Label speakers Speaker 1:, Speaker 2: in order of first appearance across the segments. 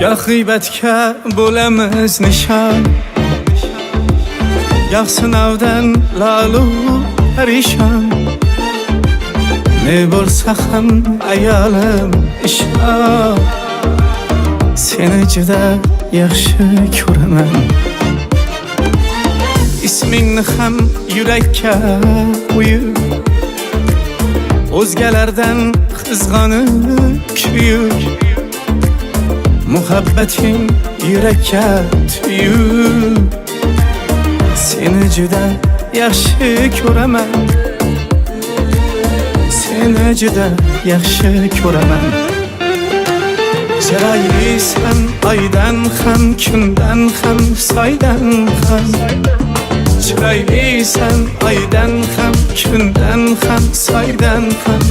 Speaker 1: Goh g'iybatga bo'lamiz nishon, goh sinovdan lolu parishon. Ne bo'lsa ham ayolim ishon, seni juda yaxshi ko'raman. Ismingni ham yurakka qo'yib, o'zgalardan qizg'onib kuyib, muhabbating yurakka tuyib, seni juda yaxshi ko'raman. Seni juda yaxshi ko'raman. Chiroylisan oydan ham, kundan ham, soydan ham. Chiroylisan oydan ham, kundan ham, soydan ham.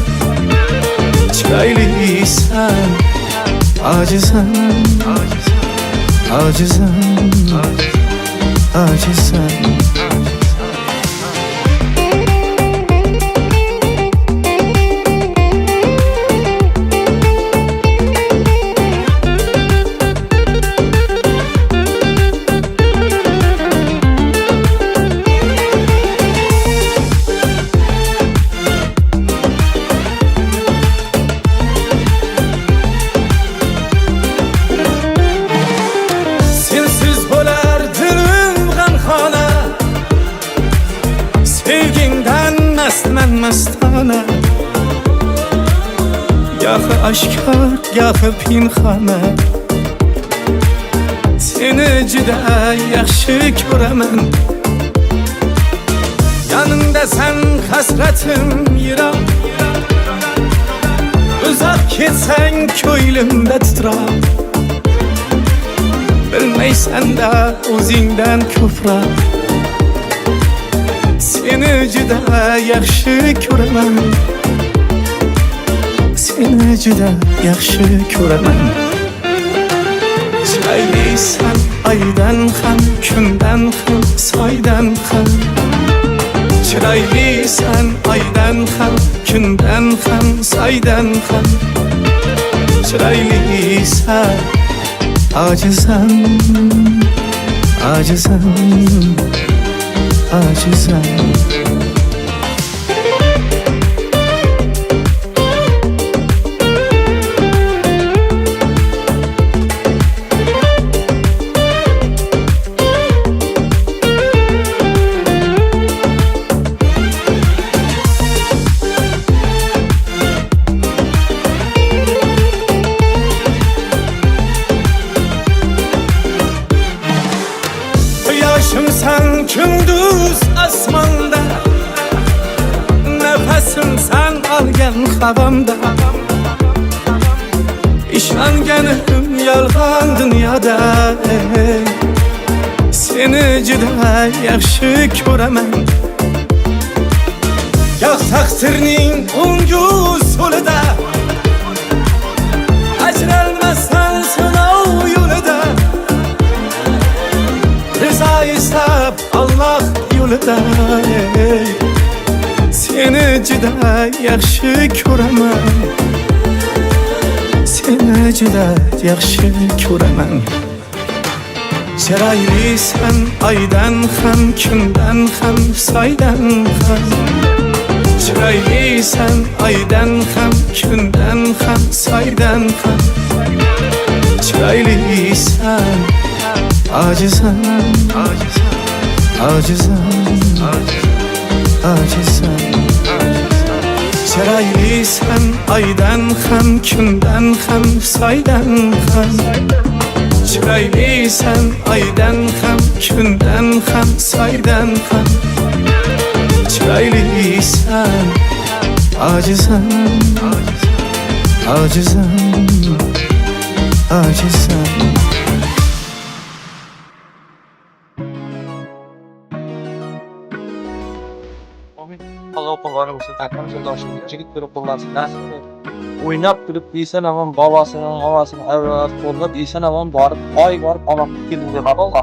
Speaker 1: Chiroylisan, acizam, acizam, acizam. Sensiz bo'lar dilim g'amxona, sevgingdan mastman mastona. Gohi oshkor, gohi pinhona, seni juda yaxshi ko'raman. Yanımdasan hasratim yiroq, uzoq ketsang ko'nglimda titroq. Bilmaysan-da o'zingdan ko'proq, seni juda yaxshi ko'raman. Seni juda yaxshi ko'raman. Chiroylisan oydan ham, kundan ham, soydan ham. Chiroylisan oydan ham, kundan ham, soydan ham. Chiroylisan, acizam, acizam, acizam. Quyoshimsan kunduz osmonda, nafasimsan olgan havomda. Ishonganim yolg'on dunyoda, seni juda yaxshi ko'raman. Goh taqdirning o'ngu so'lida, ajralmasdan sinov yo'lida. Rizo istab Alloh yo'lida, seni juda yaxshi ko'raman. Seni juda yaxshi ko'raman. Chiroylisan oydan ham, kundan ham, soydan ham. Chiroylisan oydan ham, kundan ham, soydan ham. Chiroylisan, acizam, acizam, acizam. Chiroylisan oydan ham, kundan ham, soydan ham. Chiroylisan oydan ham, kundan ham, soydan ham. Chiroylisan, acizam, acizam, acizam.
Speaker 2: Alloh qo'lini bo'lsin, taqim yo'ldoshimga jigit turib qo'llasin, nasib o'ynab kulib eson omon bobosini, momosini avlod qo'llab eson omon borib, oy borib omon keldi deb Alloh.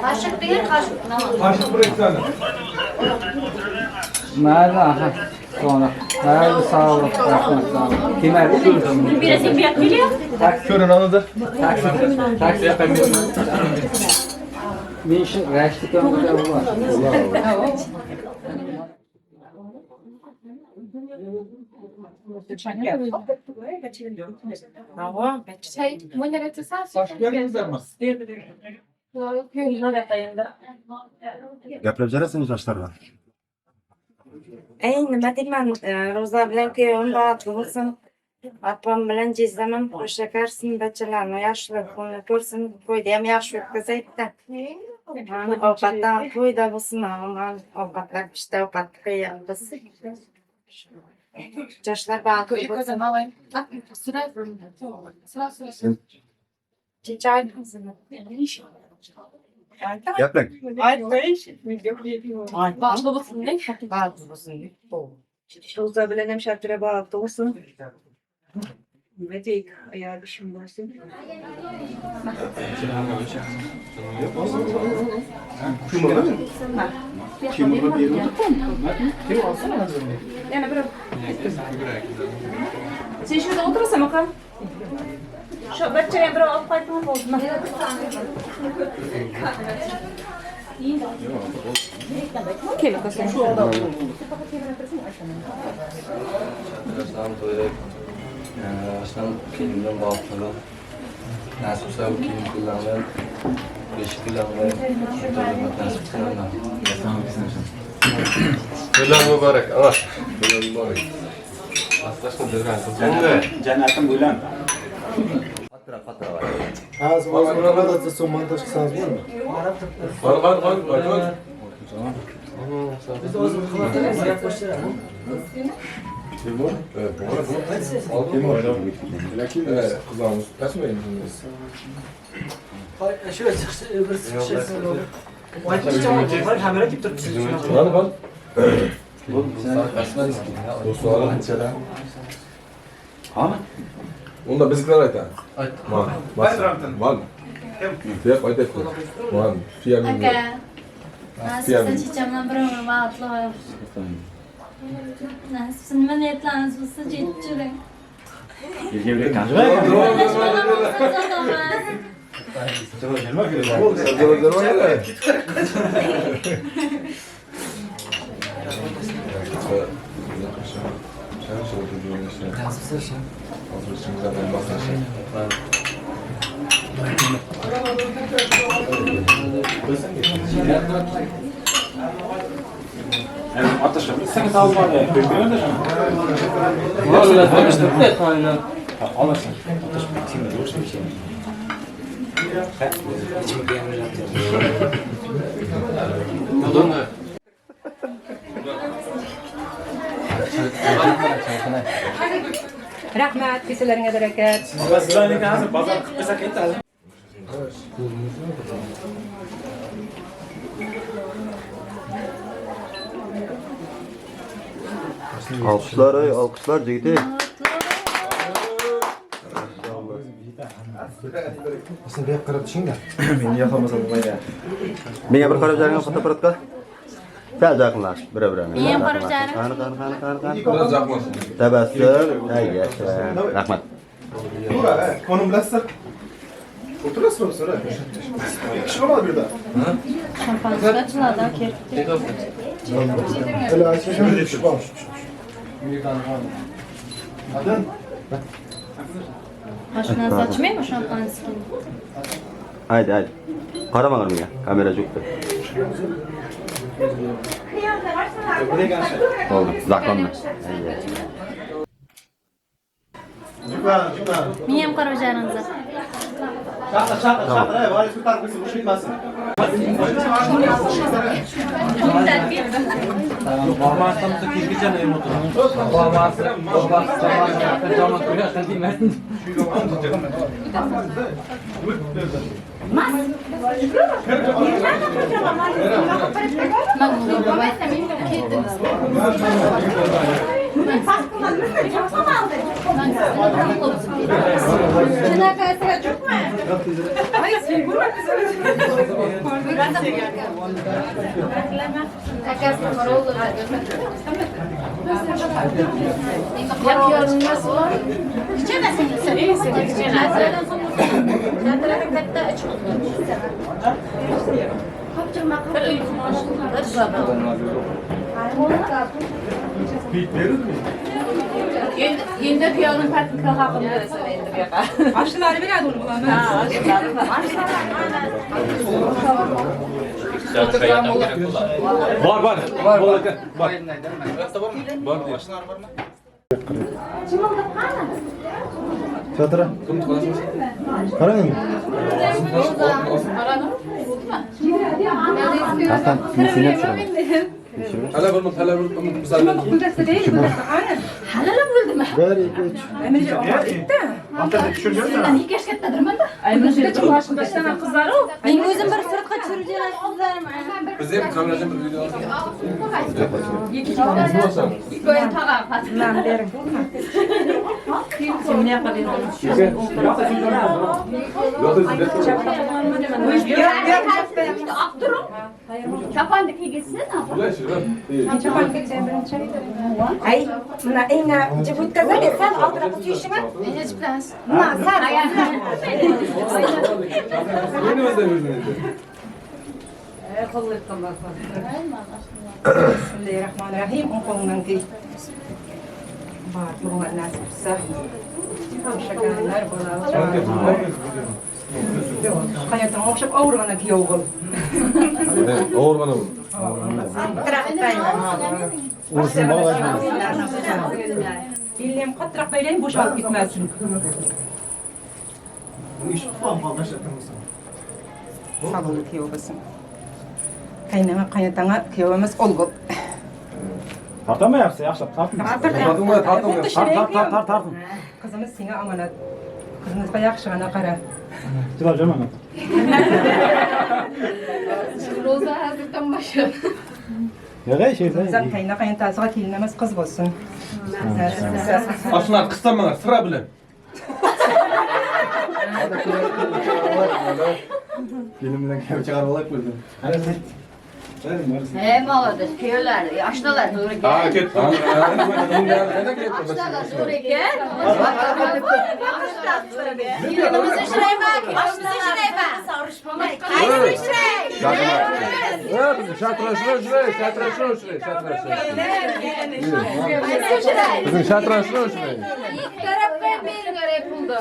Speaker 3: Qoshiq ber, qoshiq.
Speaker 4: Mayli, aha. Sonra. Mayli, sog' bo'l. Rahmat, sog' bo'l. Kelmaydi.
Speaker 3: Berasan, bu yoqqa kelyapti.
Speaker 1: Ko'rin anada.
Speaker 4: Taksi, taksi. Men shu Rashid akamda bor.
Speaker 5: Gaplab berasizmi yoshlarga?
Speaker 6: Ey, nima deyman, Ro'za bilan kuyovim baxtli bo'lsin. Opam bilan jizzam ham qo'shakarsin, bachalarni yaxshilab ko'ngil ko'rsin, to'yda ham yaxshi o'tkazaydi. Ovqatdan to'yda bo'lsin, ovqatlar pishdi, ovqat qilyapmiz. Yoshlar baxtli bo'lsin.
Speaker 5: Gaplang.
Speaker 3: Baxtli bo'lsin.
Speaker 6: Baxtli bo'lsin.
Speaker 7: Roza bilan ham Shartira baxtli bo'lsin. Nima deyik, ayol ishim bo'lsin.
Speaker 3: Sen shurada o'tirasan, aka. Shu bachchani ham birov olib qaytma bo'ldi. Kel, aka.
Speaker 2: Aslan kelimdan baxtli. Nasibsa keyin kunlardan, beshik kunlardan nasib qilaman.
Speaker 1: To'ylar muborak, ana. To'ylar muborak.
Speaker 8: Jannatim bo'lan.
Speaker 5: Hozir hozir so'm montaj qilsangiz bo'ladimi?
Speaker 1: Qor qor qor qor. Timur? Evet, Timur. Lakin qizamiz tasmaymiz. Qani qon. Do'stlar. Unda bizlar aytadi. Ayt. Man. Yo'q, aytyapti. Man, fiyam.
Speaker 3: Aka. Nasibsa chechamdan bir umr baxtli bo'lsin. Nasibsa nima niyatlaringiz bo'lsa yetib yuring.
Speaker 7: Rahmat, kesalaringga barakat.
Speaker 5: Alqishlar, ey, alqishlar jigiti.
Speaker 8: Sen bu yoqqa qarab tushinglar.
Speaker 5: Meni yoqolmasam bo'lmaydi. Menga bir qarab jaring fotoapparatga. Sal yaqinlash, bir-birini.
Speaker 3: Men ham qarab jaring.
Speaker 5: Qani, qani, qani, qani, qani. Tabassum. Ay, yasha. Rahmat.
Speaker 8: Onu bilasizlar. O'tirasizmi so'ra? Kishi bo'lmadi bu yerda.
Speaker 3: Шампанское ochiladi, kerak.
Speaker 8: Hali aytishim tushib.
Speaker 3: Mashinasi ochmaymi шампанскийni?
Speaker 5: Haydi, haydi. Qaramanglar menga. Kamera jo'qdi. Bo'ldi, zakonni.
Speaker 3: Men ham qarab jaringiz.
Speaker 8: Chaqir, chaqir, chaqir, ey, varis ko'tarib qo'ysin, urushib ketmasin.
Speaker 4: Babası, babası, babası, cama koyarsan bilmezsin.
Speaker 9: Endi kuyovning patka haqini berasan endi bu yoqqa.
Speaker 7: Oshnalari beradi uni bularni.
Speaker 1: Bor, bor. Bor, bor. Bor.
Speaker 8: Teatra. Qarang endi.
Speaker 5: Hasan, men seni ham tushiraman.
Speaker 9: Halalim bo'ldimi?
Speaker 8: 1 2 3.
Speaker 3: Men o'zim bir suratga tushirib berasizlarmi?
Speaker 6: Ay, mana eng jib o'tkazadi, sal oldinroq suyishimi? Mana sal.
Speaker 7: Bismillahirrahmanirrahim. O'ng qo'lingdan tiy. Baxtli nasib qilsa. Shakarlar bo'ladi. Hayotdan o'xshab og'irg'ana kuyov qil.
Speaker 8: Ursin bog'lashmaymiz.
Speaker 7: Belni ham qattiqroq baylang, bo'shalib ketmasin. Sağlıklı kuyov bo'lsin. Qaynama qaynatanga kuyov emas, o'g'il.
Speaker 8: Tortamayapsiz, yaxshilab torting.
Speaker 7: Tart,
Speaker 8: Tart, tart, tart.
Speaker 7: Qizimiz senga omonat. Qizimizga yaxshigina qara.
Speaker 8: Jilab jurma.
Speaker 9: Ro'za hazildan boshladi.
Speaker 8: Yo'q, ey,
Speaker 7: Qizim
Speaker 8: she'r.
Speaker 7: qayna qaynotasiga kelin emas, qiz bo'lsin.
Speaker 1: Ashlar qistamanglar, sira bilan.
Speaker 8: Kelim bilan kelib chiqarib olaylik o'zim.
Speaker 9: Hey, молодец, kuyovlar, oshnalar zo'r ekan.
Speaker 1: Ha, ketdi.
Speaker 9: Oshnalar zo'r ekan. Kelinimiz ishlayman, kuyovimiz ishlayman.
Speaker 1: Bizning shatrashni o'shiray.
Speaker 9: Ikki tarafga beringlar ey pulni.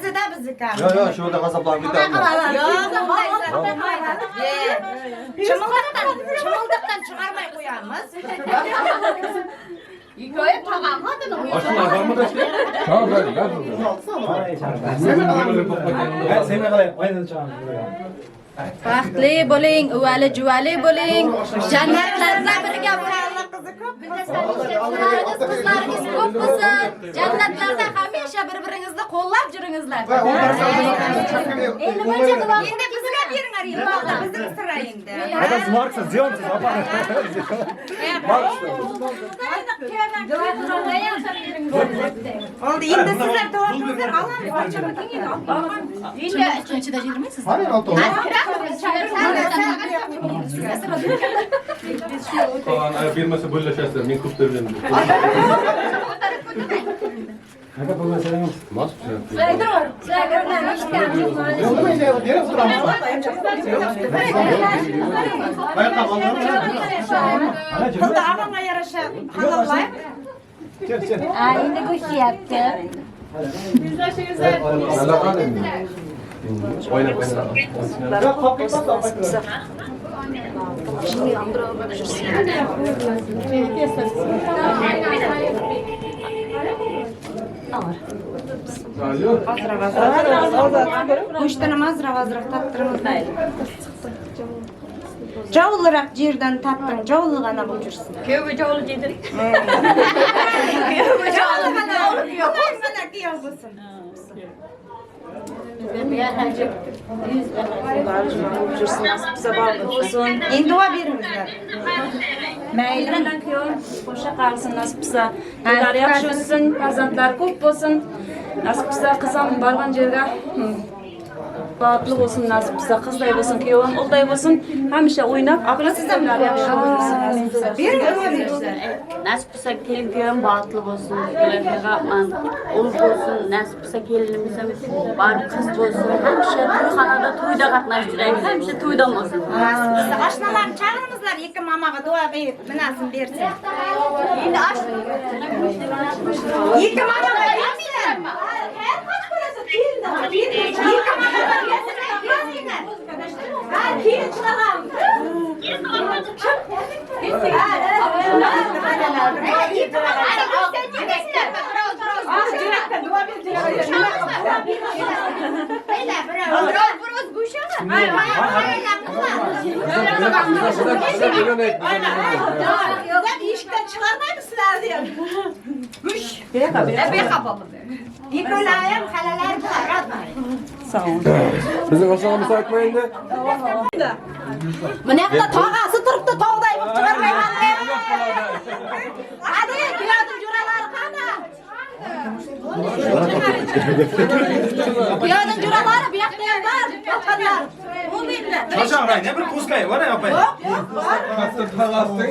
Speaker 6: Bizda bizniki.
Speaker 5: Yo'q, yo'q, shu yerda g'azablanib ketadi.
Speaker 6: Chimildiqdan chiqarmay qo'yamiz.
Speaker 9: Hikoya tog'am xotini
Speaker 1: Oshnalar bormi dashga?
Speaker 8: Seni qalay, oynadan chiqamiz.
Speaker 9: Baxtli bo'ling, uvali juvali bo'ling, jannatlarda birga bo'ling. Qizlaringiz ko'p bo'lsin. Jannatlarda hamisha bir-biringizni qo'llab yuringizlar.
Speaker 6: Endi bizga Bizim sıra endi.
Speaker 8: Opa, siz marksiz, ziyonsiz, opa.
Speaker 6: Oldu endi sizlar duo qilinglar, olamiz.
Speaker 9: Endi ichida yedirmaysiz.
Speaker 8: Qani olti.
Speaker 1: Bermasa bo'lashasizlar, men ko'p bergandim.
Speaker 4: Aka bo'lmasangiz.
Speaker 6: Pulni og'amga yarasha halollaymi?
Speaker 3: Endi go'sht yeyapti.
Speaker 1: O'ynab o'ynab.
Speaker 6: Go'shtini mazra-mazra tattiramiz. Jovliroq yerdan tatding, jovlig'ana bo'lib yursin.
Speaker 9: Kuyovga jovli yedirdik.
Speaker 6: Jovlig'ana bo'lib, kuyov bo'lsin. Endi duo beringizlar.
Speaker 9: Mayli. Kuyovim qo'sha qarisin nasib qilsa. To'ylari yaxshi o'tsin, farzandlari ko'p bo'lsin. Nasib qilsa qizim borgan yerga baxtli bo'lsin, nasib qilsa qizday bo'lsin, kuyovim o'g'day bo'lsin. Hamisha o'ynab, aqlsizlar yaxshi bo'lsin. Nasib qilsa.
Speaker 6: Bering duo beringizlar.
Speaker 10: Nasib qilsa kelin kuyovim baxtli bo'lsin, Rahman ul bo'lsin, nasib qilsa kelinimiz ham bor qiz bo'lsin. Hamisha to'yxonada to'yda qatnashtiraylik, hamisha to'yda bo'lsin.
Speaker 6: Nasib qilsa oshnalarni chaqiringizlar, ikki mamaga duo berib, minasin bersin.
Speaker 9: Endi osh
Speaker 6: Ikki mamaga bermanglar. Ikki mamaga bermanglar. Ha, keyin chiqaman. Eshikdan chiqarmaymiz sizlarni ham. Ikkolayam xalalar bor, radmay.
Speaker 1: Bizning oshxonamiz aytmaydi.
Speaker 6: Mana yoqda tog'asi turibdi, tog'day bo'lib chiqarmayman. Qani, kuyovning jo'ralari qani? Kuyovning jo'ralari bu yoqda ham bor, boshqalar. Bo'lmaydi.
Speaker 8: Shosha, ne bir kuskay, var ya opa.
Speaker 6: Yo'q, yo'q, bor. Katta tog'asi.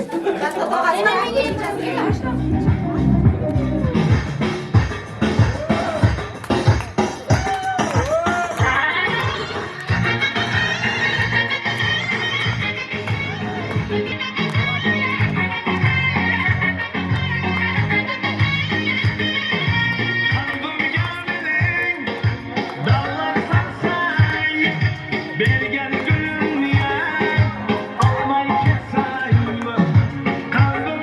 Speaker 1: Qalbim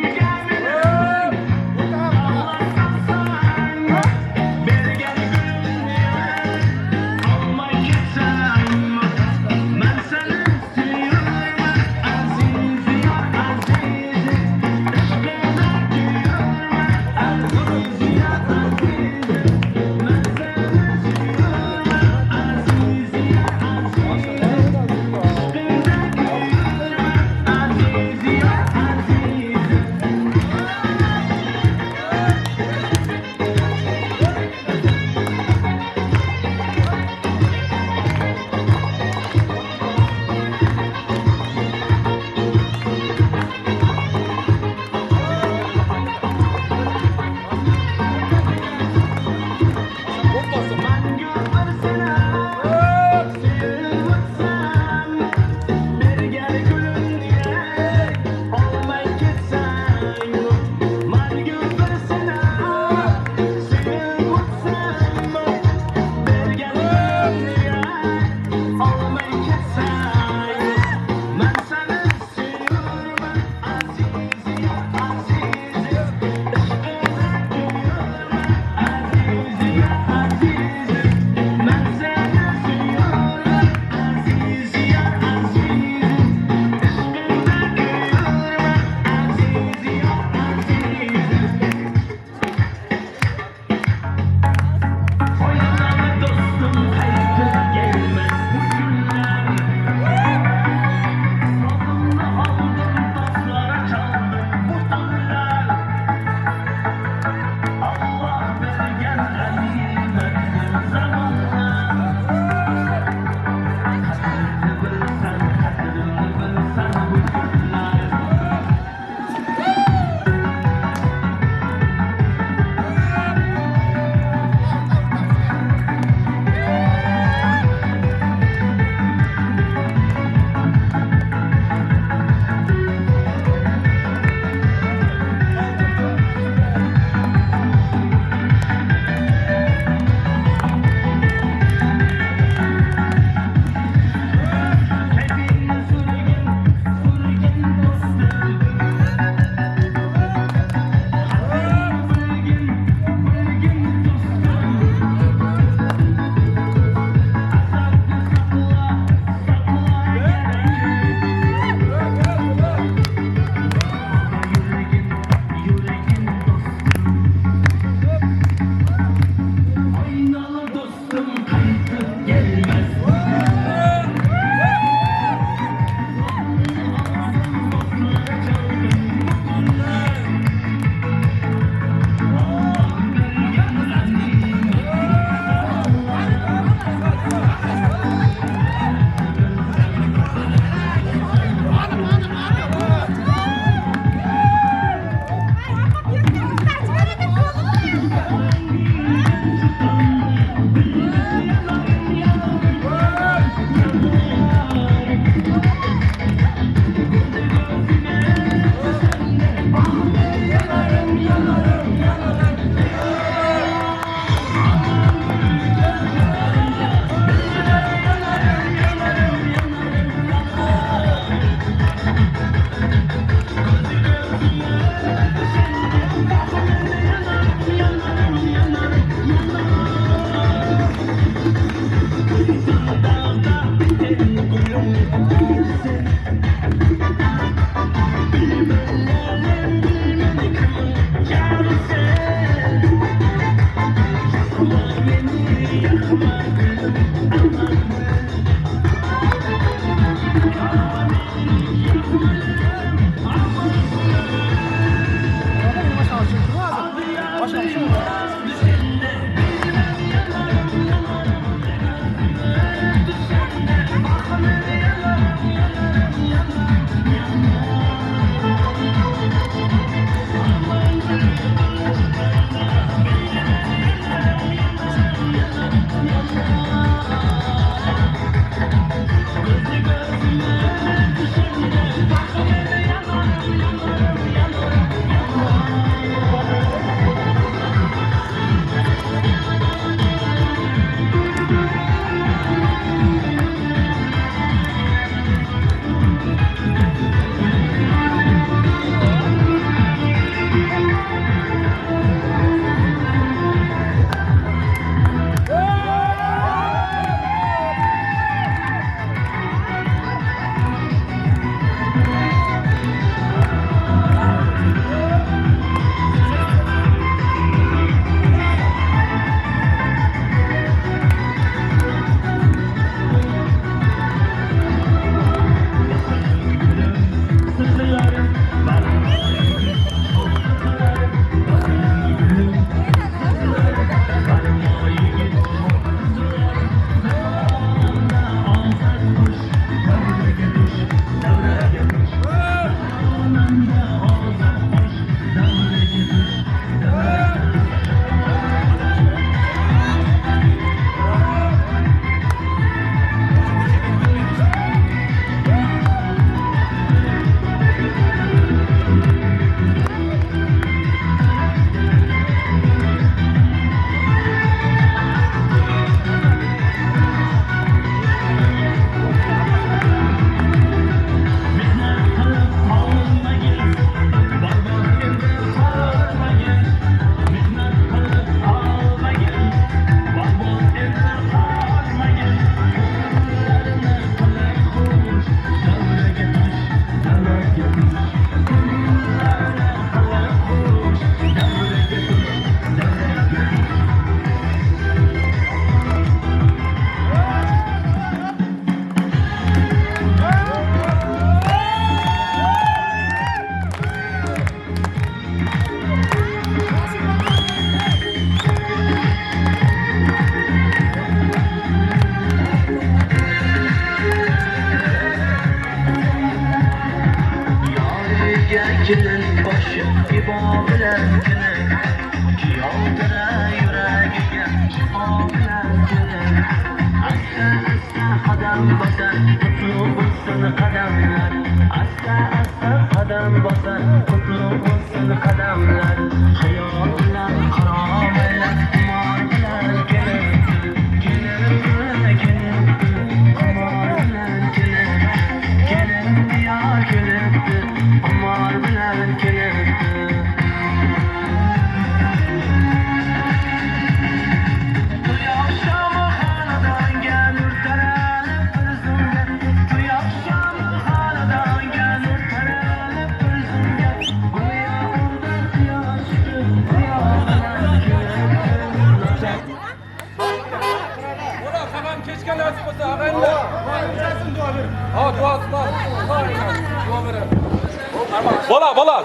Speaker 1: Bola bola.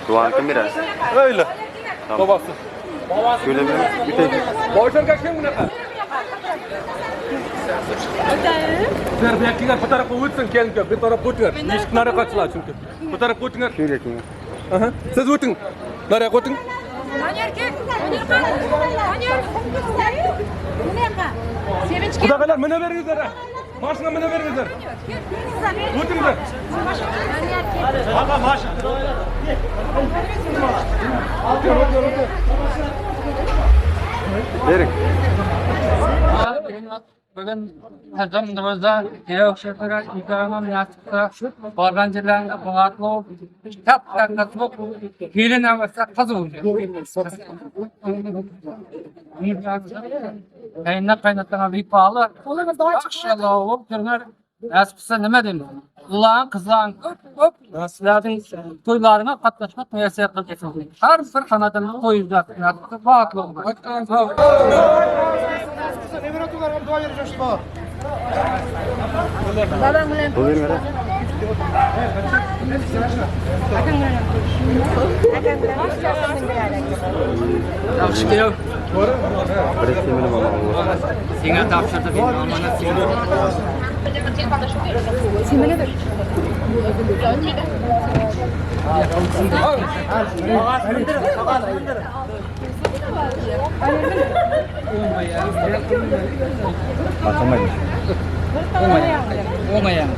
Speaker 5: Duanı kim beradi?
Speaker 1: Öyle. Babası.
Speaker 5: Şöyle bir tek.
Speaker 1: Boylarga kim bunaqa? Sizlar bu yoqqa bu tarafga o'tsin, kelin bu tarafga o'tinglar. Eshik nariyoqqa ochiladi chunki. Bu tarafga o'tinglar.
Speaker 5: Şöyle keyin.
Speaker 1: Aha. Siz o'ting. Nariyoqqa o'ting. Qudag'aylar mina beringizlar. Mashina mina beringizlar. O'tinglar. Aka mashina.
Speaker 5: Bering.
Speaker 4: Bugün Hazımımızda Kıyavşakara İkramam nasipsa borgan yerlarida baxtli bo'lib, tap-taqat bo'lib, kelin olsa qiz bo'lgan. Qaynona qaynotana vefalı, yaxshi bo'lib, Nasip qilsa nima deymiz? Ularning qizlarini ko'p ko'p sizlarning to'ylaringga qatnashmak muyassar qilsin. Har bir xonadonda to'y nasib qilsa baxtli bo'lsin.
Speaker 5: Pul bermadi.
Speaker 4: Yaxshi kuyov.
Speaker 5: Bir ikki million oladi.
Speaker 4: Senga topshirdik, omonat senga.
Speaker 5: Açamayız.
Speaker 4: O'ng oyog'ing.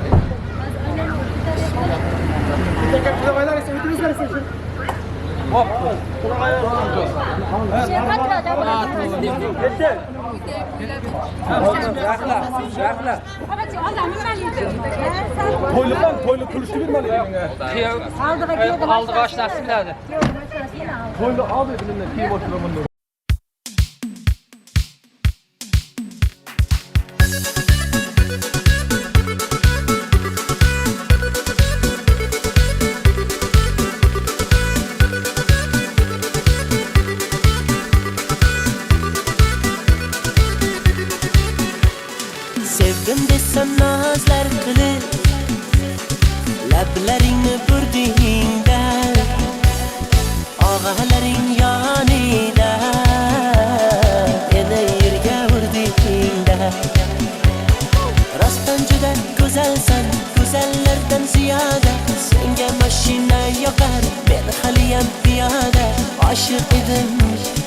Speaker 1: To'yliqdan to'yliq kulishni bermadi.
Speaker 4: Oldiga oshnasi biladi.
Speaker 1: To'yliq oldi bilimdan keyin boshlayman.
Speaker 11: Sevdim desem nazlar qilib, lablaringni burdingda, og'alaring yonida meni yerga urdingda. Rostdan juda go'zalsan, go'zallardan ziyoda. Senga mashina yoqar, men haliyam piyoda. Oshiq edim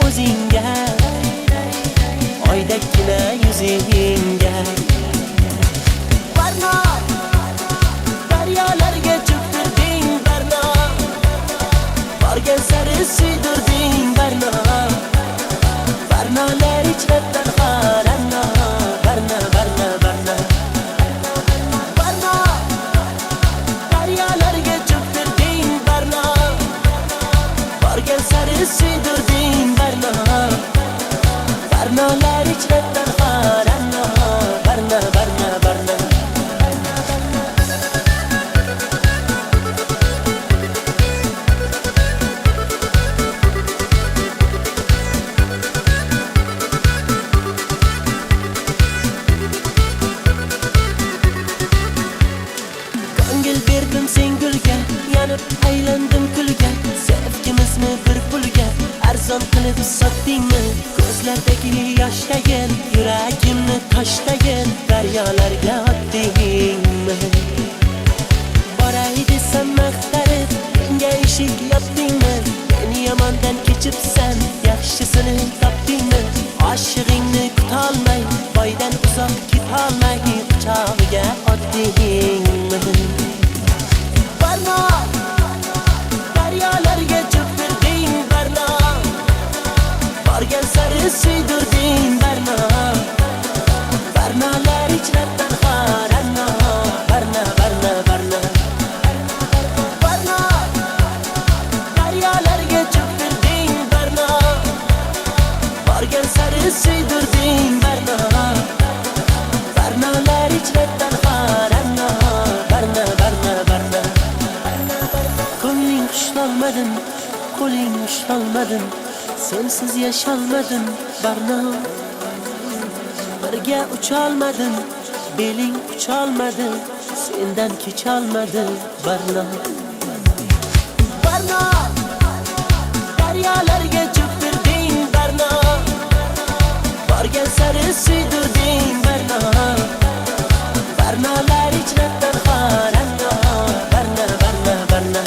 Speaker 11: o'zingga, oydakkina yuzingga. Barno, daryolarga cho'ktirding barno, borgan sari suydirding barno. Barnolar ichra tanho rano, barno, barno, barno. Barno, daryolarga cho'ktirding barno, borgan sari suydirding barno. Barnolar ichra tanho rano, barno, barno, barno. Ko'ngil berdim sen gulga, yanib aylandim kulga. Sevgimizni bir pulga arzon qilib sotdingmi? Ko'zlardagi yoshdagin, yuragimni toshdagin, daryolarga otdingmi? Boray desam maqtarib, menga eshik yopdingmi? Meni yomondan kechibsan, yaxshisini topdingmi? Oshig'ingni kutolmay, boydan uzoq ketolmay, quchog'iga otdingmi? Barno, daryolarga cho'ktirding barno, borgan sari suydirding barno. Barnolar ichra tanho rano, barno, barno, barno. Barno, daryolarga cho'ktirding barno, borgan sari suydirding barno. Barnolar ichra tanho rano, barno, barno, barno. Ko'ngling xushlolmadim, qo'ling ushlolmadim, sensiz yasholmadim barno. Birga ucholmadim, beling ucholmadi, sendan kecholmadi barno. Barno, daryolarga cho'ktirding barno, borgan sari suydirding barno. Barnolar ichra tanho rano, barno, barno, barno.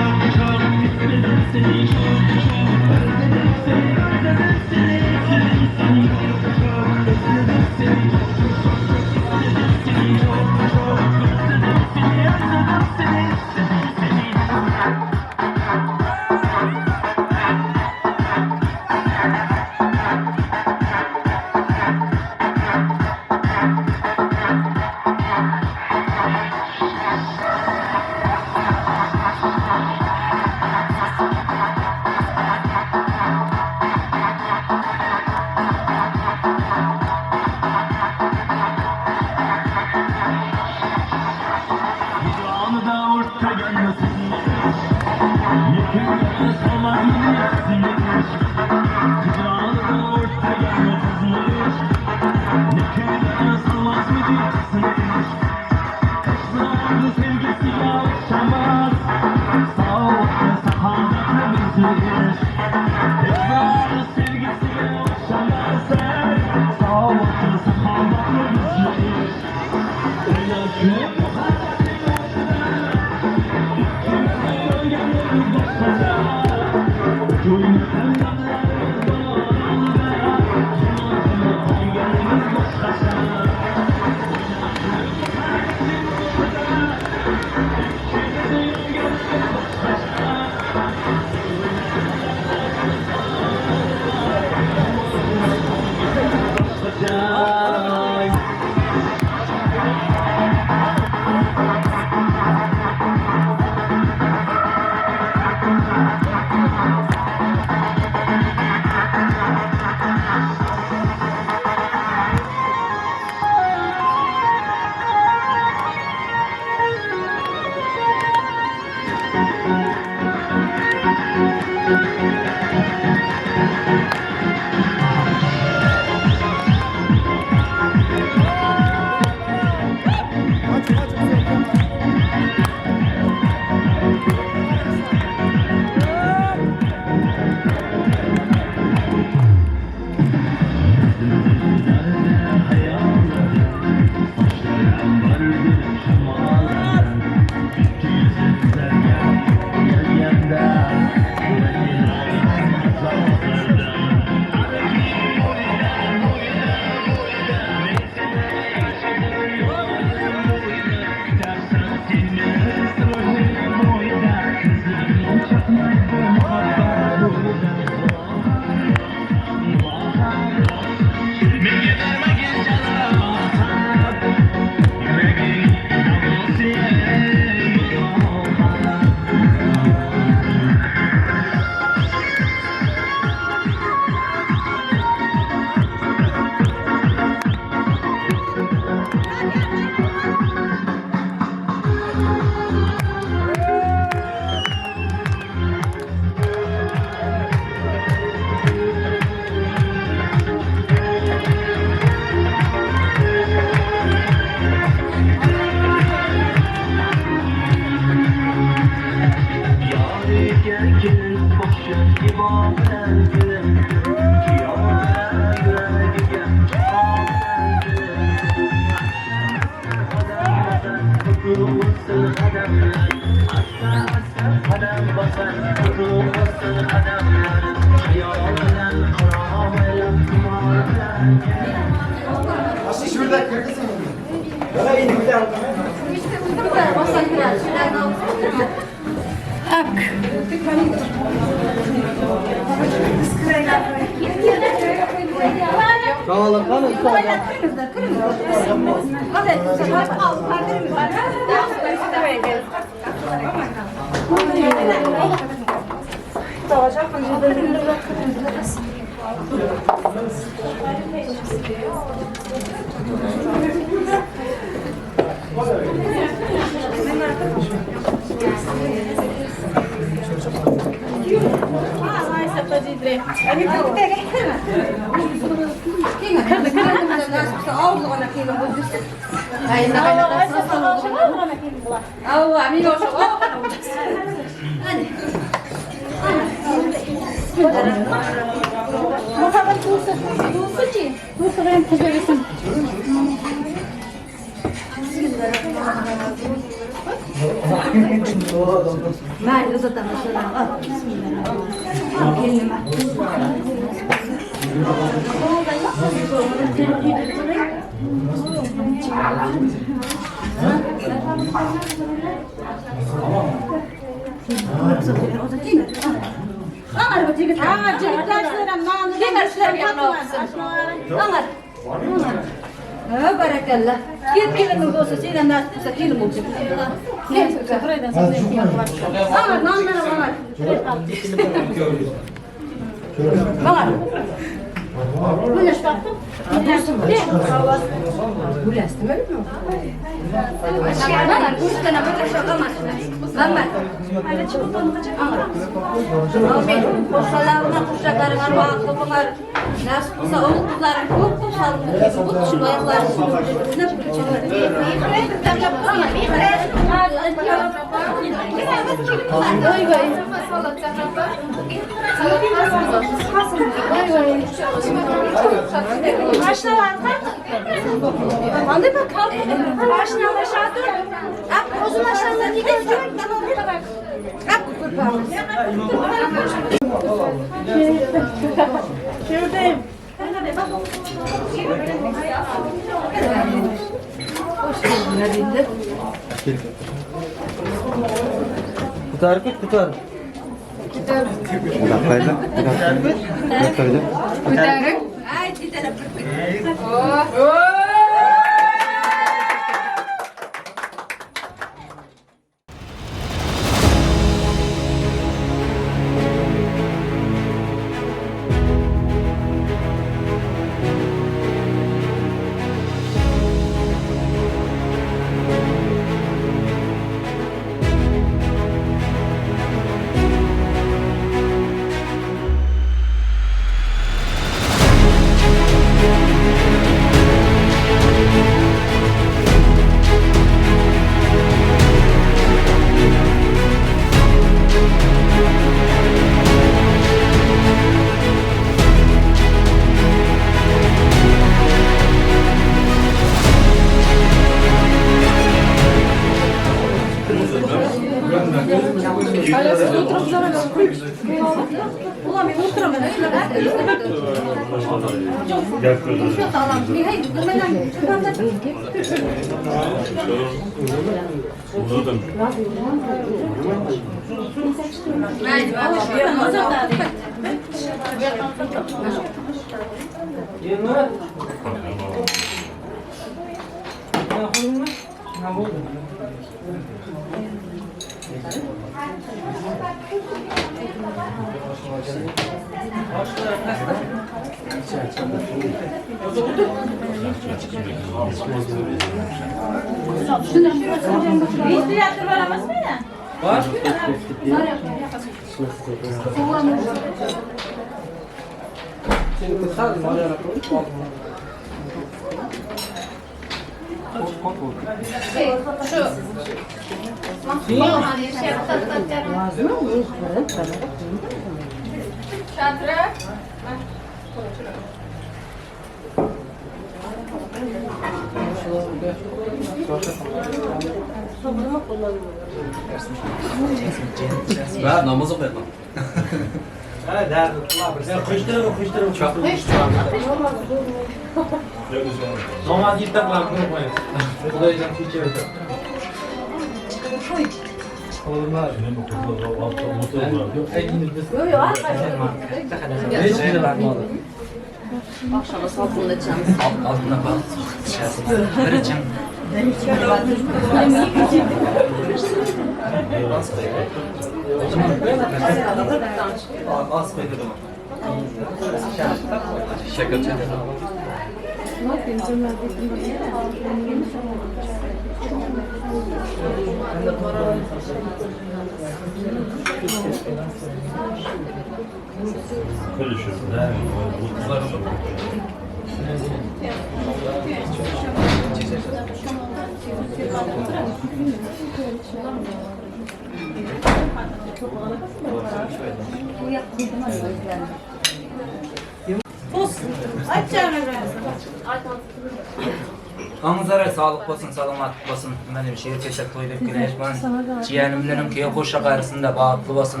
Speaker 11: Anzara sağlık olsun, salamat olsun. Benim şehir çeşit toyda güneş ben. Ciğerimlerim ki hoşça karşısında bağıtlı olsun.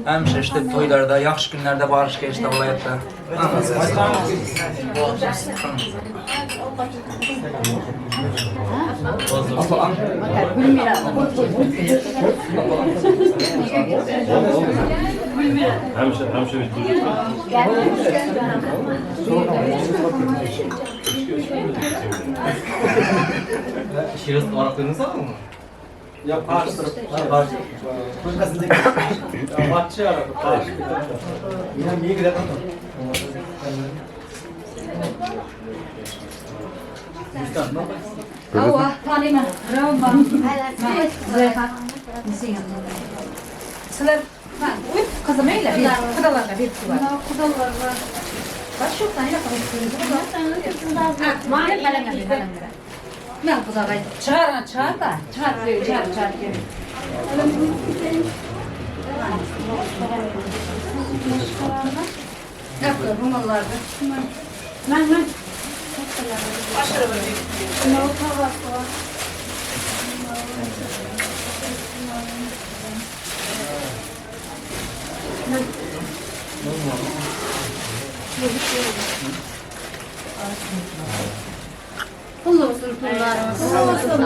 Speaker 11: Hem işte toylarda, yaxşı günlerde barış geçti olayda.
Speaker 8: Şiraz oraklarınızı aldın mı? Ya karıştırıp, karıştırıp. Bahçe arakı, karıştırıp. Yine niye gidelim?
Speaker 3: Ava, tanima. Roma.
Speaker 7: Sizler kızım eyle bir kudalarına bir kudalar.
Speaker 3: Kudalar var.
Speaker 7: Ne kudalar? Çıkar çıkar da. Çıkar çıkar çıkar. Ne kadar bunlar da.
Speaker 3: Ben.
Speaker 7: Pullu olsun pullarımız. Pullu olsun.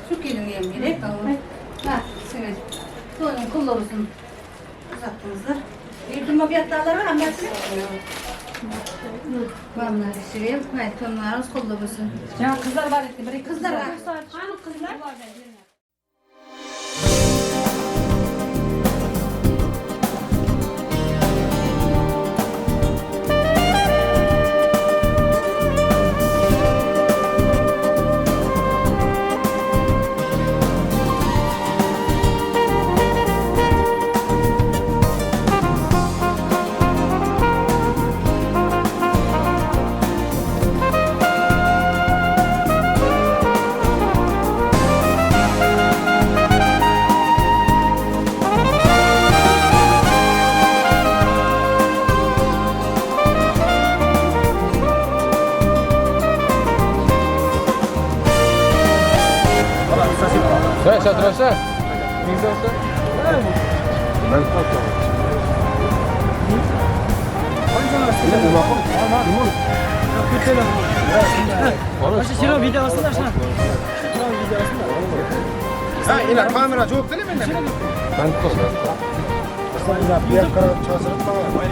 Speaker 7: Şu gelin yemeği. Ha, evet. Toyun kullu olsun. Uzattığımızda. Bir durma fiyatlar var ama ben size.
Speaker 3: Vallahi şuraya, evet, toyunlarımız kullu olsun.
Speaker 7: Ya kızlar var etti. Kızlar var.
Speaker 9: Hanım kızlar?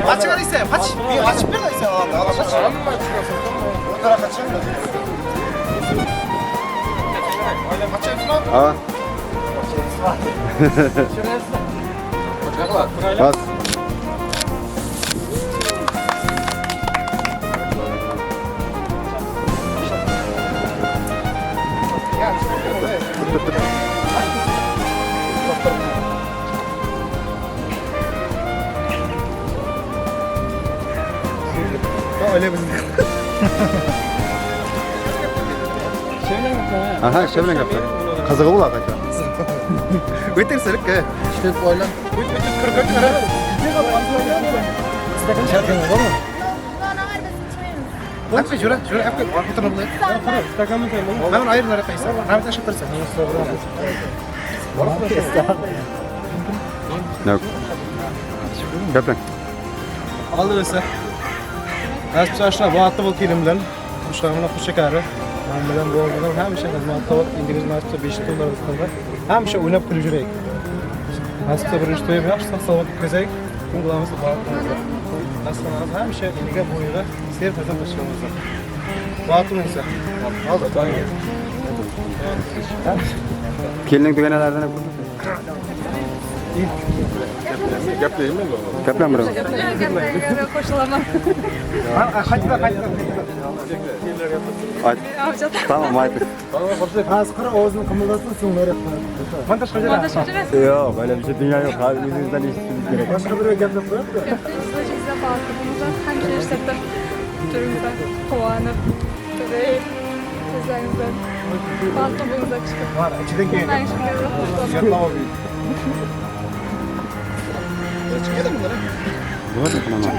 Speaker 8: 같이 가라 있어요. 같이. 같이 빼다 있어요. 같이. 오늘랑 같이 같이
Speaker 5: 아. Bas. Aha, şevlen kapı. Kazığı bula kayta.
Speaker 8: Ötürselik ke. İşte oylan. Ötür 40 lira. Hep jura jura hep oturalım. Ben ayrı paysa. Ben taşıtırsın.
Speaker 5: Yok. Kapı.
Speaker 8: Aldı ise. Nasip baatlı bol kelimden. Kuşlarımla kuş şekeri. Ben bilen bu olmadan hem şey xizmatda ingliz nasipsa 5 dollar qildi. Hamisha o'ynab kulib yuraylik. Nasipsa birinchi to'yim yaxshi sog' salomat o'tkazaylik. Ko'ngilimiz baxt. Nasibimiz hamisha iniga bo'yiga serfarzand bo'lishimiz. Baxt bo'lsa. Oldi.
Speaker 5: Kelinning dugonalaridan ko'rdingmi?
Speaker 1: Gaplaymi?
Speaker 5: Gaplanmiro.
Speaker 9: Qo'shilaman.
Speaker 8: Qaytma.
Speaker 5: Ayt. Tamam, ayt.
Speaker 8: Az qara og'zini qimirlatsin, so'ng montaj qilib.
Speaker 5: Yo'q, böyle bir şey dünya yo'q. Hali o'zingizdan eshitishingiz kerak.
Speaker 8: Boshqa birov gaplab qo'yapti.
Speaker 9: Hamisha ishlatib turinglar, quvonib, turib, ko'zlaringizdan baxtli bo'linglar chiqib.
Speaker 8: Ichidan keyin.
Speaker 5: Bo'ladi, qilaman.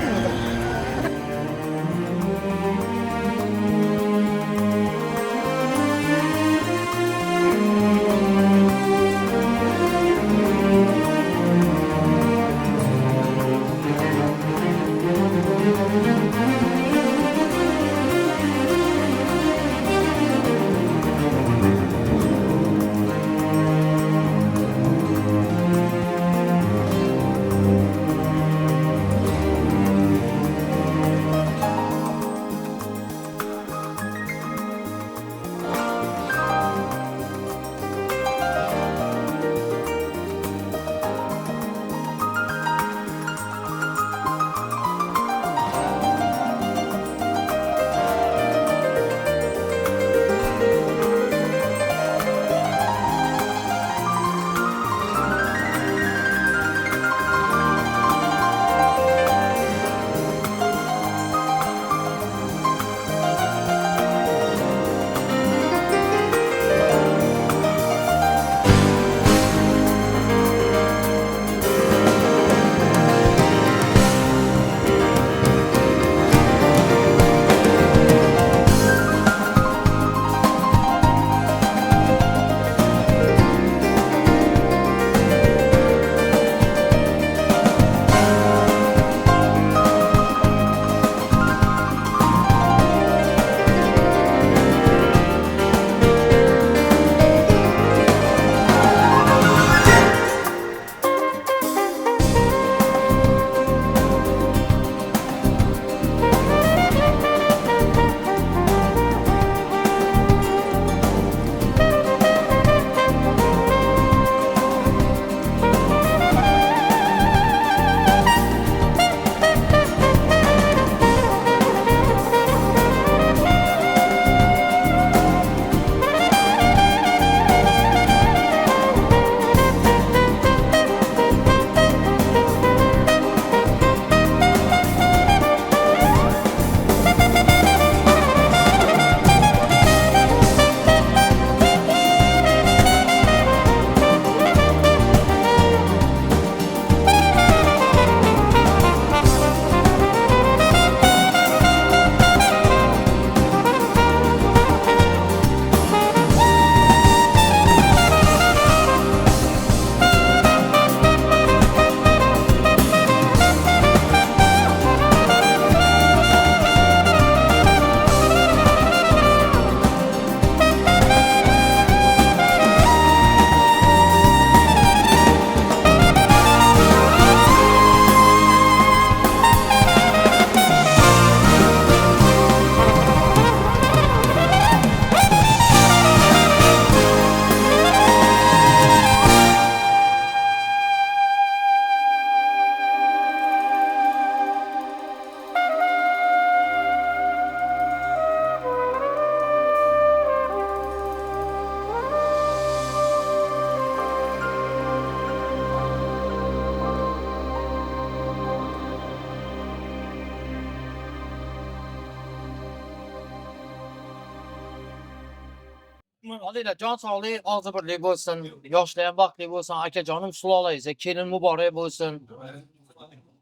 Speaker 2: Alinglar, jon sog'lik, og'zi birlik bo'lsin, yoshlar ham baxtli bo'lsin, akajonim sulolangiz, kelin muborak bo'lsin.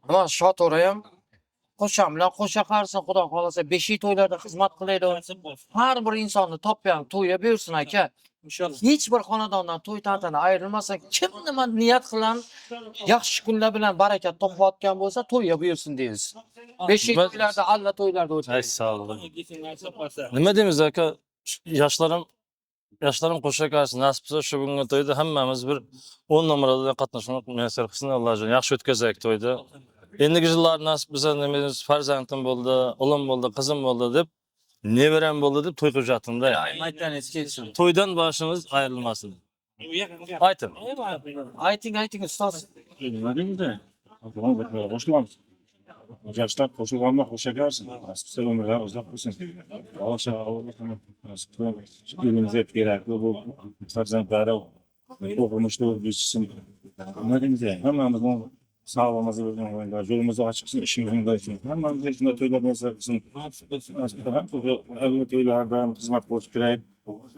Speaker 2: Mana shoto'rayam qo'sham bilan qo'sha qarisin, Xudo xolasa beshik to'ylarda xizmat qilaydi. Har bir insonni topgan to'yga buyursin aka. Hech bir xonadondan to'y tantana ayrilmasin. Kim nima niyat qilan, yaxshi kunlar bilan barakat topayotgan bo'lsa, to'yga buyursin deymiz. Beshik to'ylarda, alla to'ylarda o'tkazing.
Speaker 12: Sağ olun. Nima deymiz aka? Yaşlarım qo'sha qarsin, nasib bo'lsa shu bugungi to'yda hammamiz bir 10 numarada qatnashmoq muyassar qilsin Allohjon. Yaxshi o'tkazaylik to'yda. Endigi yillar nasib bo'lsa nima deymiz, farzandim bo'ldi, o'g'lim bo'ldi, qizim bo'ldi deb, nevaram bo'ldi deb to'y qilib yotdim-da.
Speaker 2: Aytganingiz kelsin.
Speaker 12: To'ydan boshimiz ayrilmasin. Ayting.
Speaker 2: Ayting, ayting ustoz.
Speaker 13: Nima deymiz? Qo'shilamiz. Yoshlar qo'shilganda qo'shakarsin. Nasib qilsa umrlar uzoq bo'lsin. Bola chaqa bo'lsin. Nasib qilsa elimizga kerakli bu farzandlari o'qimishli bo'lib yetishsin. Nima deymiz? Hammamizni sog'lig'imizni bergan, yo'limizni ochiq qilsin, ishimizni qilsin. Hammamizga shunday to'ylar nasib qilsin. Nasib qilsa to'ylarda xizmat qilib kerak.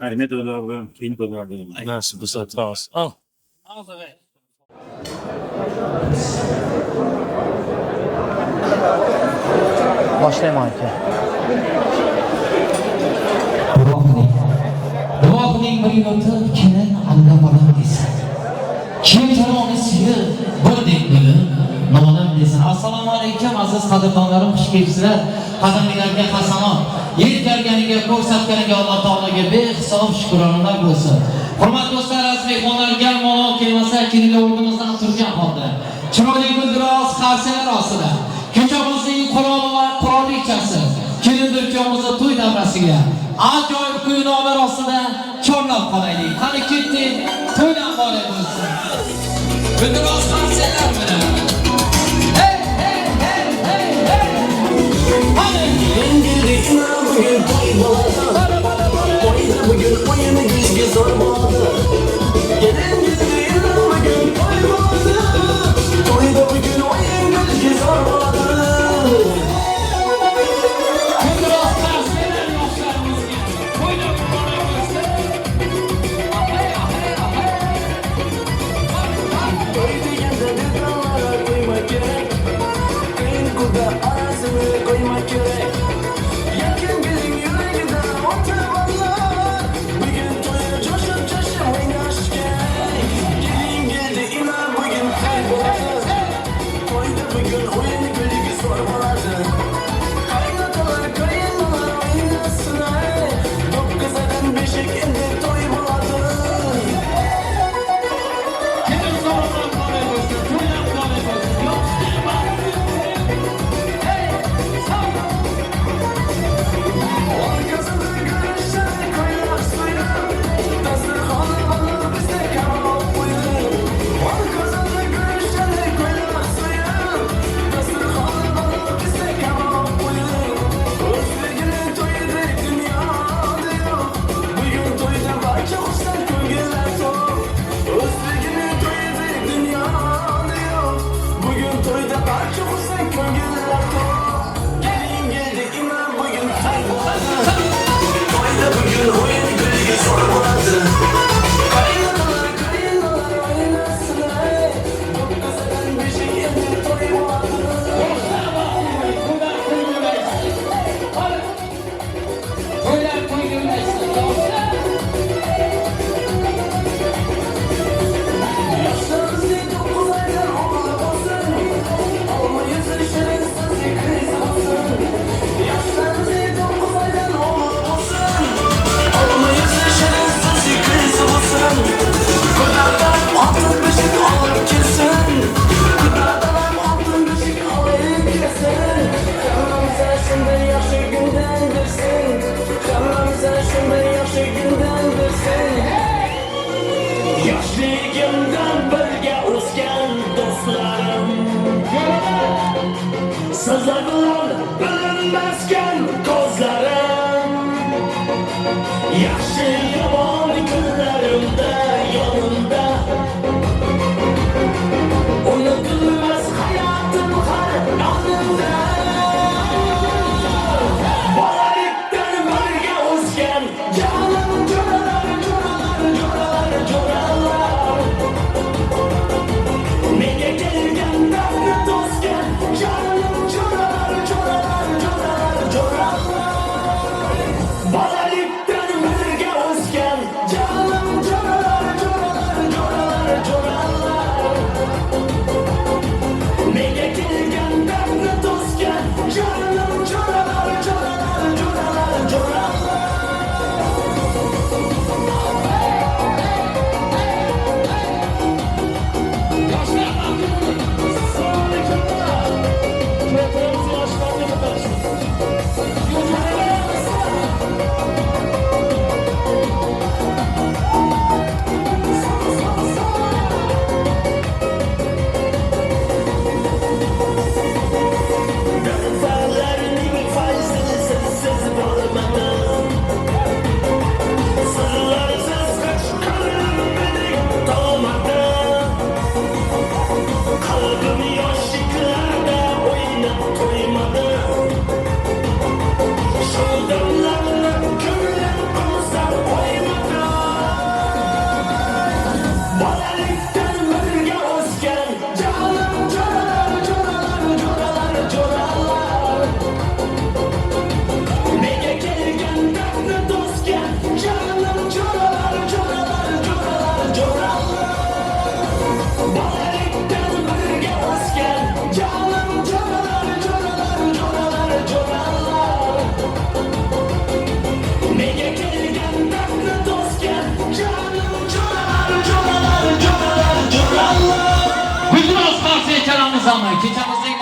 Speaker 13: Ayni to'ylarda, keyin to'ylarda.
Speaker 12: Nasib bo'lsa turamiz. Al.
Speaker 2: Boshlayman aka.
Speaker 14: Duo qiling. Duo qiling bir yil o'tib kelin alla bolam desin. Kim taroni suyib birdek bo'lib nolam desin. Assalomu alaykum aziz qadrdonlarim, xush kelibsizlar. Qadaminglarga hasanot, yetkarganiga, ko'rsatganiga Alloh taologa behisob shukronalar bo'lsin. Hurmatli do'stlar, aziz mehmonlarga malol kelmasa, kelinglar o'rnimizdan turgan holda chiroyli guldiroz qarsalar ostida ko'chamizning quroli va qurollichasi kelindir kuyovimizni to'y davrasiga ajoyib kuynolar ostida chorlab qolaylik. Qani ketdik, to'ydan muborak bo'lsin. Guldiroz qarsalar bilan. Hey hey hey hey hey. Qani
Speaker 15: bugun to'y bo'ladi. To'yda bugun o'yini güzgü zo'r bo'ladi. Gelin geldi bugun to'y bo'ladi. To'yda bugun o'yin güzgü zo'r bo'ladi.
Speaker 14: Guldiroz qarsalar yoshlarimizga to'ydan muborak bo'lsin. Hey hey hey.
Speaker 15: To'y deganda do'konlara qo'yma kerak. Qiyin quda arasini qo'yma kerak. Yakın gelin yüreğinde oturmalar. Bugün to'ya coşup coşup oynaş gerek. Gelin geldi inan bugün toy bo'ladi. To'yda bugün o'yin kulgi zo'r bo'ladi. Qaynatalar qaynonalar o'ynasin ay. 9 aydan beshik endi to'y bo'ladi.
Speaker 14: Kelin so'roqdan muborak bo'lsin, to'ydan muborak bo'lsin. Yoshlar Hey, sağ
Speaker 15: Arkasında görüşler koylar suyu. Dasturxona bo'lib bizda kabob qo'yi. Arkasında görüşler koylar suyu. Dasturxona bo'lib bizda kabob qo'yi. O'zbekning to'yidek dunyoda yo'q. Bugun to'yda barcha xursand, ko'ngillar to'q. O'zbekning to'yidek dunyoda yo'q. Bugun to'yda barcha xursand, ko'ngillar to'q. Gelin geldi inan bugun to'y bo'ladi. To'yda bugun o'yin kulgi zo'r bo'ladi. Qaynatalar qaynonalar o'ynasin ay. 9 aydan beshik endi to'y bo'ladi.
Speaker 14: To'ylar ko'ngillaysin. To'ylar ko'ngillaysin. Yoshlar.
Speaker 15: Yoshlar bizning 9 aydan o'g'li bo'lsin. Olma yuzi shirin.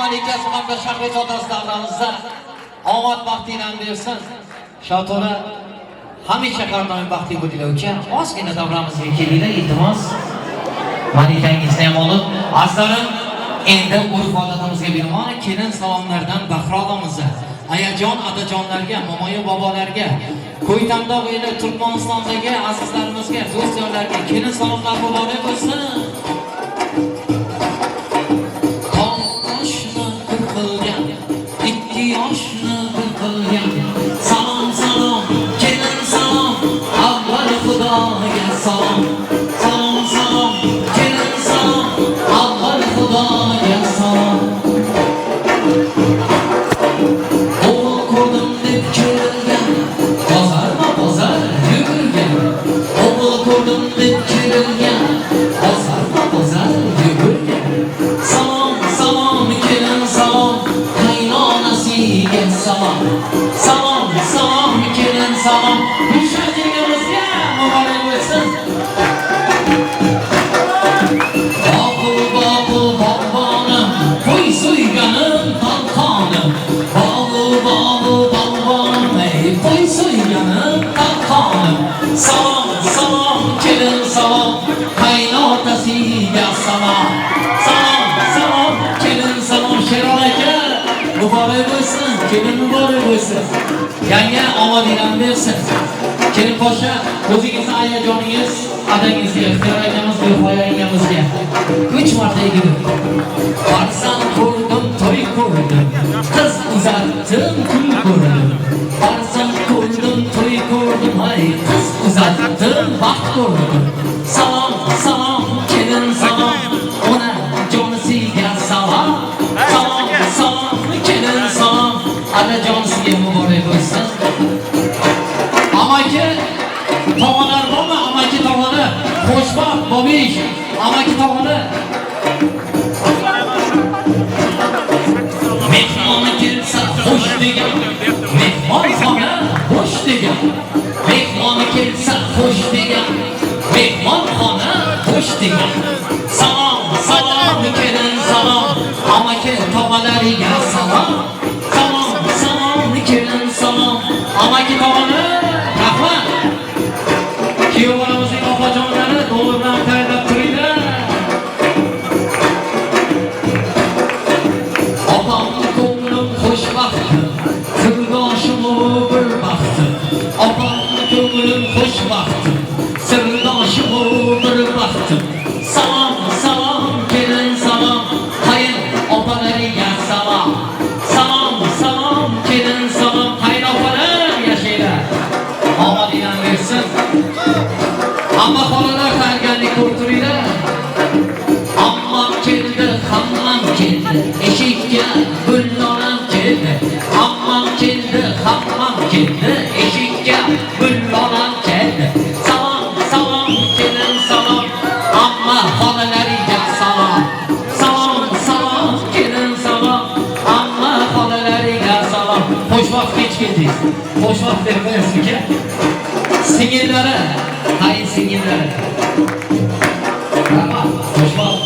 Speaker 14: malikasi hamda shahrizodasi davramizda omad baxtinglarni bersin. Shoto'ra hamisha har doim baxtli bo'linglar uka. Ozgina davramizga kelinglar, iltimos. Malikangizni ham olib, azizlarim, endi urf-odatimizga binoan kelin salomlardan bahra olamiz. Ayajon, adajonlarga, momoyu bobolarga, Ko'ytandog' eli Turkmanistondagi azizlarimizga, do'stlarga kelin salomlar muborak bo'lsin. Toshni bir qilgan, ikki yoshni bir qilgan. Salom, salom, kelin salom, avval Xudoga salom. Salom, salom, kelin salom, avval Xudoga salom. O'g'il ko'rdim deb kerilgan, bozorma bozor yugurgan. O'g'il ko'rdim deb kerilgan, bozorma bozor yugurgan. Salom, salom, kelin salom, qaynonasiga salom. Salom, salom, kelin salom, Gulshan muborak bo'lsin. Boqul, boqul, bog'bonim, qo'y so'yganim talqonim. Boqul, boqul, bog'bonim, ey qo'y so'yganim talqonim. Salom, salom, kelin salom, qaynotasiga salom. Salom, salom, kelin salom. Sherol aka muborak bo'lsin, kelin muborak bo'lsin. Yanga omadinglarni bersin. Kelin Pasha, o'zingizni ayajoningiz, adangizga, Ixtiyor akamiz, Gulfoya yangamizga 3 marta egilib. Farzand ko'rdim, to'y ko'rdim, qiz uzatdim, kun ko'rdim. Farzand ko'rdim, to'y ko'rdim, hay qiz uzatdim, baxt ko'rdim. Salom, salom, kelin salom, ona jonisiga salom. Salom, salom, kelin salom, adajonisiga muborak bo'lsin. Amaki tog'alar bormi? Amaki tog'alar, Qo'shboq, Bobish, amaki tog'alar. Mehmon kelsa xush degan, mehmonxona bo'sh degan. Mehmon kelsa xush degan, mehmonxona bo'sh degan. Salom, salom, kelin salom, amaki tog'alariga salom. Salom, salom, kelin salom, amaki tog'alar. Rahmat. Kuyov bolamizning opajonlari to'g'ri bilan tayyorlab turinglar. Opam ko'nglim xushbaxt, sirdoshim bir baxti. Opam ko'nglim xushbaxt, sirdoshim bir baxti. Salom, salom, kelin salom, qayin opalariga salom. Salom, salom, kelin salom, qayin opalar yashanglar. Omadinglarni bersin. Amma xolalar tayyorgarlik ko'rib turinglar. Ammam keldi, hammam keldi, eshikka gullolam keldi. Ammam keldi, hammam keldi, eshikka gullolam keldi. Salom, salom, kelin salom, amma xolalariga salom. Salom, salom, kelin salom, amma xolalariga salom. Xushvaqt kech keldingiz. Xushvaqt deb qo'yasiz uka. Singillari, qayin singillari. Rahmat, xushvaqt.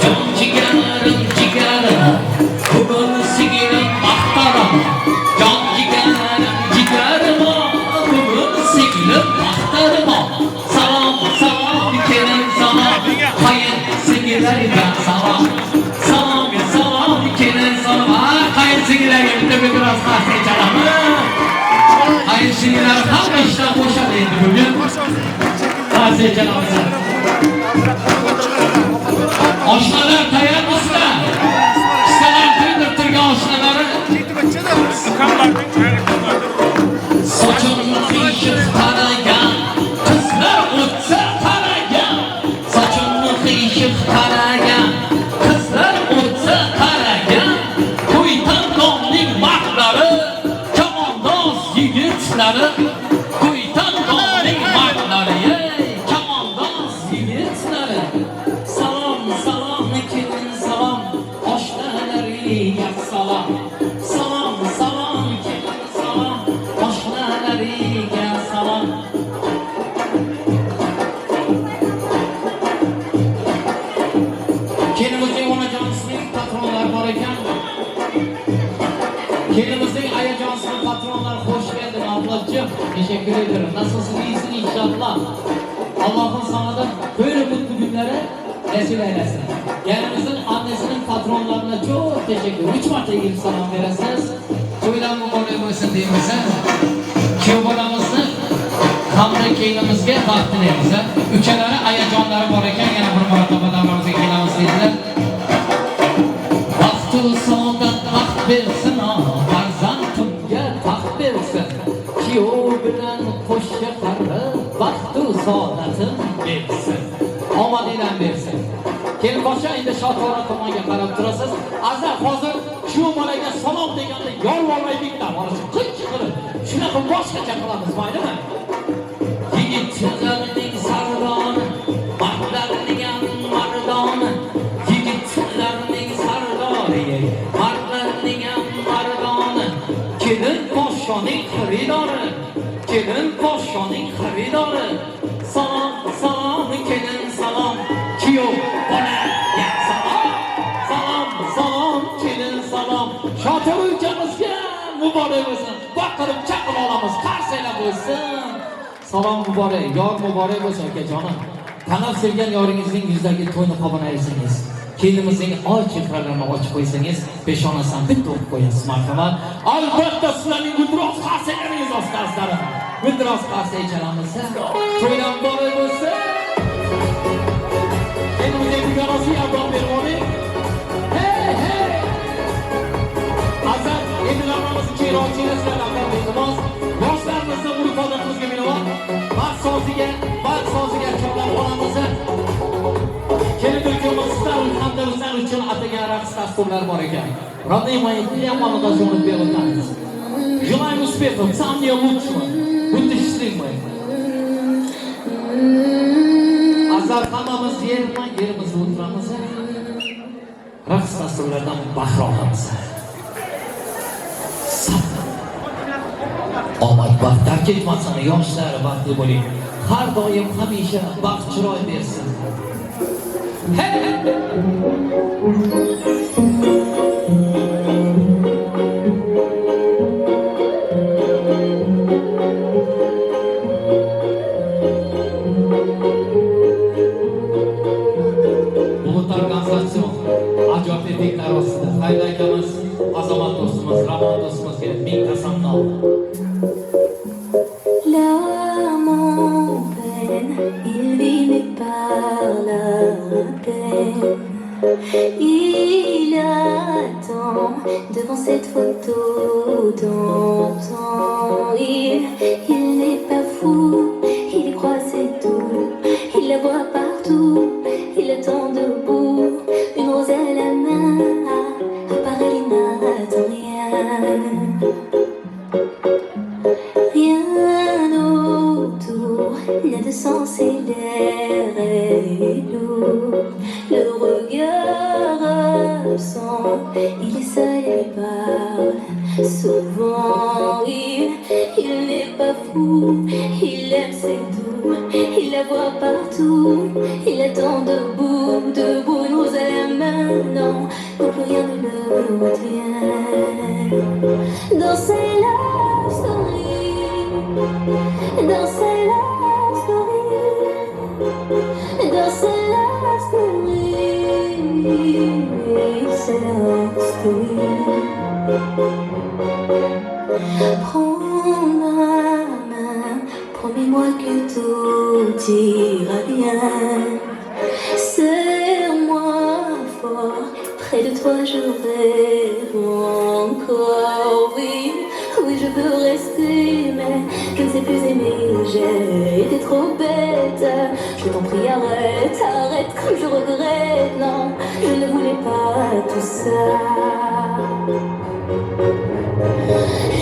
Speaker 14: Jon jigarim, jigarim, bugun singlim maqtarim. Jon jigarim, jigarim, bugun singlim maqtarim. Salom, salom, kelin salom, qayin singillariga salom. Salom, salom, kelin salom. Qayin singillarga bitta biroz qarsak chalamiz. Qayin singillar hamma ishdan bo'shadi endi bugun. Qarsak chalamiz. Oshnalar tayyormisizlar? Kissalar to'ydirib turgan oshnalari. Sochimni qiyshiq taragan, qizlar o'tsa qaragan. Sochimni qiyshiq taragan, qizlar o'tsa qaragan. Ko'ytandomning mardlari, chavandoz yigitlari. Ko'ytandomning mardlari, chavandoz yigitlari. Salom, salom, kelin salom, oshnalariga salom. Salom, salom, kelin salom, oshnalariga salom. Kelinimizning onajonisining Nasılsın, iyisin inşallah. Allah'ın sana da böyle mutlu günlere vesile eylesin. Gelinimizin annesinin patronlarına çok teşekkür ederim. 3 marta ilgili salam veresiniz. To'ylar muborak bo'lsin deymiz. Kuyov bolamizni hamda kelinimizga baxt tilaymiz. Ukalari, ayajonlari bor ekan, yana bir marotaba davramizga kelamiz dedilar. Baxtu saodat baxt bersin, farzandimga taxt bersin. Kuyov bilan qo'sha qari baxtu saodatim bersin. Omadinglar bersin. Kelinboshi endi Shoto'ra tomonga qarab turasiz. Azar hozir shu bolaga salom deganda yolvormaylik dam olish qichqirib, shunaqa boshqacha qilamiz, maylimi? Yigitlarning sardoni, mardlarning ham mardoni, yigitlarning sardori, mardlarning ham mardoni, kelin podshoning xaridori, kelin podshoning xaridori. Salom, salom, kelin salom, kuyov bolaga salom, salom, salom, kelin salom. Shoto'ra ukamizga muborak bo'lsin. Baqirib chaqirib olamiz, qarsanglar bo'lsin. Salom muborak, yor muborak bo'lsin akajonim. Tanab sevgan yoringizning yuzidagi to'y niqobini ayirsangiz, kelinimizning oy chehralarini ochib qo'ysangiz, peshonasidan bitta o'pib qo'yasiz, marhamat. Albatta sizlarning guldiroz qarsanglaringiz ostida azizlarim. Guldiroz qarsak chalamiz. To'ylar muborak bo'lsin. Kelinimizga dugonasi yordam berib oling. Hey, hey! Azat, endi davramizni keyinroq sizlardan iltimos. Yoshlarimizni urf-odatimizga binoan baxt soziga chorlab olamiz. Kelin ukamiz hamda bizlar uchun atagan raqs dasturlar bor ekan. Родные мои, прямо мы должны первый танец. Желаем успехов, самого лучшего. Будьте счастливы. Azar hammamiz yerma yerimizda o'tiramiz. Raqs dasturlaridan bahra olamiz. Omad baxt tark etmasin, yoshlar baxtli bo'ling. Har doim hamisha baxt chiroy bersin. Hey! Bulut organizasyon ajoyib effektlar ostida Hayda akamiz, Azamat do'stimiz, Ramon do'stimizga ming qasamni oldi.
Speaker 3: L'âme en peine, il vit mais parle à peine. Il attend devant cette photo d'antan. Il n'est pas fou, il croit c'est tout. Il la voit partout, il attend debout. Une rose à la main, à part elle, il n'attend rien. Rien autour n'a de sens et l'air est lourd. Le regard absent, il est seul et lui parle. Souvent il n'est pas fou, il aime c'est tout. Il la voit partout, il attend debout, debout, une rose à la main. Non, non plus rien ne le retient. Dans ses love stories, dans ses love stories, dans ses love stories, ses love stories. Prends ma main, promets-moi que tout ira bien. Serre-moi fort, près de toi je rêve encore. Oui, oui, je veux rester, mais je ne sais plus aimer. J'ai été trop bête. Je t'en prie, arrête, arrête, comme je regrette. Non, je ne voulais pas tout ça.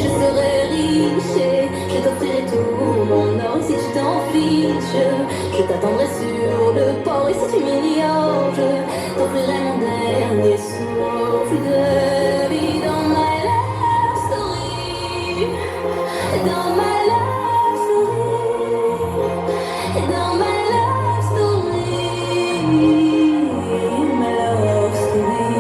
Speaker 3: Je serai riche et je t'offrirai tout mon or. Si tu t'en fiches, je t'attendrai sur le port. Et si tu m'ignores, je t'offrirai mon dernier souffle de vie. Dans ma love story, dans ma love story, dans ma love story, ma love story.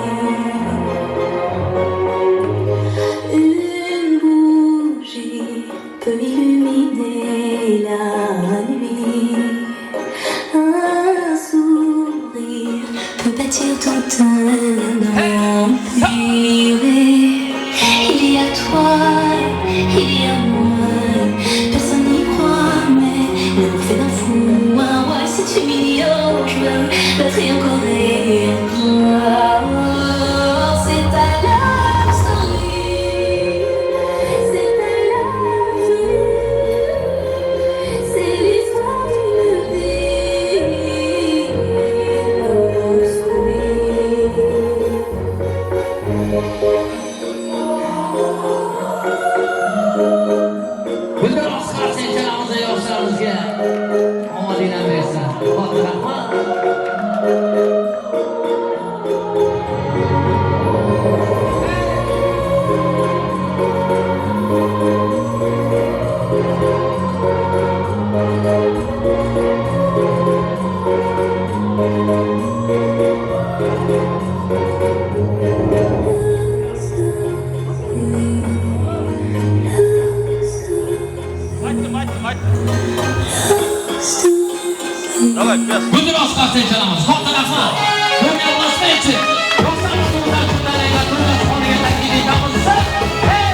Speaker 3: Une bougie peut illuminer la bâtir tout un empire. Il y a toi, il y a moi, personne n'y croit, mais l'amour fait d'un fou un roi. Si tu m'ignores, je me battrai encore et encore. C'est ta love story, c'est ta love story, c'est l'histoire d'une vie. Love story.
Speaker 14: Gulbiroz qarsak yoshlarimizga omadinglar bersin. Katta rahmat.
Speaker 5: Давай, пес.
Speaker 14: Gulbiroz qarsak chalamiz. Katta rahmat. Bunga bosmaychi. Yoshlarimizni o'zar kunlarga to'y taklif etamiz. Hey!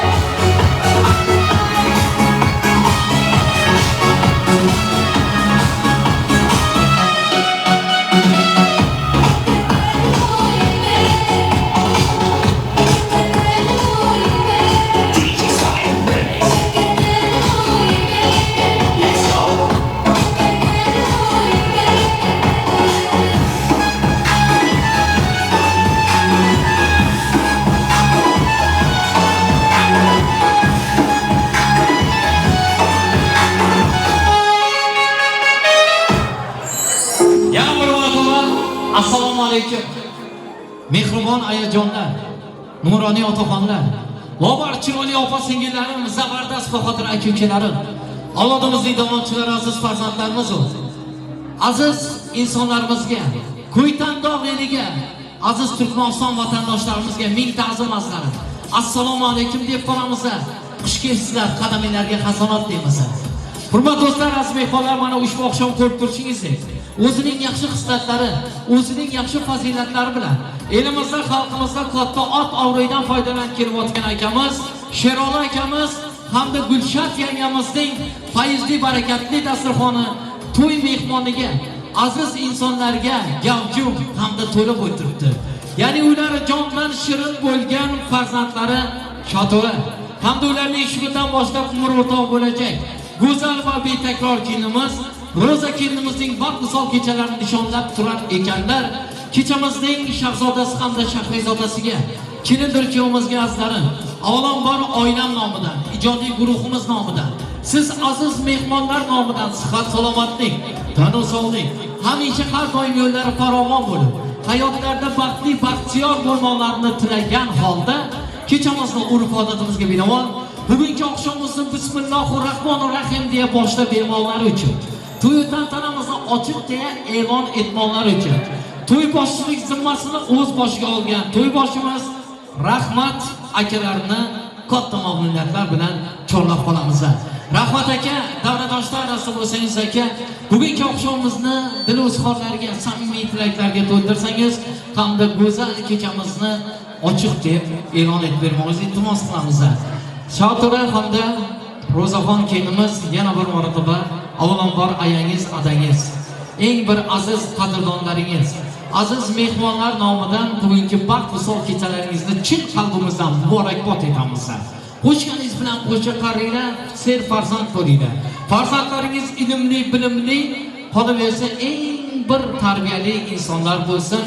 Speaker 14: Yana bir marotaba assalomu alaykum. Mehribon ayajonlar, nuroniy otaxonlar, lobar chiroyli opa singillarim, zabardast bahodir aka ukalarim, avlodimizning davomchilari, aziz farzandlarimiz, aziz insonlarimizga, Ko'ytandog' eliga, aziz Turkmaniston vatandoshlarimizga ming ta'zim azlarim. Assalomu alaykum deb qolamiz. Xush kelibsizlar, qadaminglarga hasonat deymiz. Hurmatli do'stlar, aziz mehmonlar, mana ushbu oqshom ko'rib turishingizdek, o'zining yaxshi xislatlari, o'zining yaxshi fazilatlari bilan elimizda, xalqimizda katta ot obro'yidan foydalanib kelayotgan akamiz Sheroli akamiz hamda Gulshat yangamizning fayzli, barakatli dasturxoni to'y mehmoniga, aziz insonlarga gavjum hamda to'lib o'tiribdi. Ya'ni ular jondan shirin bo'lgan farzandlari Shoto'ra hamda ularning shu kundan boshlab umr o'rtoq bo'lajak go'zal va betakror kelinimiz Ro'za kelinimizning baxt visol kechalarini nishonlab turar ekanlar. Kechamizning shahzodasi hamda shahrizodasiga, kelindir kuyovimizga azlarim, avvalambor oilam nomidan, ijodiy guruhimiz nomidan, siz aziz mehmonlar nomidan sihat salomatlik, tanu sog'lik, hamisha har doim yo'llari farovon bo'lib, hayotlarda baxtli, baxtiyor bo'lmoqlarini tilagan holda kechamizni urf-odatimizga binoan bugungi oqshomimizni bismillahir rohmanir rohim deya boshlab bermoqlari uchun, to'y tantanamizni ochiq deya e'lon etmoqlari uchun, to'y boshchilik zimmasini o'z boshiga olgan to'y boshimiz Rahmat akalarni katta mamnuniyatlar bilan chorlab qolamiz. Rahmat aka, davradoshlar nasib bo'lsangiz aka, bugungi oqshomimizni dil izhorlarga, samimiy tilaklarga to'ldirsangiz hamda go'zal kechamizni ochiq deb e'lon etib bermoqni iltimos qilamiz. Shoto'ra hamda Ro'zaxon kelinimiz yana bir marotaba avvalambor ayangiz, adangiz, eng bir aziz qadrdonlaringiz, aziz mehmonlar nomidan bugungi baxt visol kechalaringizni chin qalbimizdan muborakbod etamiz. Qo'shganingiz bilan qo'sha qaringlar, ser farzand bo'linglar. Farzandlaringiz ilmli, bilimli, qolaversa eng bir tarbiyali insonlar bo'lsin.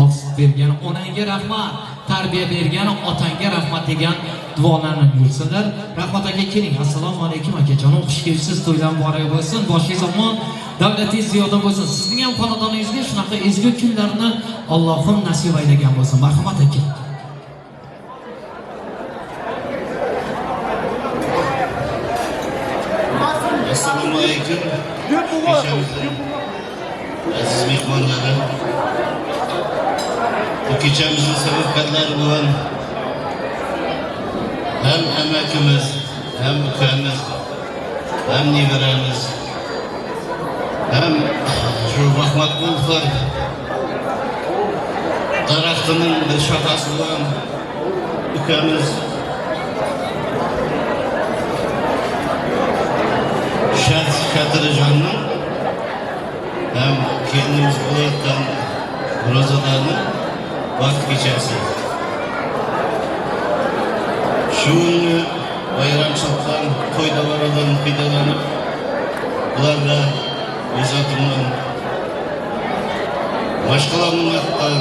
Speaker 14: Oq sut bergan onangga rahmat, tarbiya bergan otangga rahmat degan duolarni yursinlar. Rahmat aka, keling. Assalomu alaykum akajonim, xush kelibsiz. To'ylar muborak bo'lsin, boshingiz omon, davlatingiz ziyoda bo'lsin. Sizning ham xonadoningizga shunaqa ezgu kunlarni Allohim nasib aylagan bo'lsin. Marhamat aka.
Speaker 16: Assalomu alaykum. Kechamizning aziz mehmonlari, bu kechamizning sababkorlari bo'lgan ham amakimiz, ham ukamiz, ham nevaramiz, ham shu Rahmatqulovlar Hayotining bir shoxasi bo'lgan ukamiz Shatirijonning ham kelinimiz bo'layotgan Ro'zalarning baxt kechasi. Shu bayramchilikdan, to'y davradan foydalanib, ularga o'z otimdan, boshqalarning atidan,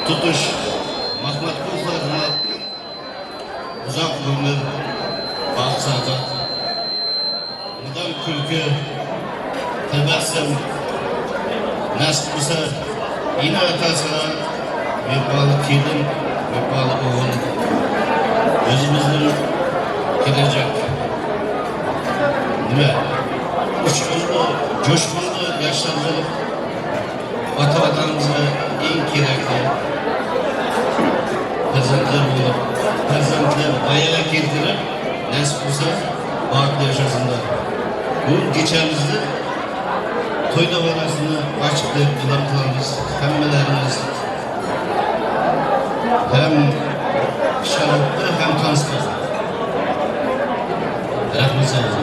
Speaker 16: tutush Mahmatqulovlarning atidan uzoq umr, baxt saodat, mudom kulgi, tabassum nasib bo'lsa, ena otasiga vefoli kelin, vefoli o'g'il, o'zimizning kelajak nima uchqunli, jo'shqinli yoshlar bo'lib, ota vatanimizga eng kerakli farzandlar bo'lib, farzandlar voyaga keltirib, nasib bo'lsa, baxtli yashasinlar. Bu kechamizni to'y davrasini ochiq deb e'lon qilamiz. Hammalarimiz ham sharafli, ham tanishli. Rahmat sizlarga.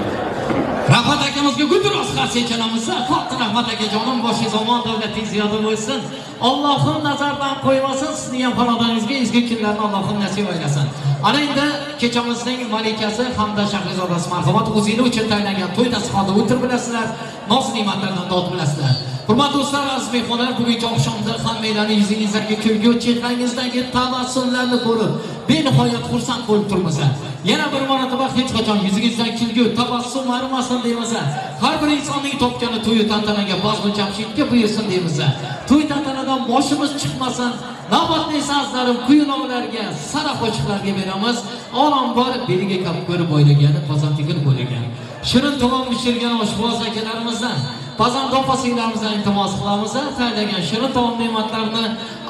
Speaker 14: Rahmat akamizga gulduros qarshi chalamiz. Katta rahmat akajonim, boshingiz omon, davlatingiz ziyoda bo'lsin. Allohim nazardan qo'ymasin, sizni ham xonadoningizga ezgu kunlarni Allohim nasib aylasin. Ana endi kechamizning malikasi hamda shahrizodasi marhamat, o'zingiz uchun tayinlangan to'y dasturxonida o'tirib bilasizlar, noz ne'matlardan dod bilasizlar. Hurmatli do'stlar, aziz mehmonlar, bugungi oqshomda hammanglarning yuzingizdagi kulgu, chehrangizdagi tabassumlarni ko'rib benihoyat xursand bo'lib turibmiz. Yana bir marotaba hech qachon yuzingizdan kulgu, tabassum arimasin deymiz. Har bir insonning topgani to'yu tantanaga, bazmi jamshidga buyursin deymiz. To'y tantanadan boshimiz chiqmasin. Navbatni esa azizlarim quyunovlarga, sara qo'shiqlarga beramiz. Olam bor beliga kap ko'rib o'ylagani, qozon bo'lagan. Shirin taom pishirgan oshboz akalarimizdan, pazanda opa singlarimizdan iltimos qilamiz, tayyorlagan shirin taom ne'matlarini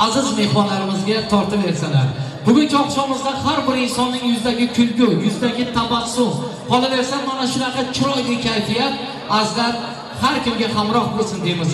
Speaker 14: aziz mehmonlarimizga tortib bersalar. Bugungi oqshomimizda har bir insonning yuzidagi kulgu, yuzidagi tabassum, qolaversa mana shunaqa chiroyli kayfiyat azizlar har kimga hamroh bo'lsin deymiz.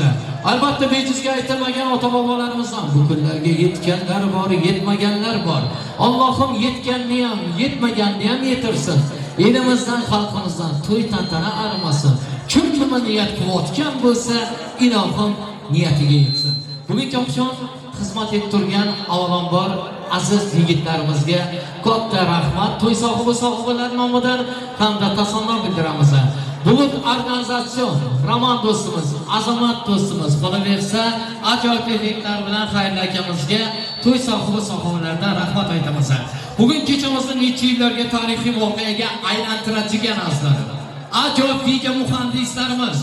Speaker 14: Albatta bejizga aytilmagan ota-bobolarimizdan bu kunlarga yetganlar bor, yetmaganlar bor. Allohim yetganni ham, yetmaganni ham yetirsin. Elimizdan, xalqimizdan to'y tantana arimasin. Kim nima niyat qilayotgan bo'lsa, ilohim niyatiga yetsin. Bugungi oqshom xizmat etib turgan avvalambor aziz yigitlarimizga katta rahmat. To'y sohibi sohibalar nomidan hamda tasanno bildiramiz. Bulut organizasyon Roman do'stimiz, Azamat do'stimiz, qolaversa ajoyib effektlar bilan xayrli akamizga to'y sohibi sohibalardan rahmat aytamiz. Bugun kechamizni necha yillarga tarixiy voqeaga aylantiradigan azizlarim, ajoyib video muhandislarimiz,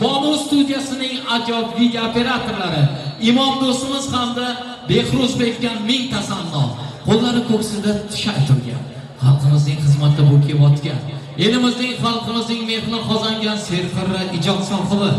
Speaker 14: Bonu studiyasining ajoyib video operatorlari Imom do'stimiz hamda Behruz bekka ming tasanno. Qo'llari ko'ksida tushay turgan, xalqimizning xizmatida bo'lib kelayotgan, elimizning, xalqimizning mehrini qozongan serqirra ijod sohibi,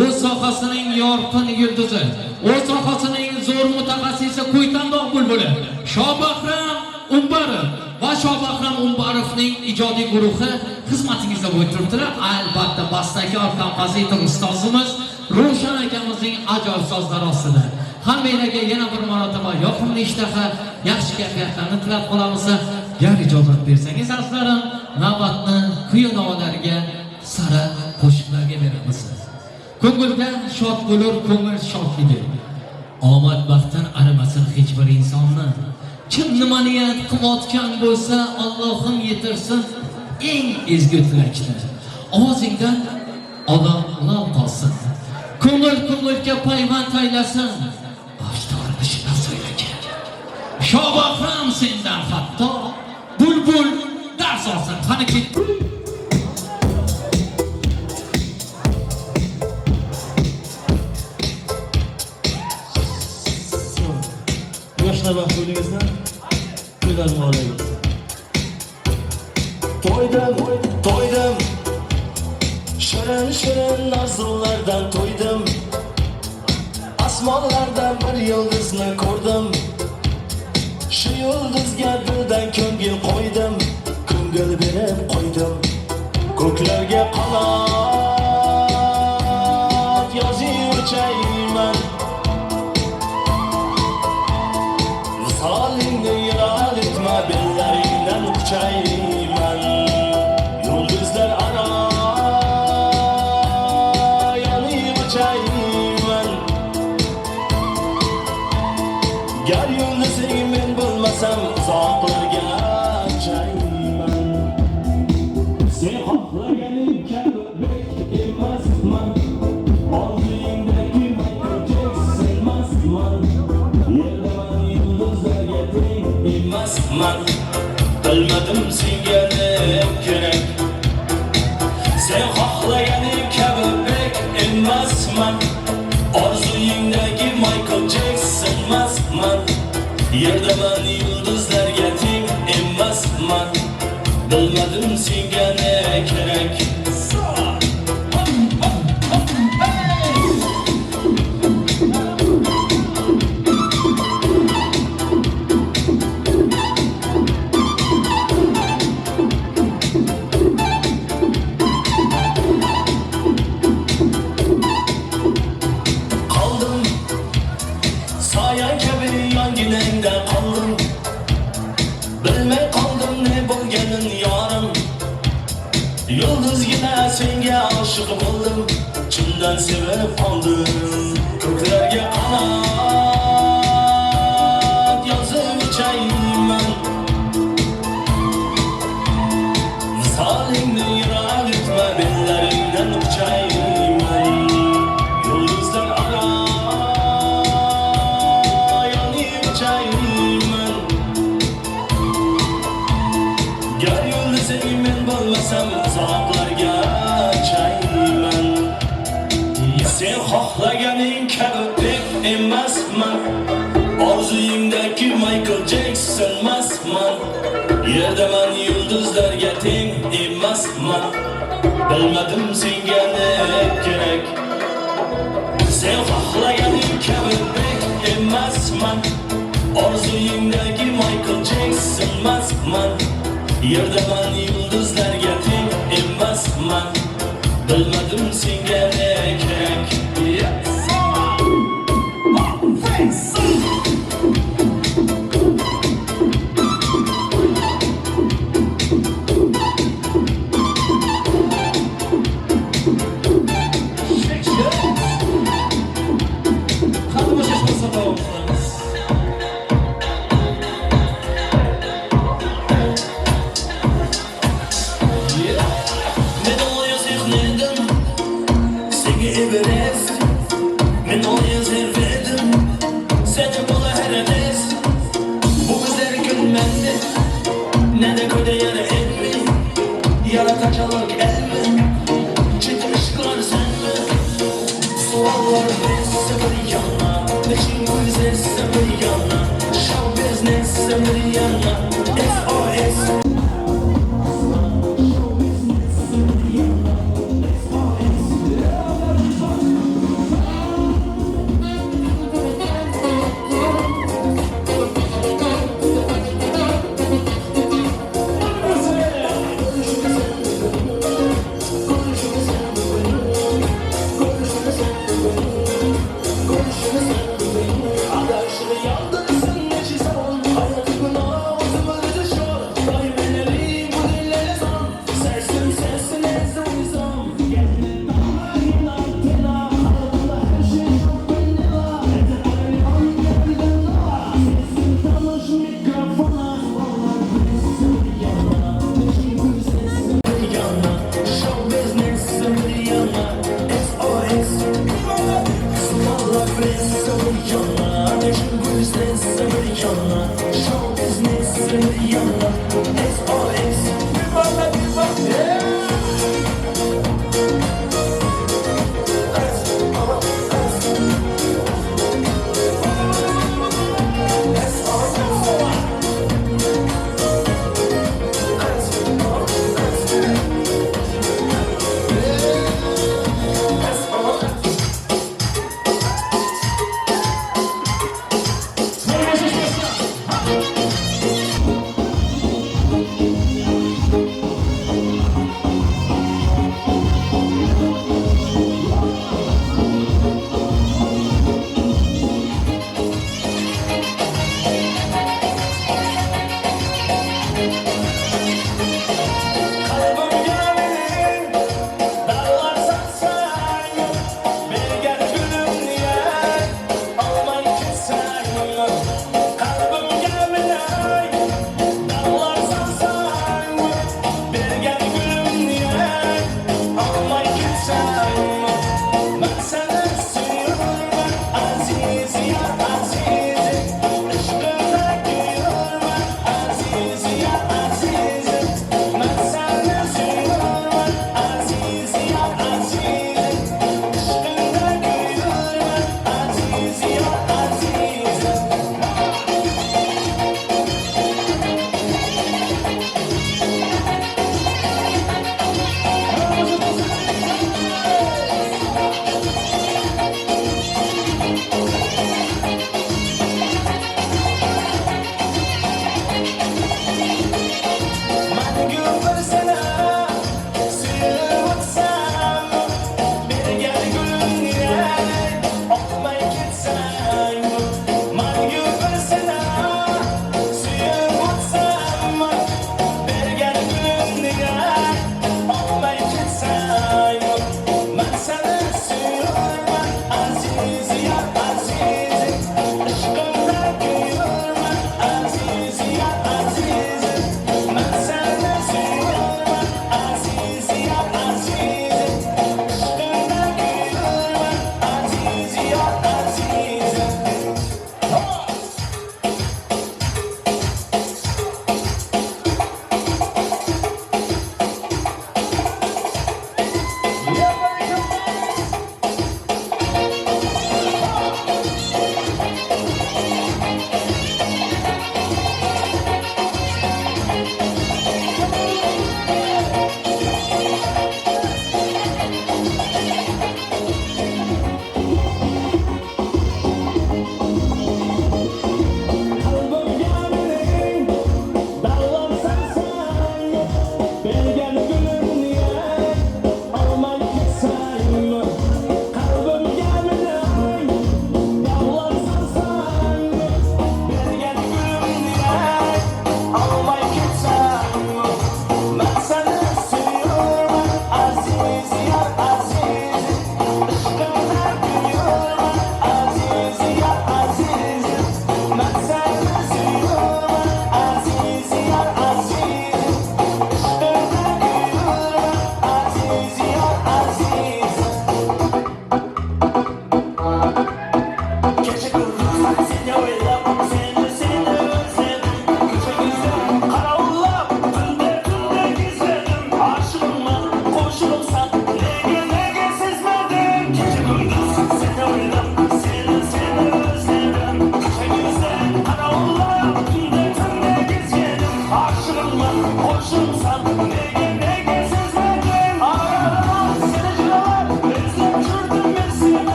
Speaker 14: o'z sohasining yorqin yulduzi, o'z sohasining zo'r mutaxassisi Ko'ytandog' bulbuli Shobahram Umbarov va Shobahram Umbarovning ijodiy guruhi xizmatingizda bo'lib turibdilar. Albatta bastakor, kompozitor ustozimiz Ravshan akamizning ajoyib sozlari ostida. Hammanglarga yana bir marotaba yoqimli ishtaha, yaxshi kayfiyatlarni tilab qolamiz. Agar ijozat bersangiz azizlarim, navbatni kuy-navolarga, sara qo'shiqlarga beramiz. Ko'ngilda shod bo'lur ko'ngil shodligi. Omad baxtdan arimasin hech bir insonni. Kim nima niyat qilayotgan bo'lsa, Allohim yetirsin eng ezgu tilakni. Ovozingdan odam lol qolsin. Ko'ngil ko'ngilga payvand aylasin. Oshtorishlar so'ylagan. Shobahram sendan hatto bulbul dars olsin. Qani ketdi.
Speaker 15: Yoshlar baxt bo'ldingizmi? To'ylar muborak bo'lsin. To'ydim, to'ydim. Shirin shirin arzulardan to'ydim. Osmonlardan bir yulduzni ko'rdim. Shu yulduzga dildan ko'ngil qo'ydim, ko'ngil berib qo'ydim. Ko'klarga qanot yozib uchayman. Gar yulduzing men bo'lmasam uzoqlarga chayman. Sen xohlaganing kabi bek emasman, orzuyingdagi Michael Jackson emasman. Yerdaman yulduzlarga teng emasman, bilmadim senga ne kerak. Sen xohlaganing kabi bek emasman, orzuyingdagi Michael Jackson emasman. Yerdaman yulduzlarga teng emasman, bilmadim senga ne kerak. Qaldim soya kabi yonginangda qoldim, bilmay qoldim ne bo'lganin yorim. Yulduzgina senga oshiq bo'ldim, chindan sevib qoldim. Ko'klarga qanot yozib uchayman, visolingni yiroq etma, bellaringdan quchayman. Yulduzlar aro yonib uchayman, gar yulduzing men bo'lmasam uzoqlarga chayman. Sen xohlaganing kabi bek emasman, orzuyingdagi Michael Jackson emasman. Yerdaman yulduzlarga teng emasman, bilmadim senga ne kerak. Sen xohlaganing kabi bek emasman, orzuyingdagi Michael Jackson emasman. Yerdaman yulduzlarga teng emasman, bilmadim senga ne kerak. Men o'yozib senga Everest, men o'yozib edim seni bo'la haranes. Bu bizler gülmendi, ne de köyde yara etmi, yaratacalık el mi, çetin ışıklar sen mi? Suallar esse bir yana, neçin güzelse bir yana, show business bir yana, SOS.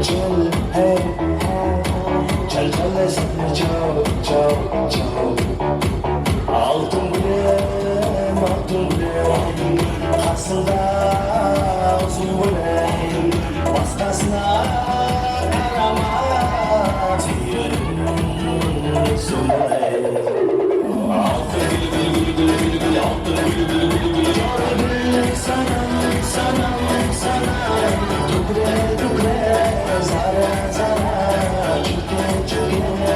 Speaker 15: Chal, hey, chal, chal, chal, chal. Altın gülüm, altın gülüm, Қасыңда ұзын гүлім, Басқасына қарама, Сүйерім сүмбілем. Altın gül gül gül gül gül gül, altın gül gül gül gül. Gül sanam, sanam, sanam, Tukre, tukre, zara, zara, Çüke, çüke,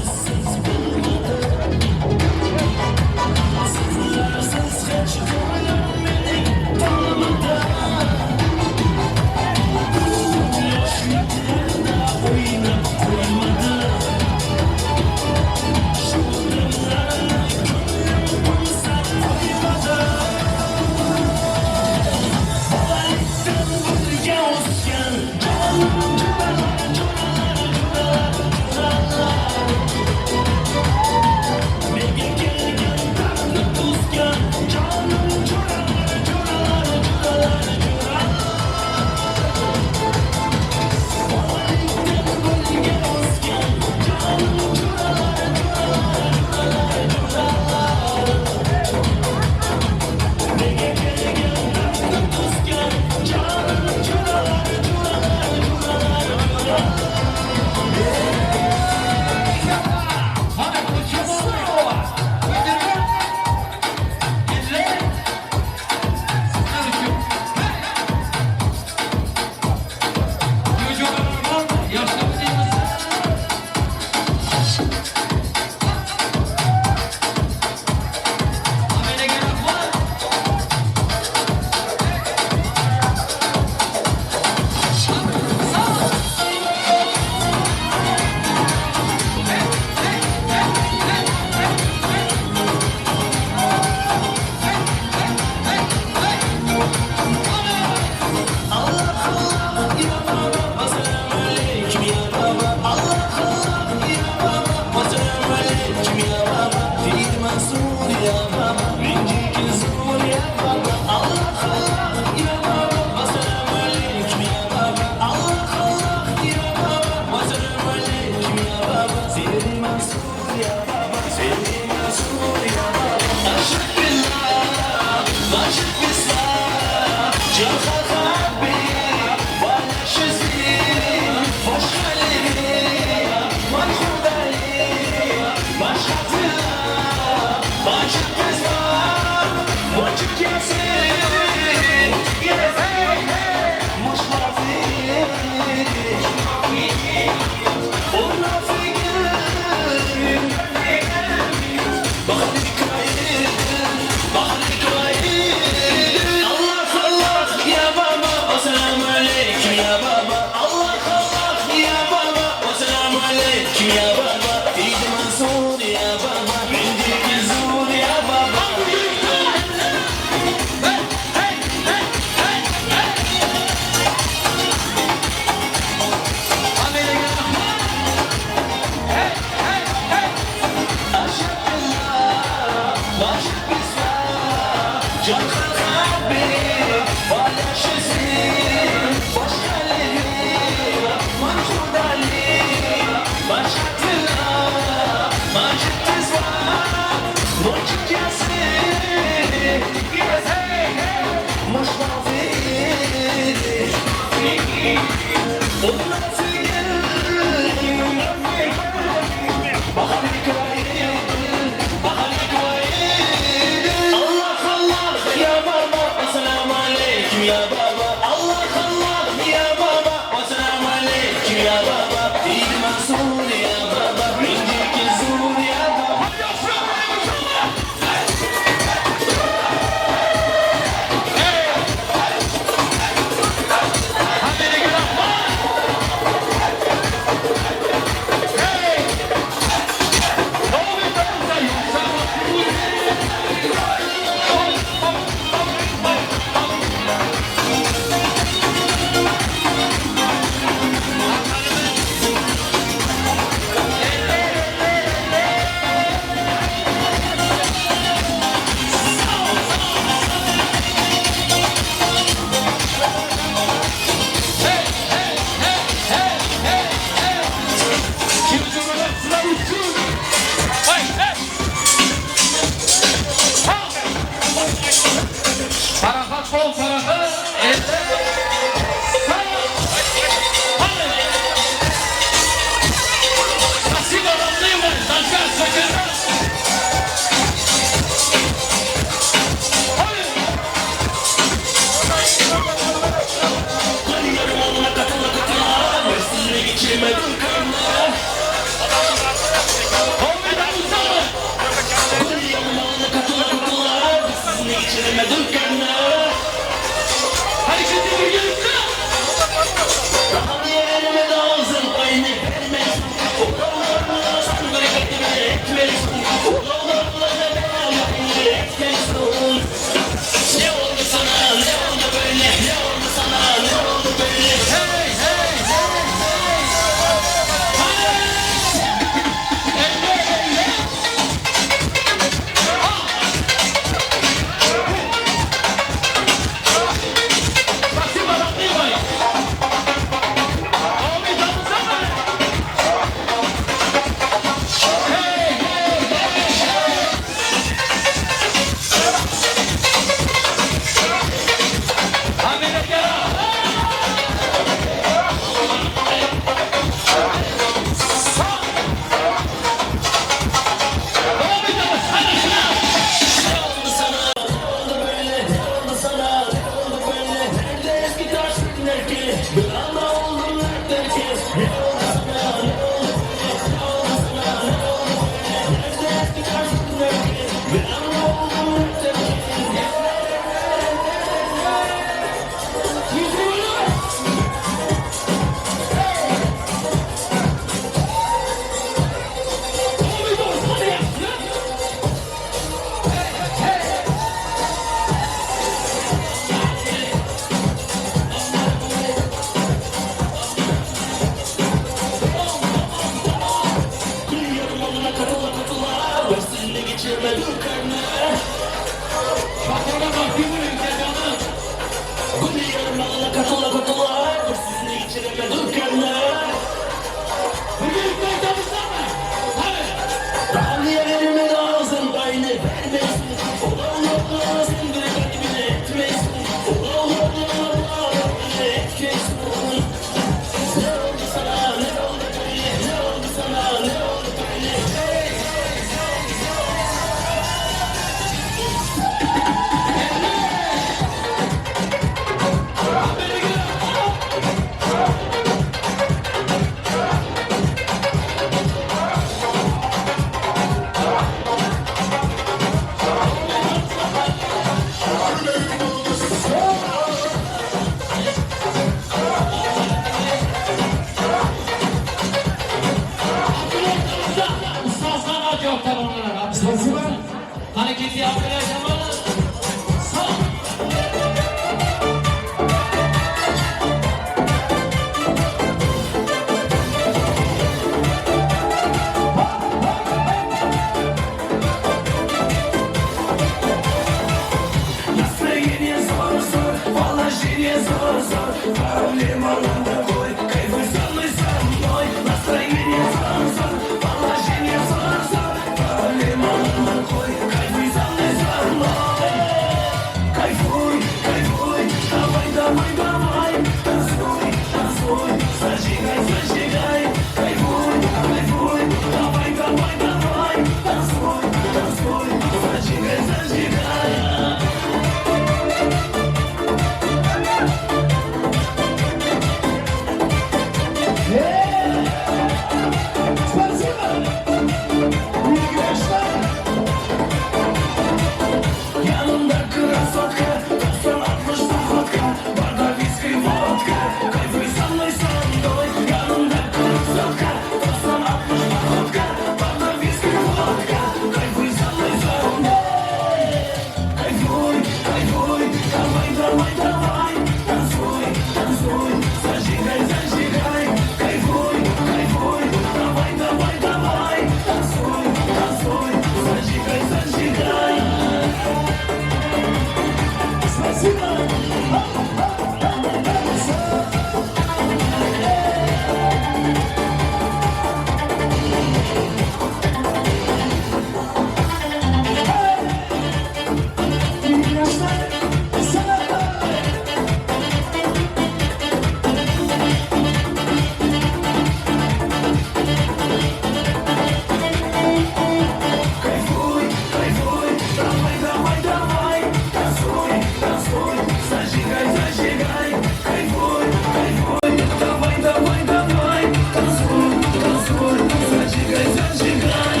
Speaker 15: Зажигай, зажигай.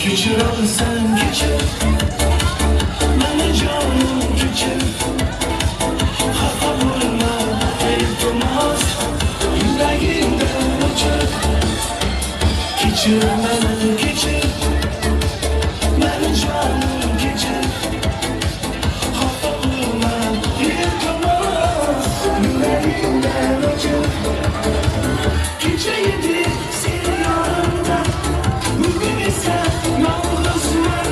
Speaker 15: Keçir alsan keçir, meni canım keçir. Xafa bo'lma, iltimos, yuragingdan o'chir. Keçir meni keçir, meni canım keçir. Xafa bo'lma, iltimos, yuragingdan o'chir. Kecha edi seni yonimda, bugun esa yolg'izman.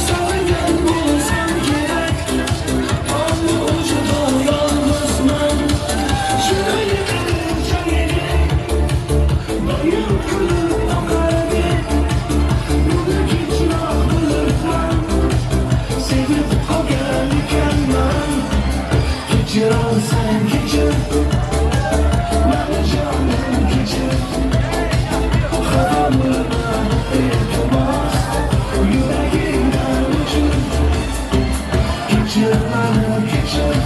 Speaker 15: Sog'ingan bo'lsam kerak, tongni uchida yolg'izman. Chiroyli qilchang edi, doim kulib boqardi. Bugun kechroq bilibman, sevib qolgan ekanman. Kechir olsang kechir, meni jonim kechir. Xafa bo'lma, iltimos, yuragingdan o'chir. Kechir meni kechir,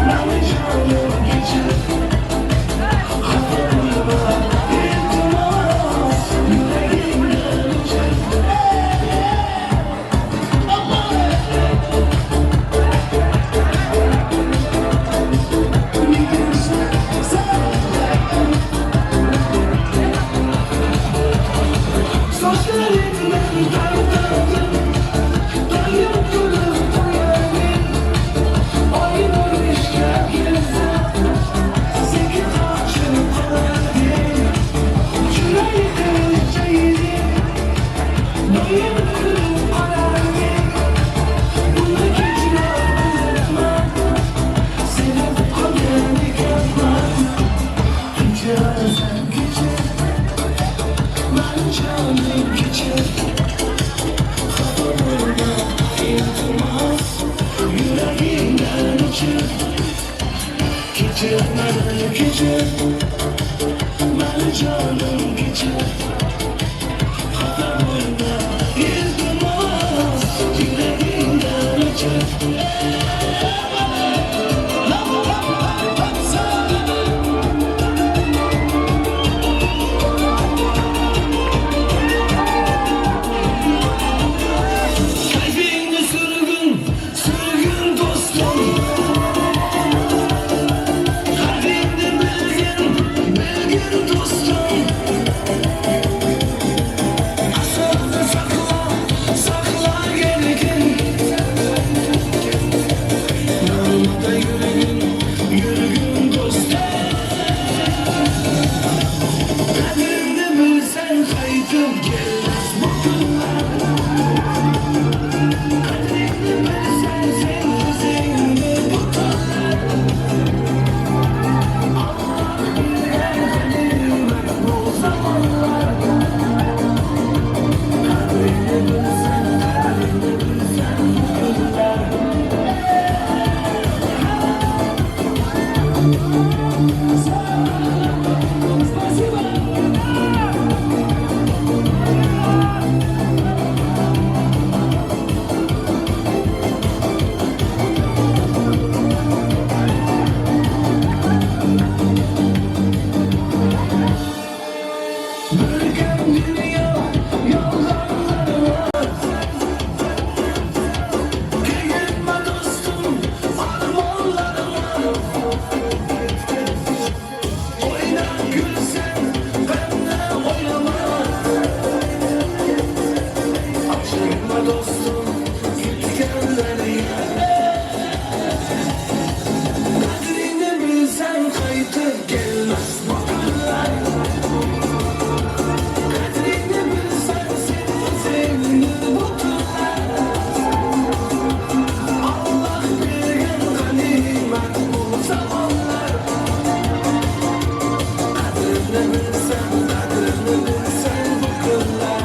Speaker 15: meni jonim kechir. Xafa bo'lma, iltimos, yuragingdan o'chir. Keçir meni keçir, meni canım keçir. Xafa bo'lma, iltimos, yuragingdan o'chir. Kayfingni sürgün, sürgün do'stim. Kalbimni bilgin, bilgin do'stim. Qaytib kelmas bu kunlar. Qadringni bilsam seni sevdim bu tunlar. Alloh bergan g'animat bu zamonlar. Qadrini bilsam, qadrini bilsam bu kunlar.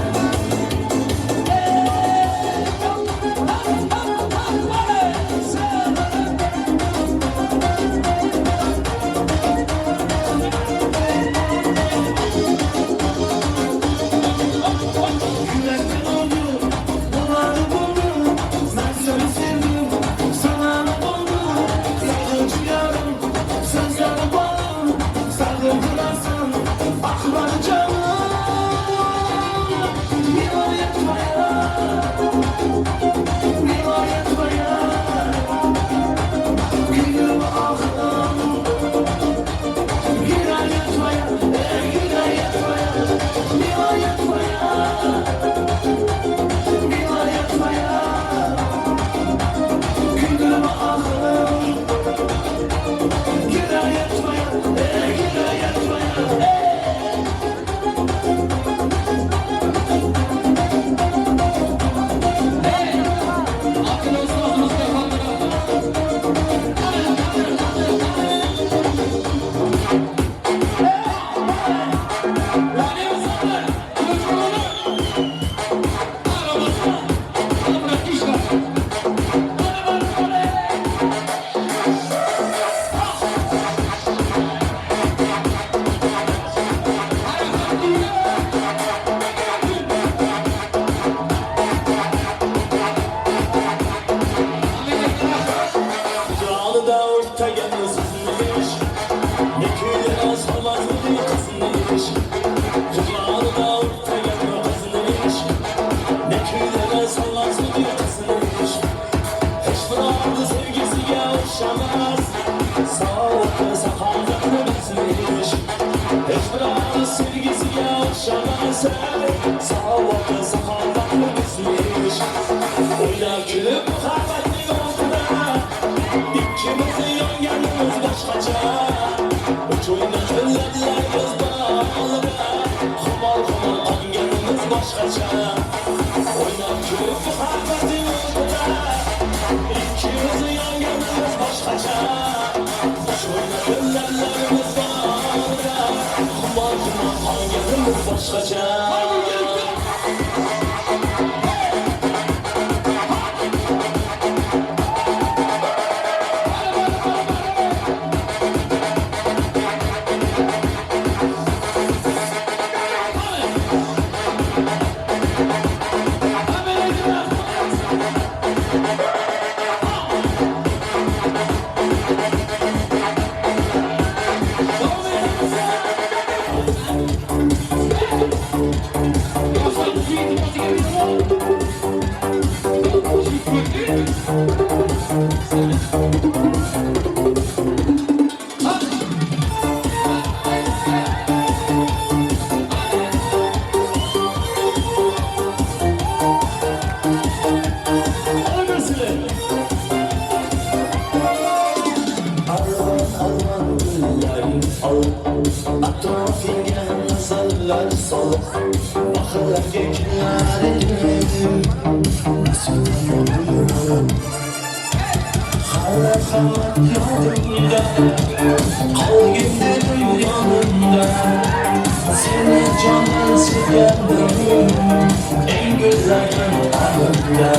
Speaker 15: Yürekten oldu, bunları buldum. Ben seni sevdim, sana ne oldu? Yardımcı yarım, sözleri balım. Sarıldırarsın, aklar canım. Vilayet vaya, vilayet vaya. Gülüm ahım, vilayet vaya, vilayet vaya. Vilayet vaya, vilayet vaya. Güldürme ahım, vilayet vaya, vilayet vaya. Canı da ortagan sizni ish, Ne kuylar solmazdi qizni ish. Canı da ortagan qizni ish, Ne kuylar solmazdi qizni ish. Hech birorta sevgisiga o'xshamas, Sog'liqni saxovatni bizni ish. Hech birorta sevgisiga o'xshamas, Sog'liqni saxovatni bizni ish. O'ynab kulib muhabbatning o'tida, İkkimizni yonganimiz boshqacha. Uch o'ynatib lablarimiz bog'liq, Xumor xumor qonganimiz boshqacha. O'ynab kulib muhabbatning o'tida, Ikkimizni yonganimiz boshqacha. Uch o'ynatib lablarimiz bog'liq, Xumor xumor qonganimiz boshqacha. Alvan alvan gullaring ol, Atrofinga nazarlar sol, Bahorlarga kunlar edim, Hali hamma yodimda, Qolgin dedim yonimda. Seni jonim sevgandim, Eng go'zalim olamda.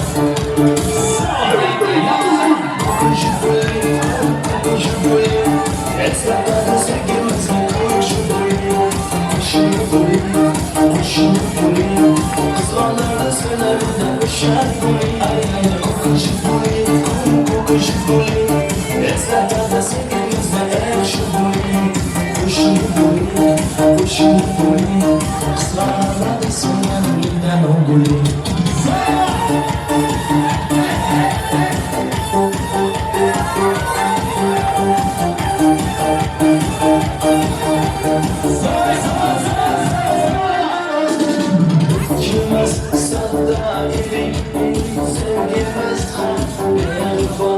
Speaker 15: İkimiz sanda idik, sevgimiz ham bevafo.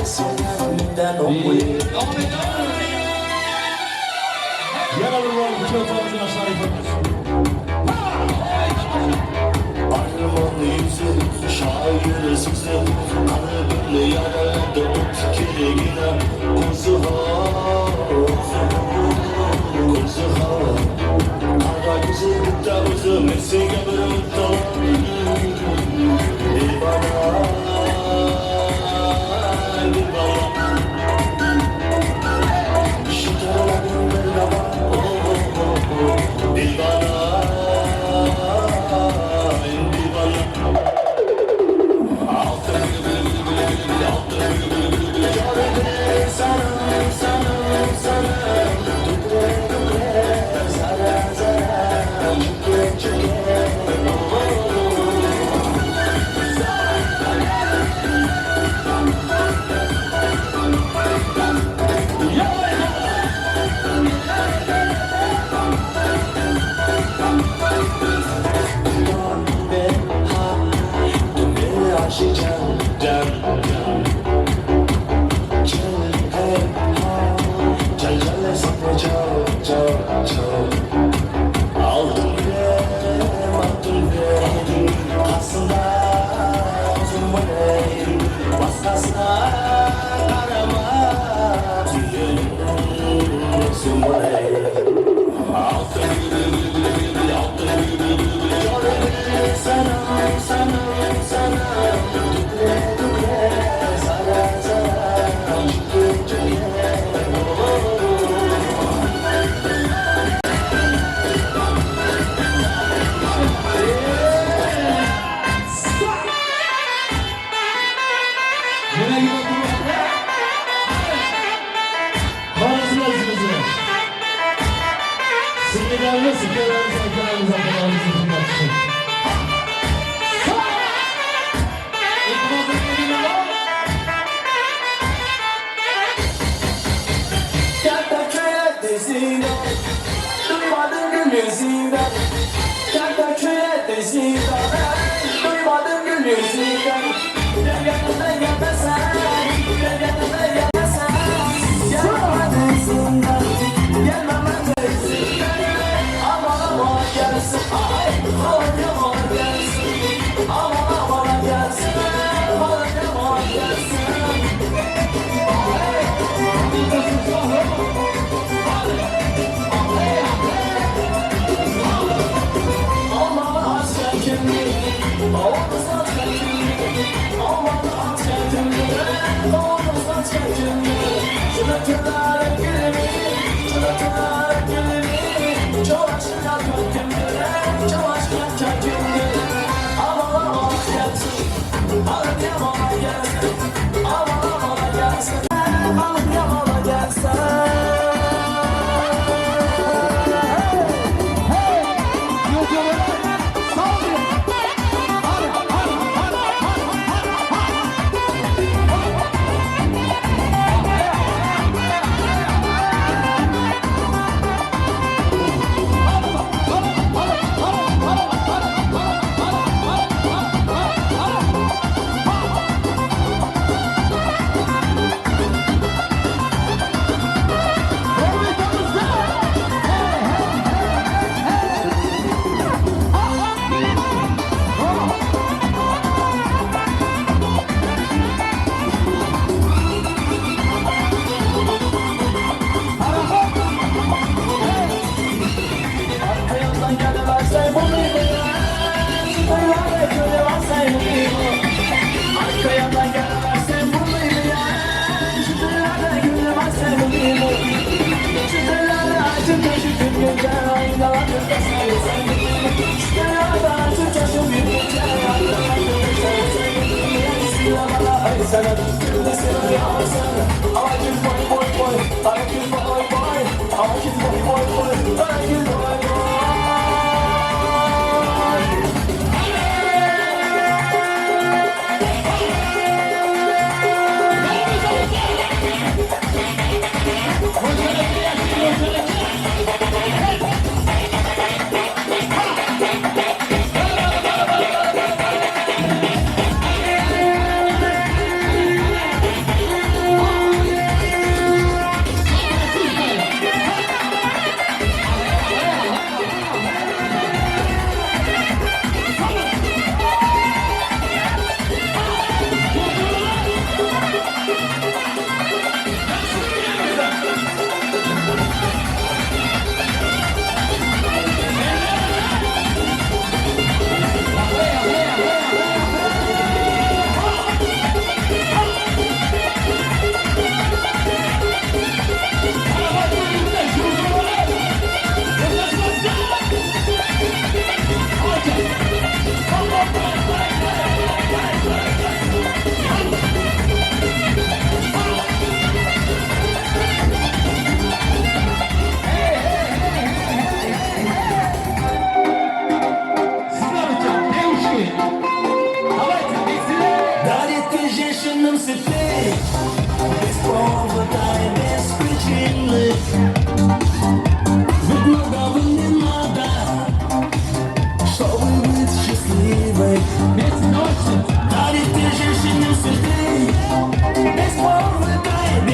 Speaker 15: Sendan o'qi.
Speaker 17: Yana bir bor kuchaytiramiz yoshlar.
Speaker 15: Armon yüzü, şair sözü, qalbimni yaraladı o't keligina. Ko'zi ha, ko'zi ha, qara ko'zi bitta o'zi, men senga bir muddao. Devona, devona, shitirladim bir navo, devona.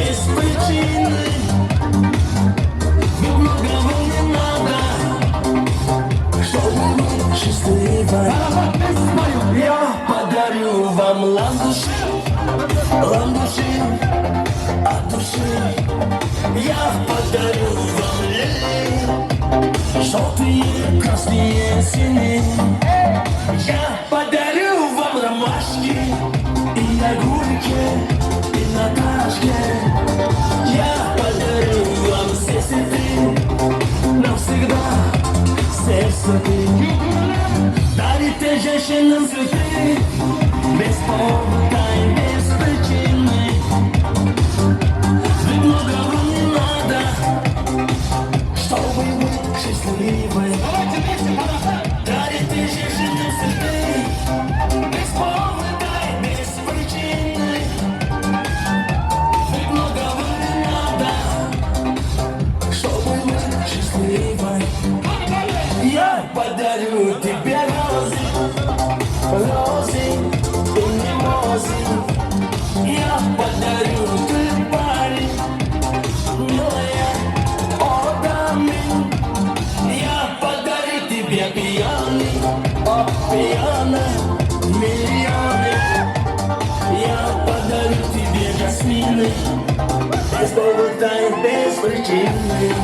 Speaker 15: без причины. Ведь многого не надо, чтобы быть счастливой. Я подарю вам ландыши, ландыши от души. Я подарю вам лилии, желтые, красные, синие. Я подарю вам ромашки и огурки, и Наташки. Я подарю вам все цветы, навсегда все цветы. Дарите женщинам цветы, без повода и без причины. Ведь многого не надо, чтобы быть счастливой. Дарите женщинам цветы, без повода и без причины. Ведь многого не надо, чтобы быть счастливой. Я подарю тебе розы, розы и мимозы. Я подарю ты парень, милая, о даме. Я подарю тебе пьяный, о пьяный, миллионы. Я подарю тебе жасмины, без повода и без причины.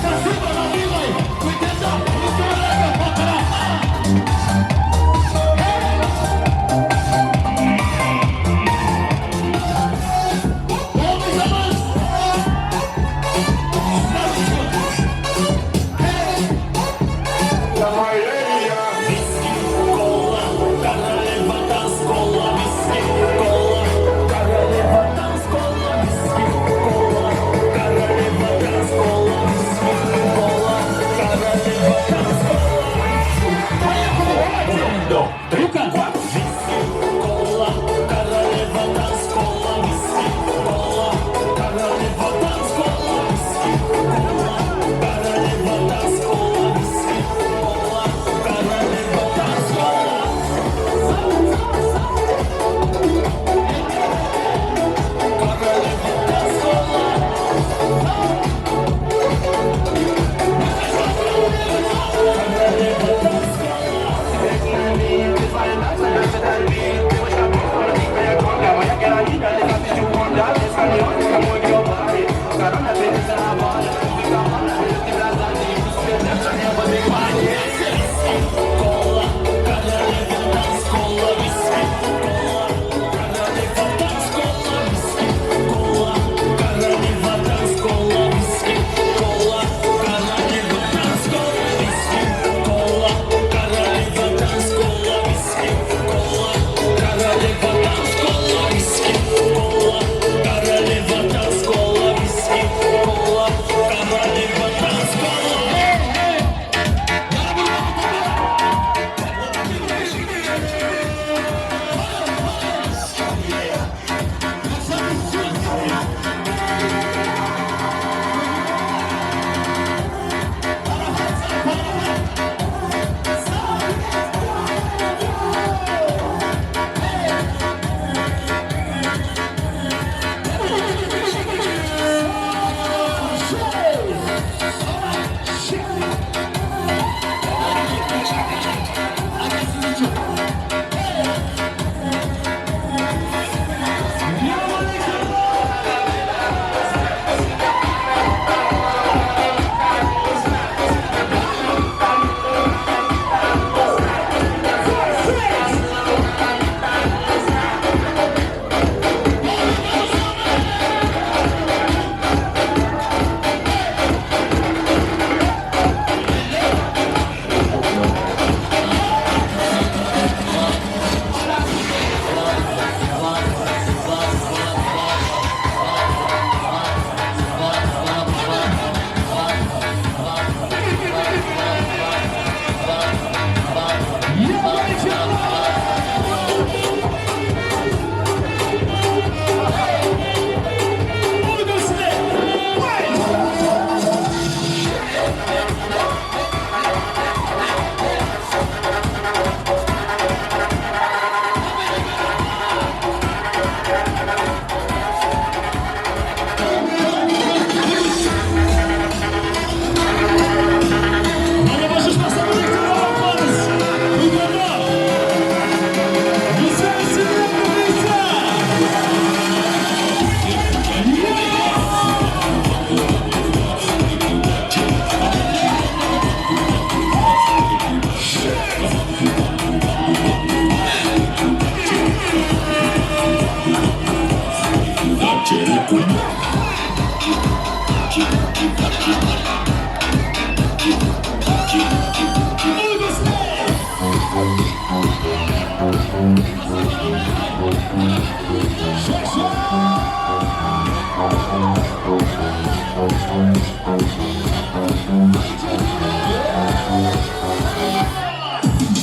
Speaker 15: Виски, кола, королева танцпола, виски, кола, королева танцпола, виски, кола, королева танцпола, виски, кола, королева танцпола.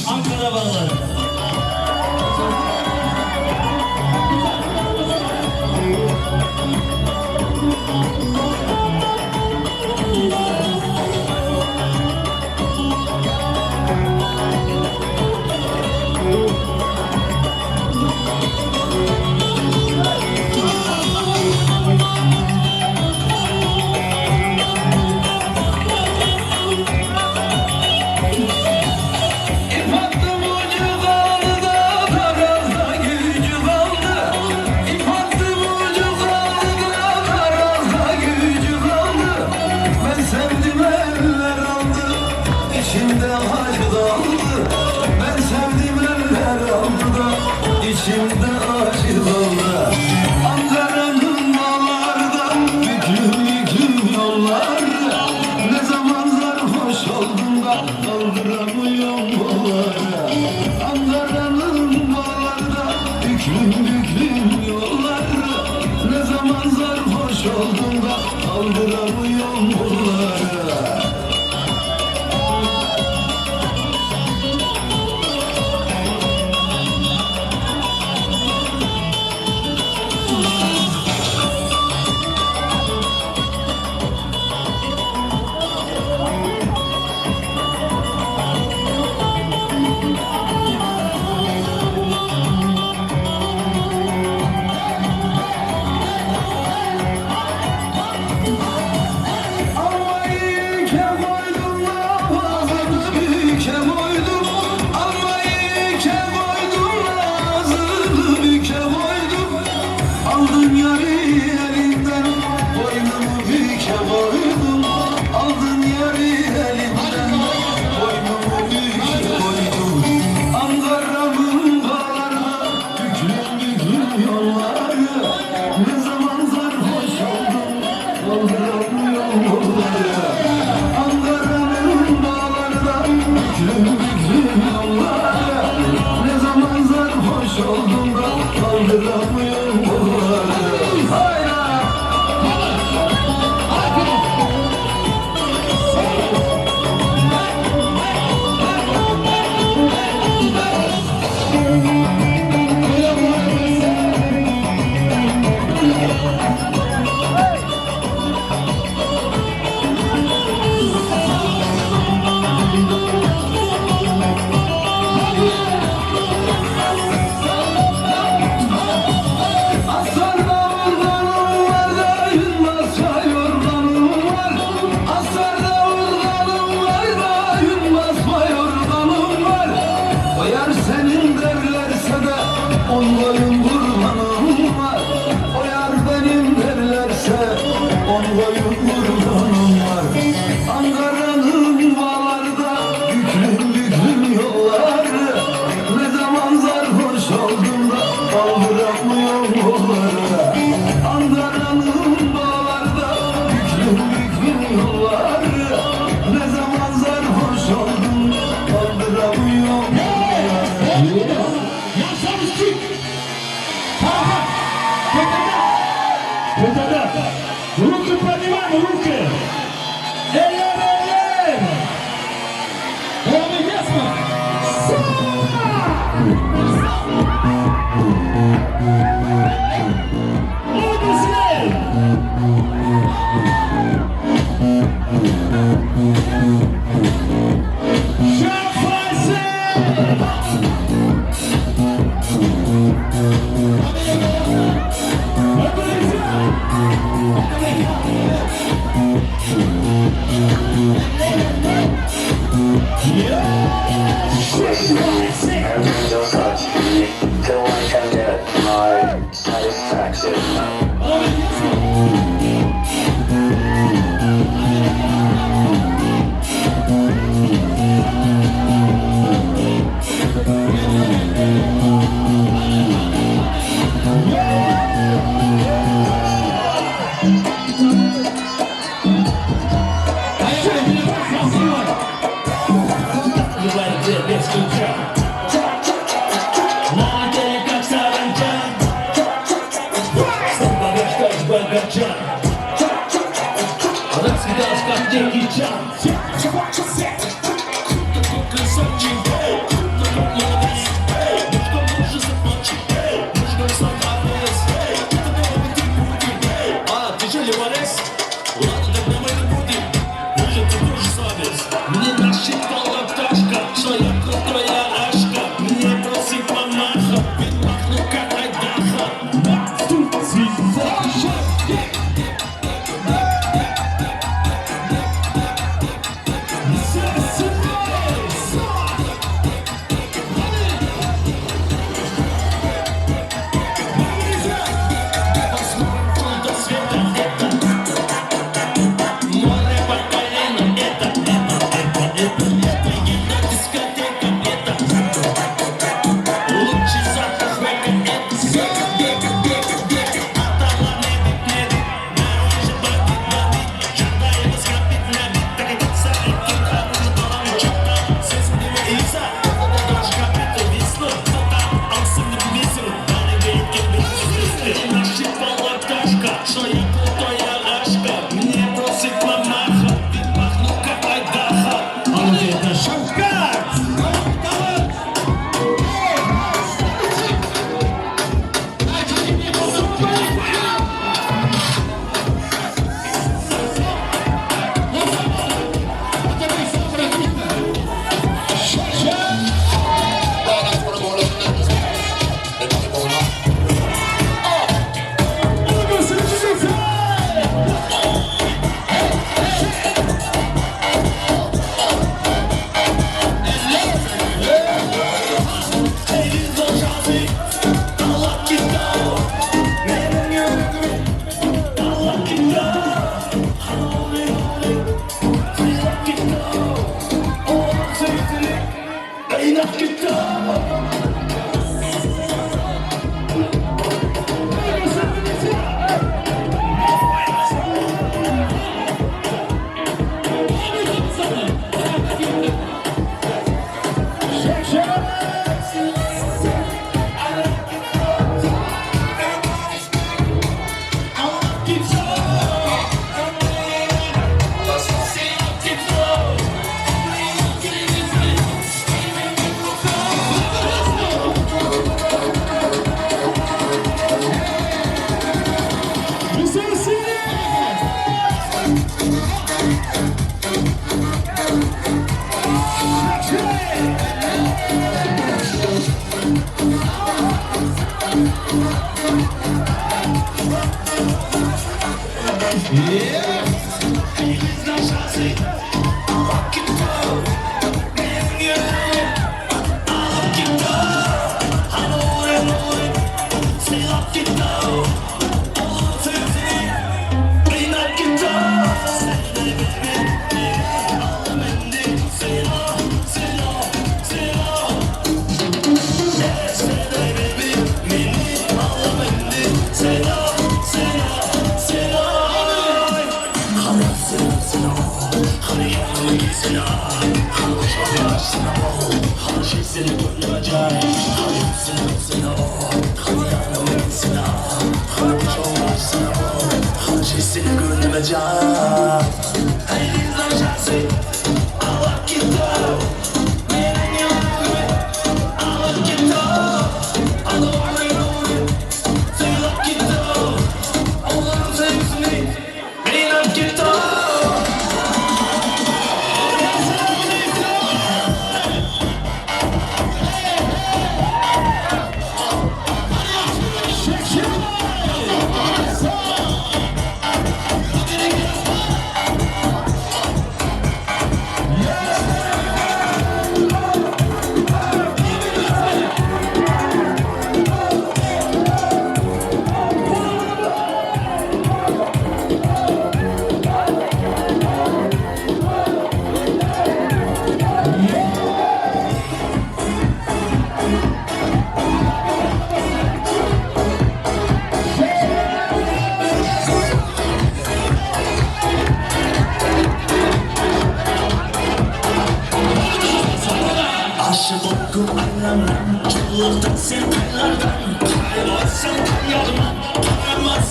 Speaker 17: Ankara bağları.
Speaker 15: İp attım ucu kaldı da tarazda gücü kaldı. İp attım ucu kaldı da tarazda gücü kaldı. Ben sevdim eller aldı, içimde acı kaldı. Ben sevdim eller aldı da içimde acı kaldı. Ankara'nın dağlarda büklüm büklüm yollarda. Ne zaman sarhoş oldum da kaldıramıyorum kolları. Ankara'nın bağlarda büklüm büklüm yolları. Ne zaman sarhoş oldum da kaldıramıyorum kolları. Ama ike koydum ağzını büke koydum. Ama ike koydum ağzını büke koydum. Aldın yarı elinden boynumu büke koydum. Aldın yarı elinden boynumu büke koydum. Ankara'nın bağlarına büklüm büklüm yolları. Ne zaman sarhoş oldum kaldıramıyorum yolları. Ankara'nın bağlarında büklüm büklüm yolları. Ne zaman sarhoş oldum da kaldıramıyorum yolları. Hayra! Asarda urganım var da yunmazsa yorganım var. Asarda urganım var da yunmazsa yorganım var. O yar senin derlerse de on koyun kurbanım var. O yar benim derlerse on koyun kurbanım var. Ankara'nın bağlarda büklüm büklüm yolları. Ne zaman sarhoş oldum da kaldıramıyorum kolları. Ankara'nın bağlarda büklüm büklüm yolları. Ne zaman sarhoş oldum kaldıramıyorum kolları.
Speaker 17: Yaşlar üstü. Tarafa. Ketede. Ketede. Руки поднимаем, руки. Eller, eller. Devam ediyoruz mu?
Speaker 18: Don't touch me till I can get my satisfaction.
Speaker 17: Раскидалась, как некий чан. Круто, как красавчик, круто, как молодец. Ну что можешь заплачить, нужно сорвалось. Это новый ты будем. А, ты же леворез? Ладно, тогда мы не будем. Может, ты тоже совесть. Мне насчитала пташка, что я крутая ашка. Мне просит мамаха, ведь пахну как айдаха. 1, 2, 3, 4, 5.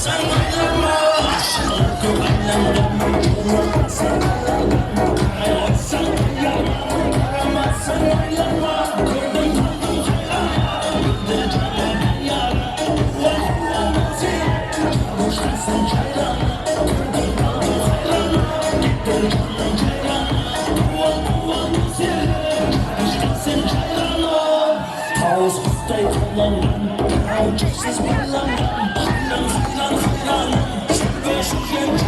Speaker 15: Sen aylanma, aşık oldum aylanma.
Speaker 17: qizday tovlangan, cheksiz baylangan, hayron, hayron, hayronim, shunga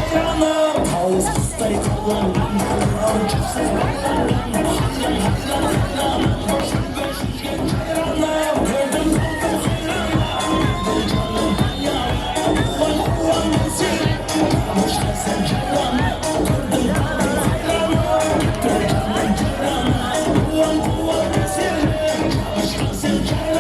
Speaker 17: jayronim. Tovus qizday tovlangan, cheksiz baylangan, hayron, hayron, hayronim, shunga jayronim. Ko'rdim, qoldim hayronman, jonim hayron, quvon, quvon seni, mushkasan jayronim. Ko'rdim, qoldim hayronman, jonim jayronim, quvon, quvon seni, mushkasan jayronim.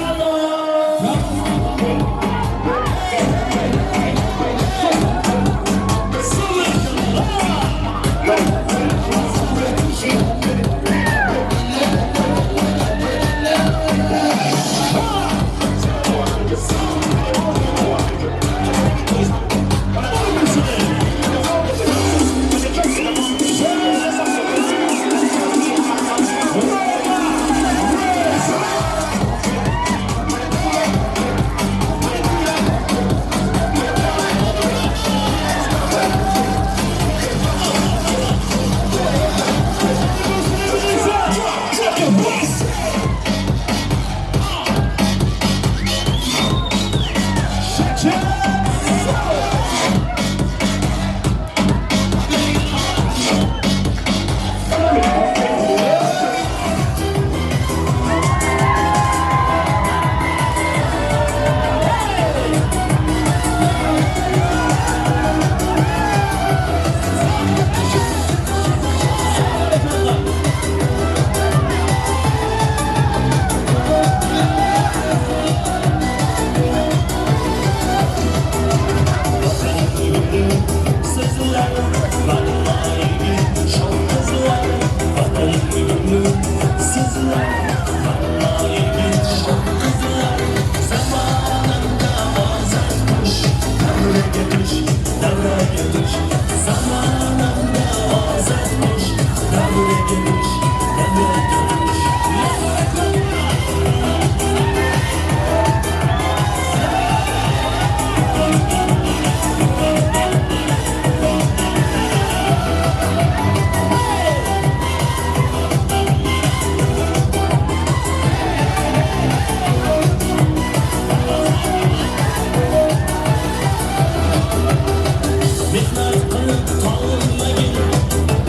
Speaker 17: Mehnat qilib tolmagin,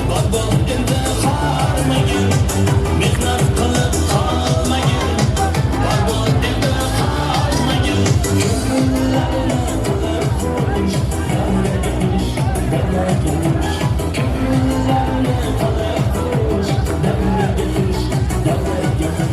Speaker 17: barbod endi hormagin. Mehnat qilib tolmagin, barbod endi hormagin. Ko'ngillarni qilib qo'yish, davraga tush, davraga tush. Ko'ngillarni qilib qo'yish, davraga tush, davraga tush.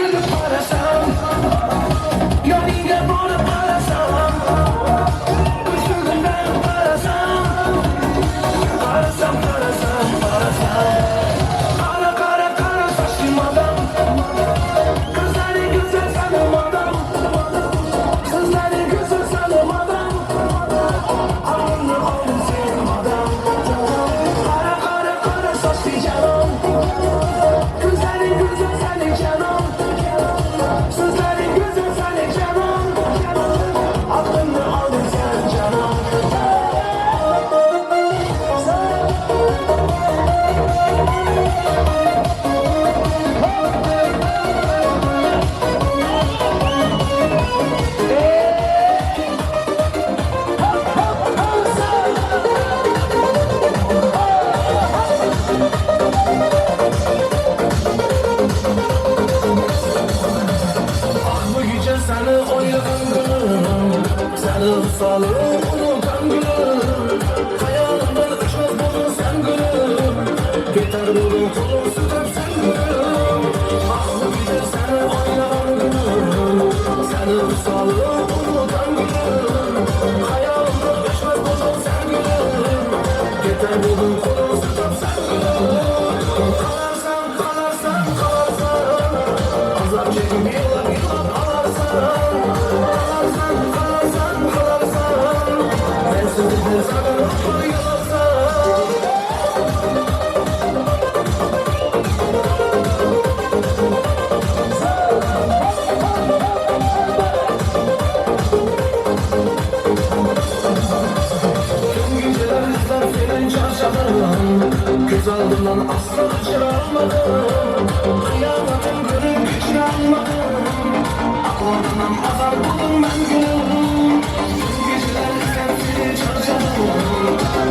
Speaker 15: Kulib qarasam, yoningga borib qarasam, ko'zimdan qarasam, qarasam, qarasam, qarasam. Qara, qara, qara sochli odam, ko'zlaring go'zal sani odam, so'zlaring go'zal sani odam, aqlimni olding sen odam. Qara, qara, qara sochli janon, ko'zlaring go'zal sani janon, so'zlaring go'zal sani janon, aqlimni olding sen janon. Ah bu gece seni oylagan günüm, seni visolim unutgan günüm, Hayolimdan o'chmas bo'lding sen gülüm, ketar bo'lding qo'lim siltab sen gülüm. Ah bu gece seni oylagan günüm, seni visolim unutgan günüm, Hayolimdan o'chmas bo'lding sen gülüm, ketar bo'lding qo'lim siltab sen gülüm. Qalarsan, qalarsan, qalarsan, azab chekib yig'lab yig'lab alarsan. Qalarsan, qalarsan, qalarsan, mensizlikni sog'inib yig'larsan. Tüm geceler izler senin çarşafın, göz aldımdan asla kaçıramadım, Kıyametin günü geçiramadım, aklımdan azar buldum ben gülüm. Tüm geceler izler senin çarşafın,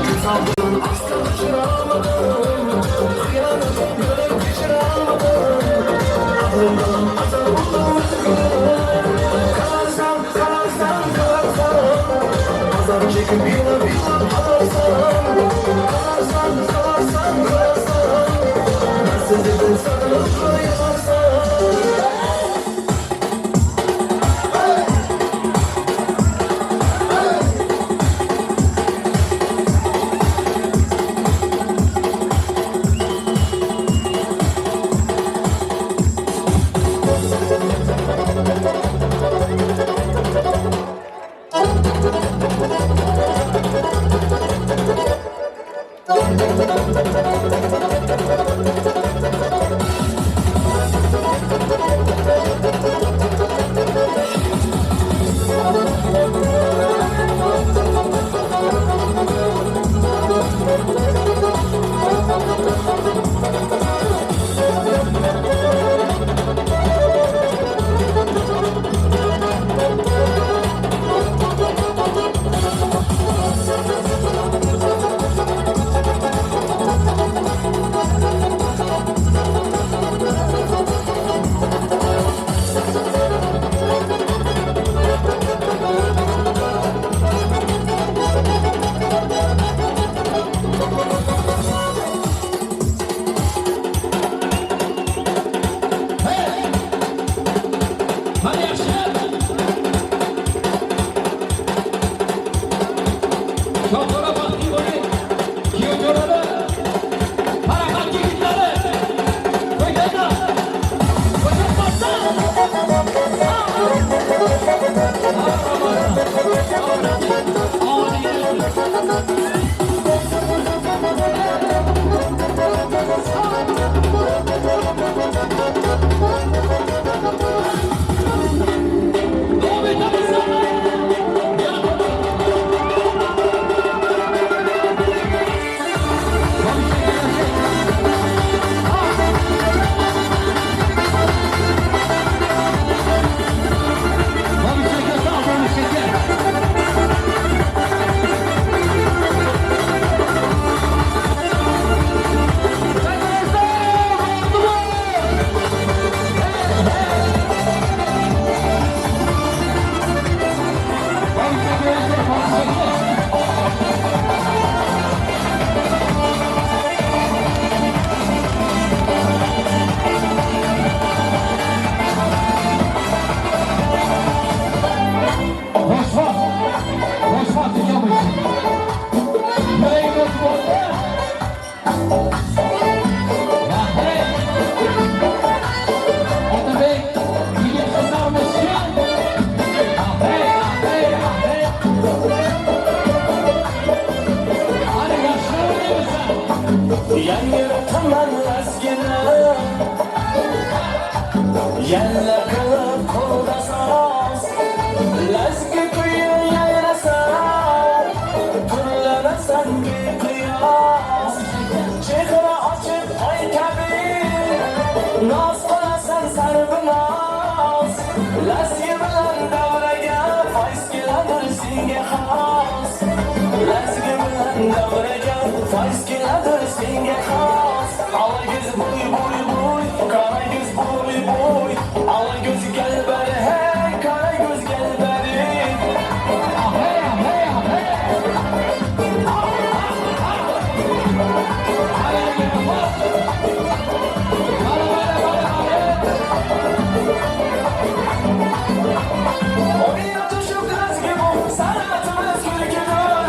Speaker 15: göz aldımdan asla kaçıramadım, Kıyametin günü geçiramadım, aklımdan azar buldum ben gülüm. Kalarsan, kalarsan, kalarsan, azar çekip yıllar yıllar alarsan. Kalarsan, kalarsan, kalarsan, bensizlikten sarılıp yılarsan. Yalla qilib qo'lda soz, lazgi kuyi yayrasa, turlanasan beqiyos. Chehra ochib oy kabi, noz qilasan sarvinoz. Lazgi bilan davraga fayz keladir senga xos. Lazgi bilan davraga fayz keladir senga xos. Ola ko'z bo'y bo'y bo'y, qora ko'z bo'y bo'y, ola ko'z gel beri hey, qora ko'z gel beri. Oynatışıp lazgi bu, sanatımız görküdür.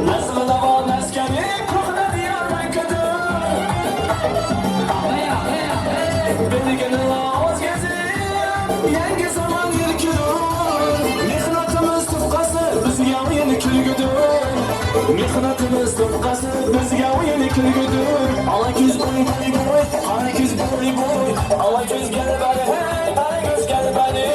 Speaker 15: Nazlı dava meskeni, kuhne diyar mülküdür. Bilgini o'zgazib, yangi zamon yilkidur. Mehnatimiz tufqasi, bizga o'yin kulgudir. Mehnatimiz tufqasi, bizga o'yin kulgudir. Ola ko'z bo'y bo'y bo'y, qora ko'z bo'y bo'y, ola ko'z gel bari hey, qora ko'z gel bari.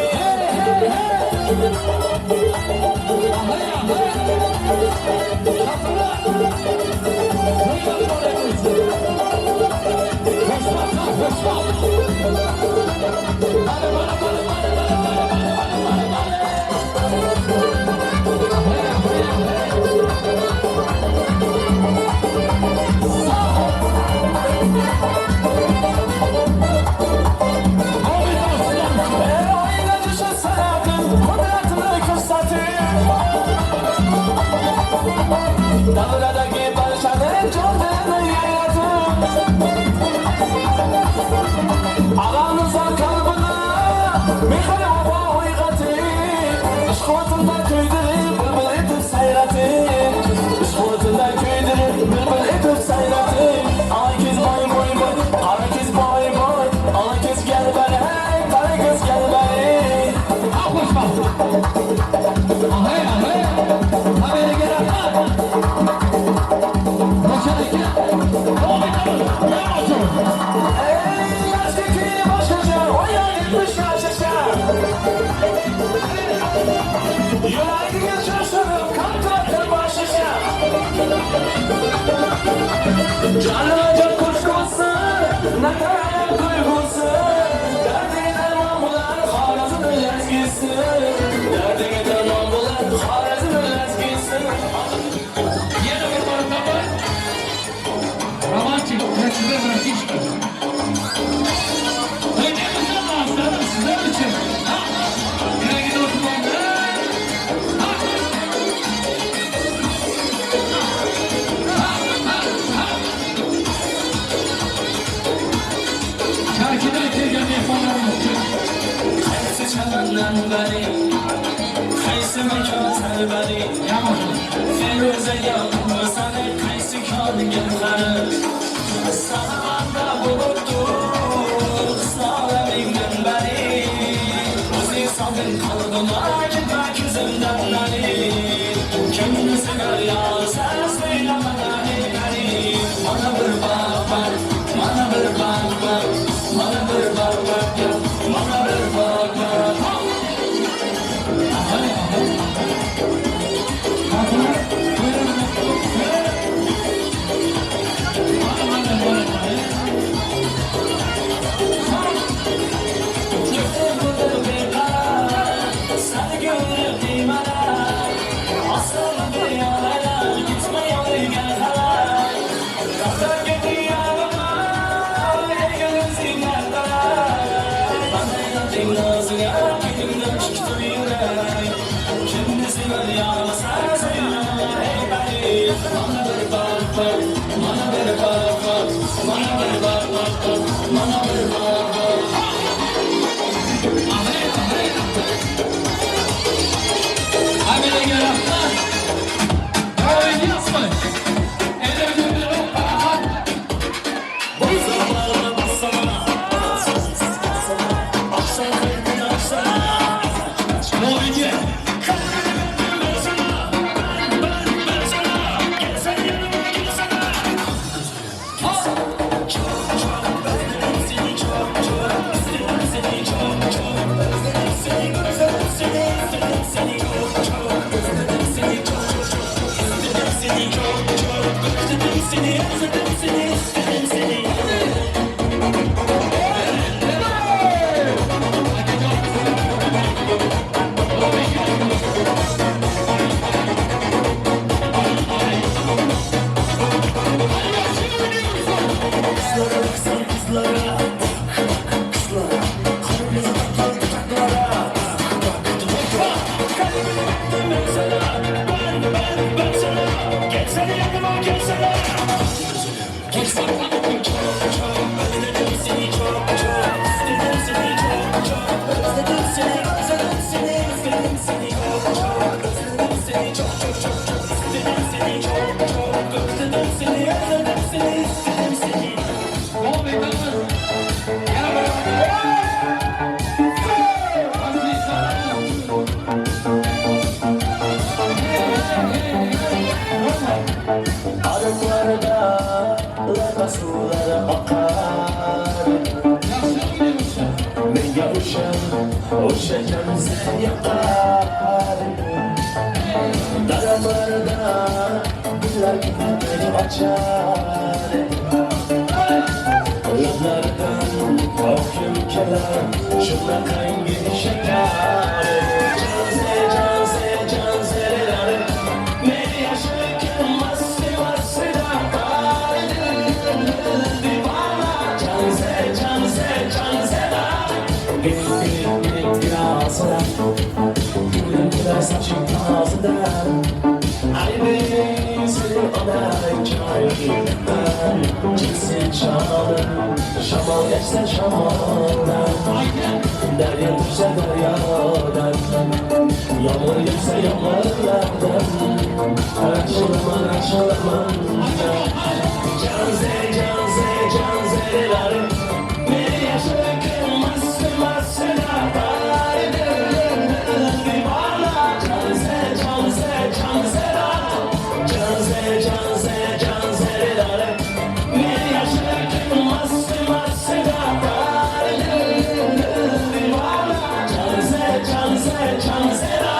Speaker 15: Davradagi barchani jondini yaratib, aramizdan qalbini mehr vafo uyg'otib, ishq o'tida kuydirib, bulbul etib sayratib, ishq o'tida kuydirib, bulbul etib sayratib. Ola ko'z boy boy boy, qora ko'z boy boy, ola ko'z gel bari hey, qora ko'z gel bari. Ey yaşlı köyü başkaca, oya gitmiş yaşaşa. Yüreğine şaşırıp kantıratır başışa. Canıma kuşkusu, ne kadar duygusu. Derdine derman bular Harazm'ın lezgisi. Derdine derman bular Harazm'ın lezgisi.
Speaker 14: Yana bir marotaba Romantik, красивый братишка. O'ynaymiz aslanım sizlar uchun. Ha? Yuragida o'tib. Charkidan kelgan mehmonlarimiz uchun.
Speaker 15: Qaysi chamandan bari, qaysi makon sarbari, Feruza yoqmasani qaysi kon gavhari. Samarqandda bo'libdur hisolamingdan bari. O'zing solding qalbimga ketma ko'zimdan nari. Kimni sevar yo'lsa so'ylama nari nari. Mana bir bog' bor, mana bir bog' bor, mana bir bog' bor, mana bir bog' bor. Ariqlarda loyqa suvlari oqar. Menga o'sha jonzi yoqar. Daralarda gullar gulini ochar. Lablardan oqim kelar shunaqangi shakar. Jonzi, jonzi, jonzilar, meni yashirgan masti mastida divana. Jonzi, jonzi, jonzilar, gül gül gül gül gülümler saçın ağzından. Ay senin onay çayından. Çeksin çalın, şamal geçse şamaldan. Derya düşse deryadan, yağmur gelse yağmurlardan. Açılaman, açılaman. Canze, canze, canzeler, beni yaşarken mastı mastıda. Canze, canze, canzeler, canze, canze, canzeler, beni yaşarken mastı mastıda. Canze, canze, canzeler.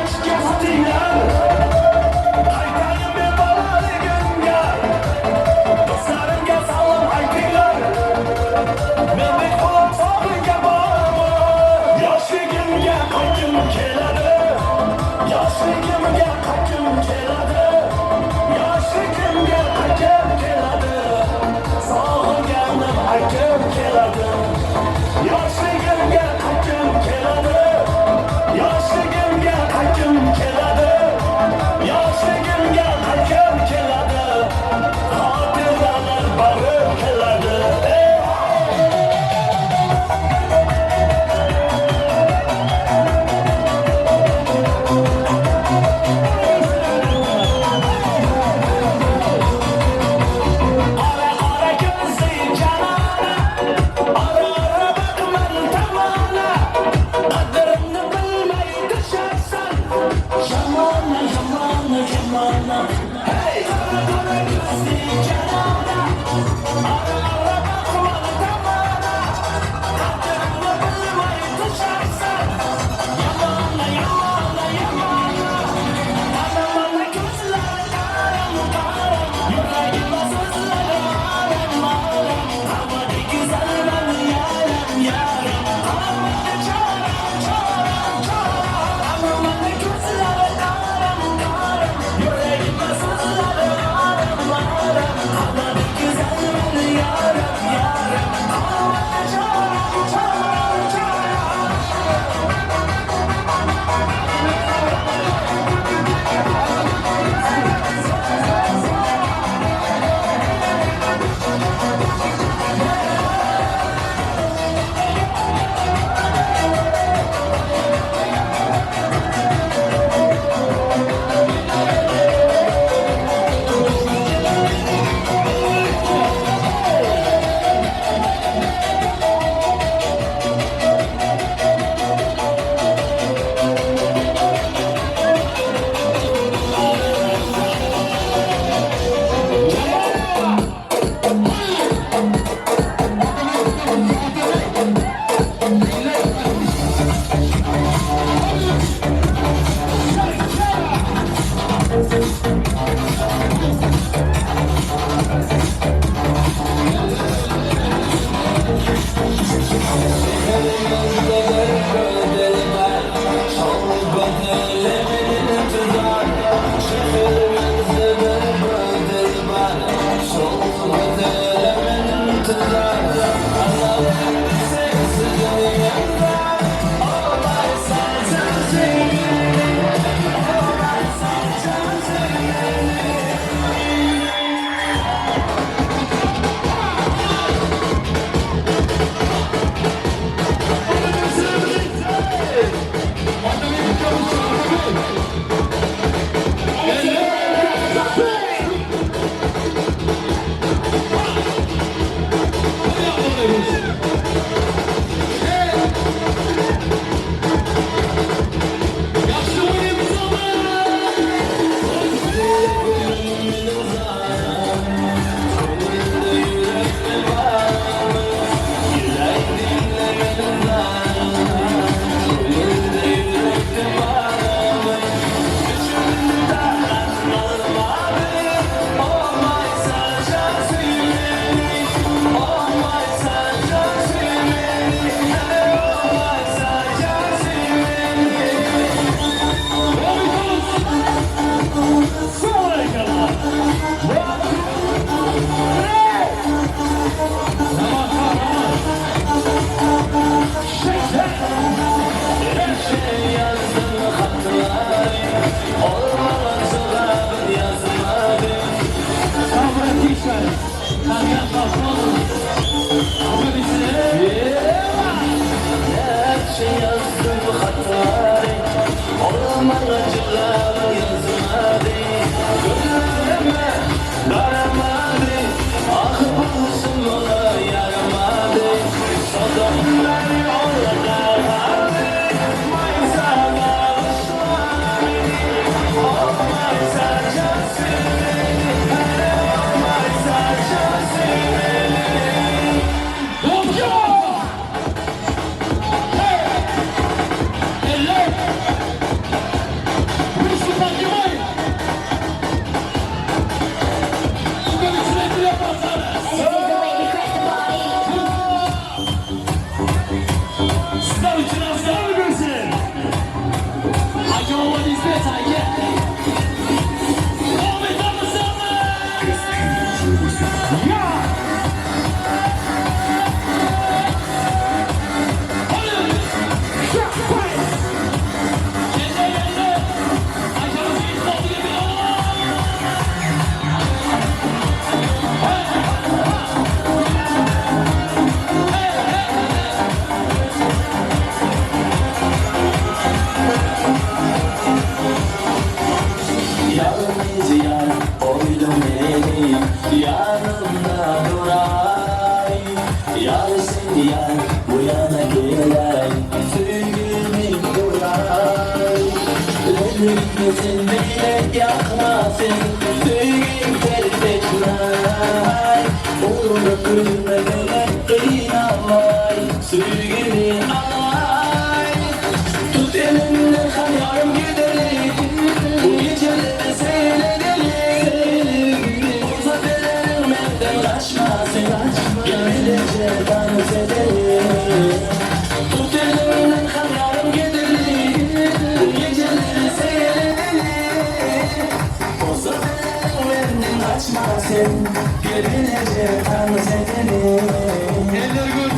Speaker 17: Nechga sotinglar? Qaytayim men bolaligimga. Do'stlarimga salom aytinglar. Mendek quloq sog'ingan bormi? Yoshligimga qaytgim keladi. Yoshligimga qaytgim keladi. Yoshligimga qaytgim keladi. Sog'inganim aytgim keladi. Yoshligimga qaytgim keladi. Yoshligimga qaytgim keladi. Yoshligimga qaytgim keladi. Xotiralar borib keladi. Ey! Qora qora ko'zli janona, ora ora boqman tamona, qadrimni bilmay tusharsan. Jamona, jamona, jamona. Hey! Qora qora ko'zli janona, ora ora boqman tamona, qadrimni bilmay tusharsan. Yamona, yamona, yamona. Mana mana ko'zlari qaram qaram, yuragimda so'zlari alam alam. Havada güzelman yaram yaram, qolmadi choram choram choram. Mana mana ko'zlari qaram qaram, yuragimda so'zlari alam alam. Havada güzelman yaram yaram, qolmadi choram choram choram.
Speaker 15: Yalnız yar oydum beni, yanımda duray. Yarsın yar bu yana gelay, sevgimi duray. Öldürmesin beni, yakmasın, sevgim terk etmey. Uğruna kırma beni, kıynamay, sevgimi alay. Tut elimden ham yarım gidelim, bu geceleri seyredelim. Uzat ellerim benden kaçmasın, gel birlikte dans edelim. Tut elimden ham yarım gidelim, bu geceleri seyredelim. Uzat ellerim benden kaçmasın, gel birlikte dans edelim. Eller gördü.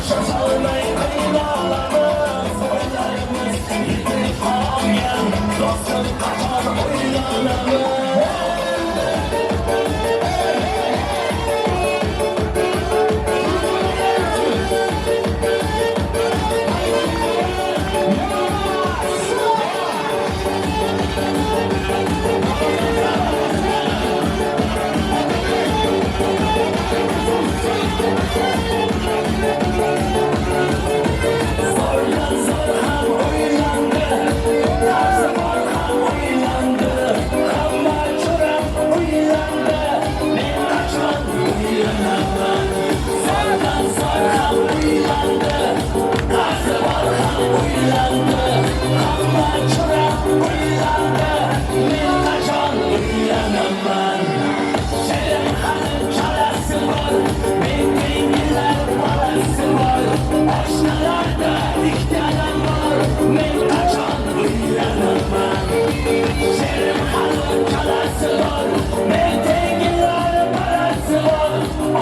Speaker 17: Shoshilmay qiynalamiz, o'ylarimiz yetib qolgan. Do'stim, qachon uylanamiz? Zordan zor ham uylandi, qarzi bor ham uylandi, hamma jo'ram uylandi, men qachon uylanaman? Zordan zor ham uylandi, qarzi bor ham uylandi, hamma jo'ram uylandi, men qachon uylanaman? Sherim hali chalasi bor, men tenglar bolasi bor, oshnalarda ikkitadan bor, men qachon uylanaman? Sherim hali chalasi bor, men tenglar bolasi bor,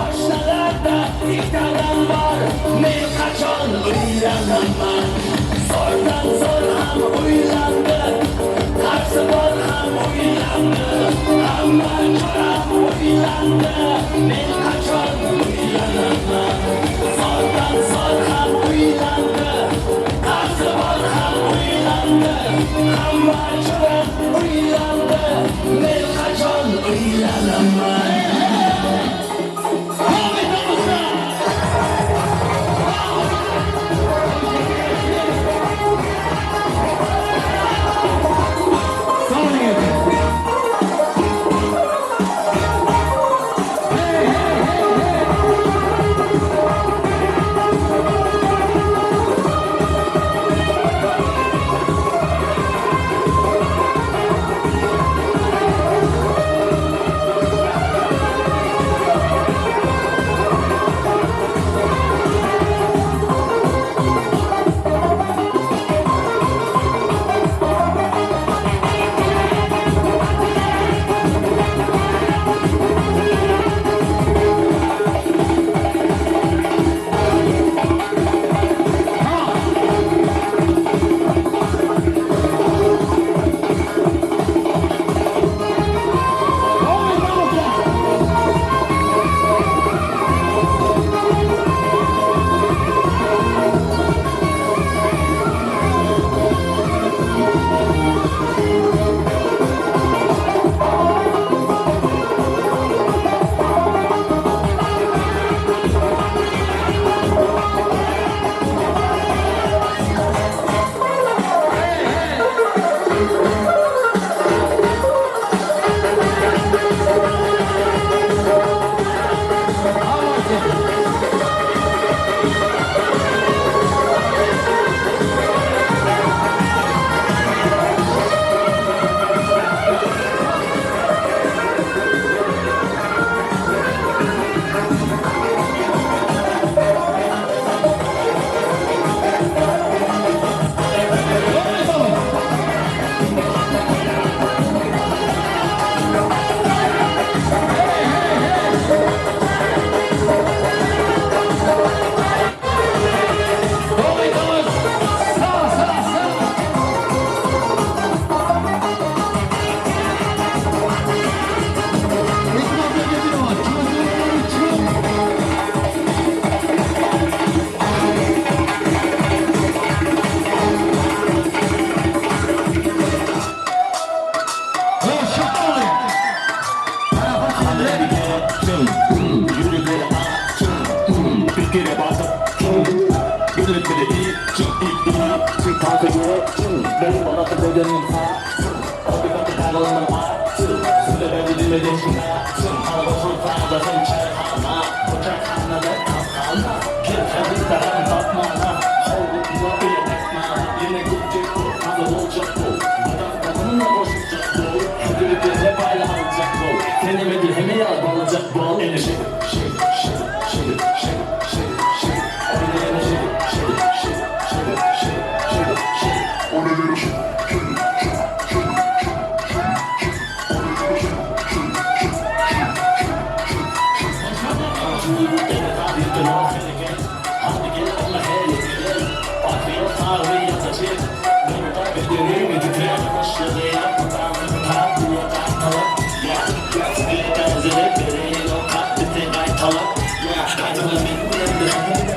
Speaker 17: oshnalarda ikkitadan bor, men qachon uylanaman? Zo'rdan zo'r ham uylandi, qarzi bor ham uylandi, hamma jo'ram uylandi, men qachon uylanaman? Zo'rdan zo'r ham uylandi, qarzi bor ham uylandi, hamma jo'ram uylandi, men qachon uylanaman?
Speaker 14: Orada bir.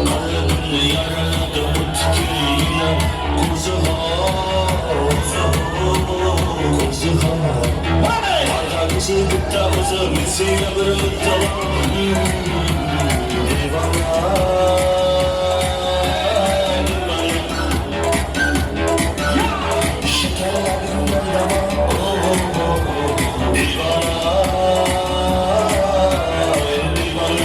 Speaker 17: Qalbimni yaraladi o'tkir yilon. Ko'zi ko'zi Qara ko'zi bitta o'zi, men senga bir muddalo. Devona, shakarlabingdan davo. Devona, devona.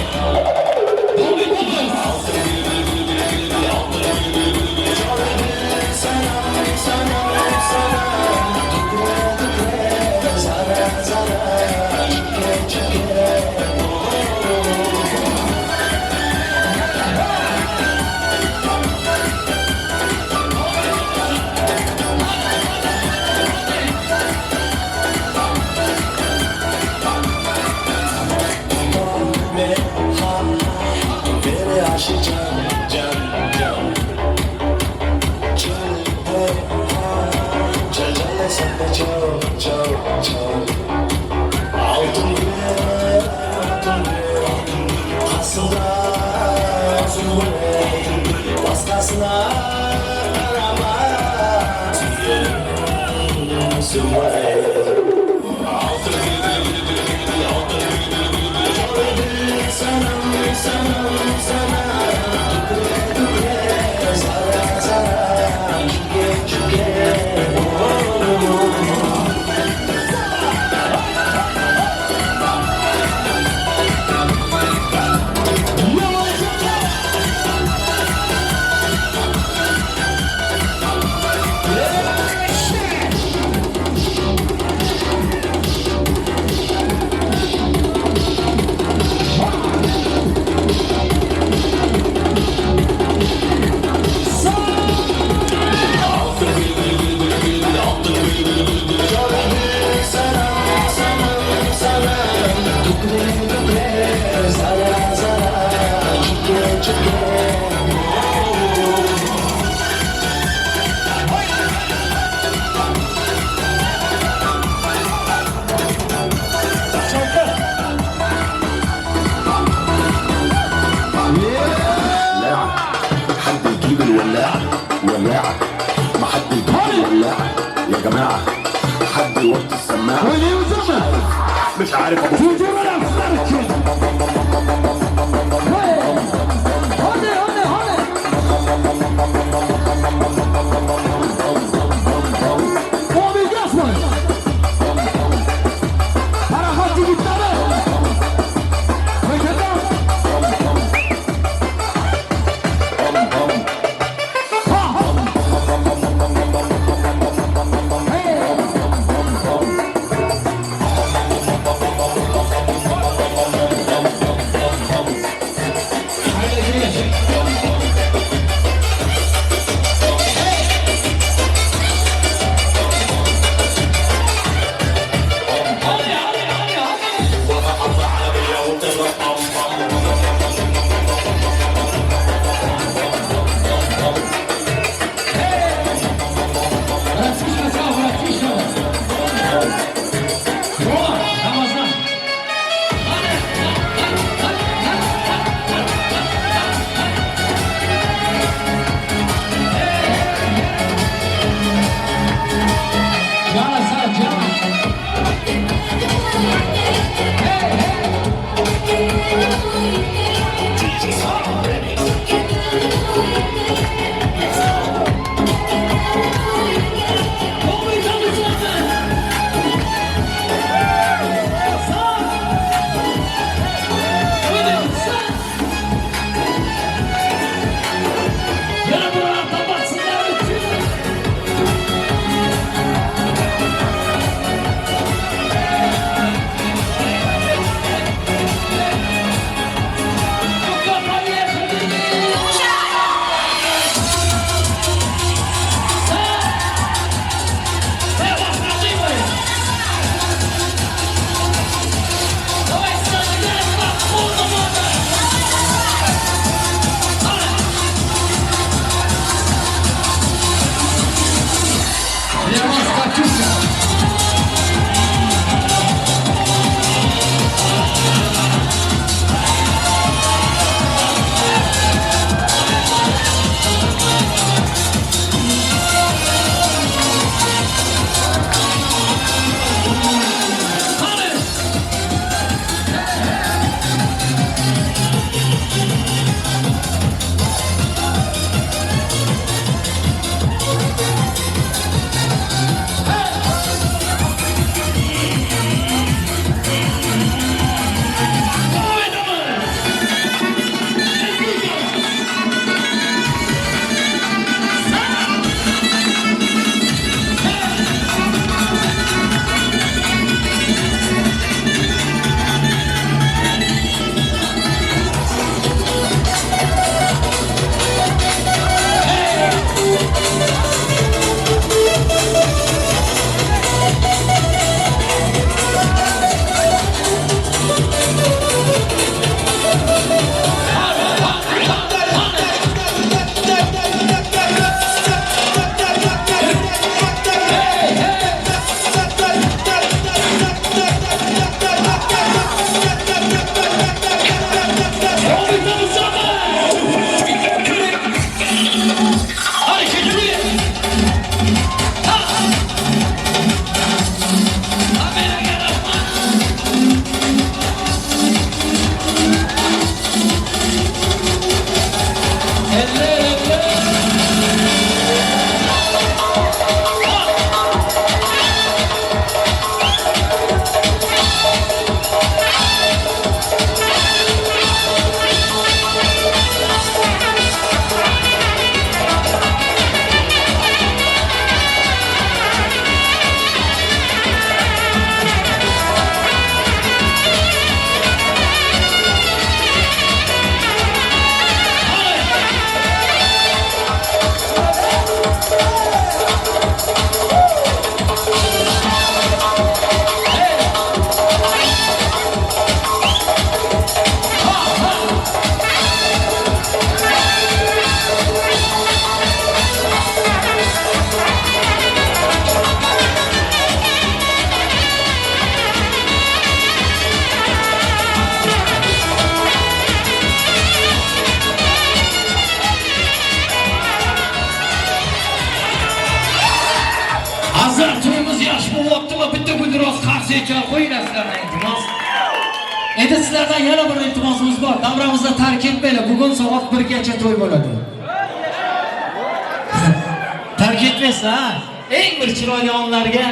Speaker 17: Altın gül, altın gül, qasında sümbül, boshqasına qarama, suyim sümbül. Altın gül, altın gül, sanam, sanam, sanam, tukre, tukre, zara, zara, chuke, chuke.
Speaker 19: حد يجيب الولاعة، ولاعة، ما حد يجيب الولاعة يا جماعة، حد يوطي السماعة، مش عارف
Speaker 14: Endi sizlardan yana bir iltimosimiz bor. Davramizni tark etmanglar. Bugun soat 1gacha to'y bo'ladi. Tark etmaysizlar, ha? Eng bir chiroyli onlarga,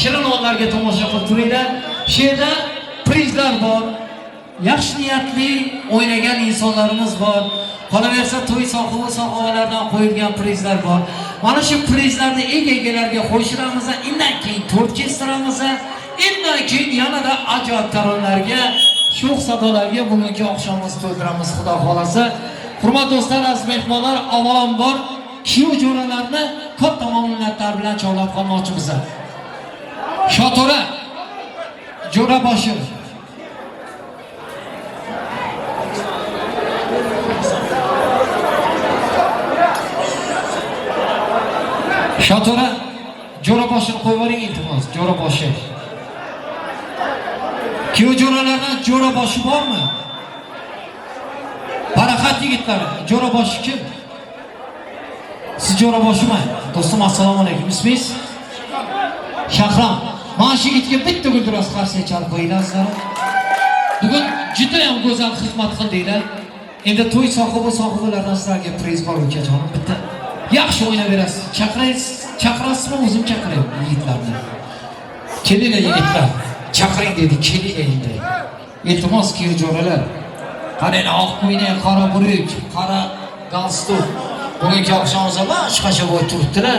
Speaker 14: shirin onlarga tomosha qilib turinglar. Shu yerda prizlar bor. Yaxshi niyatli o'ynagan insonlarimiz bor. Qolaversa to'y sohibi sohibalaridan qo'yilgan prizlar bor. Mana shu prizlarni ega-egalarga qo'shiramiz, undan keyin tort kestiramiz, undan keyin yanada ajoyib taronalarga, sho'x sadolarga bugungi oqshomimizni to'ldiramiz, Xudo xolasa. Hurmatli do'stlar, aziz mehmonlar, avvalambor kuyov jo'ralarni katta mamnuniyatlar bilan chorlab qolmoqchimiz. Shoto'ra jo'raboshi Shoto'ra jo'raboshini qo'yib yuboring, iltimos, jo'raboshi. Kuyov jo'ralardan jo'raboshi bormi? Barakat yigitlar, jo'raboshi kim? Siz jo'raboshimi? Do'stim, assalomu alaykum. Ismingiz? Shahram. Mana shu yigitga bitta guldiroz qarsak chalib qo'yinglar. Bugun juda ham go'zal xizmat qildinglar. Endi to'y sohibi sohibalaridan sizlarga priz bor, ukajonim. Bitta yaxshi o'ynab berasiz. Chaqirasiz, chaqirasizmi? O'zim chaqiray yigitlarni. Kelinglar yigitlar. Chaqiring dedi, kelinglar endi. Iltimos kuyov jo'ralar. Qarang, oq ko'ylak, qora buruk, qora galstuk. Bugungi oqshomimizda boshqacha bo'lib turibdilar.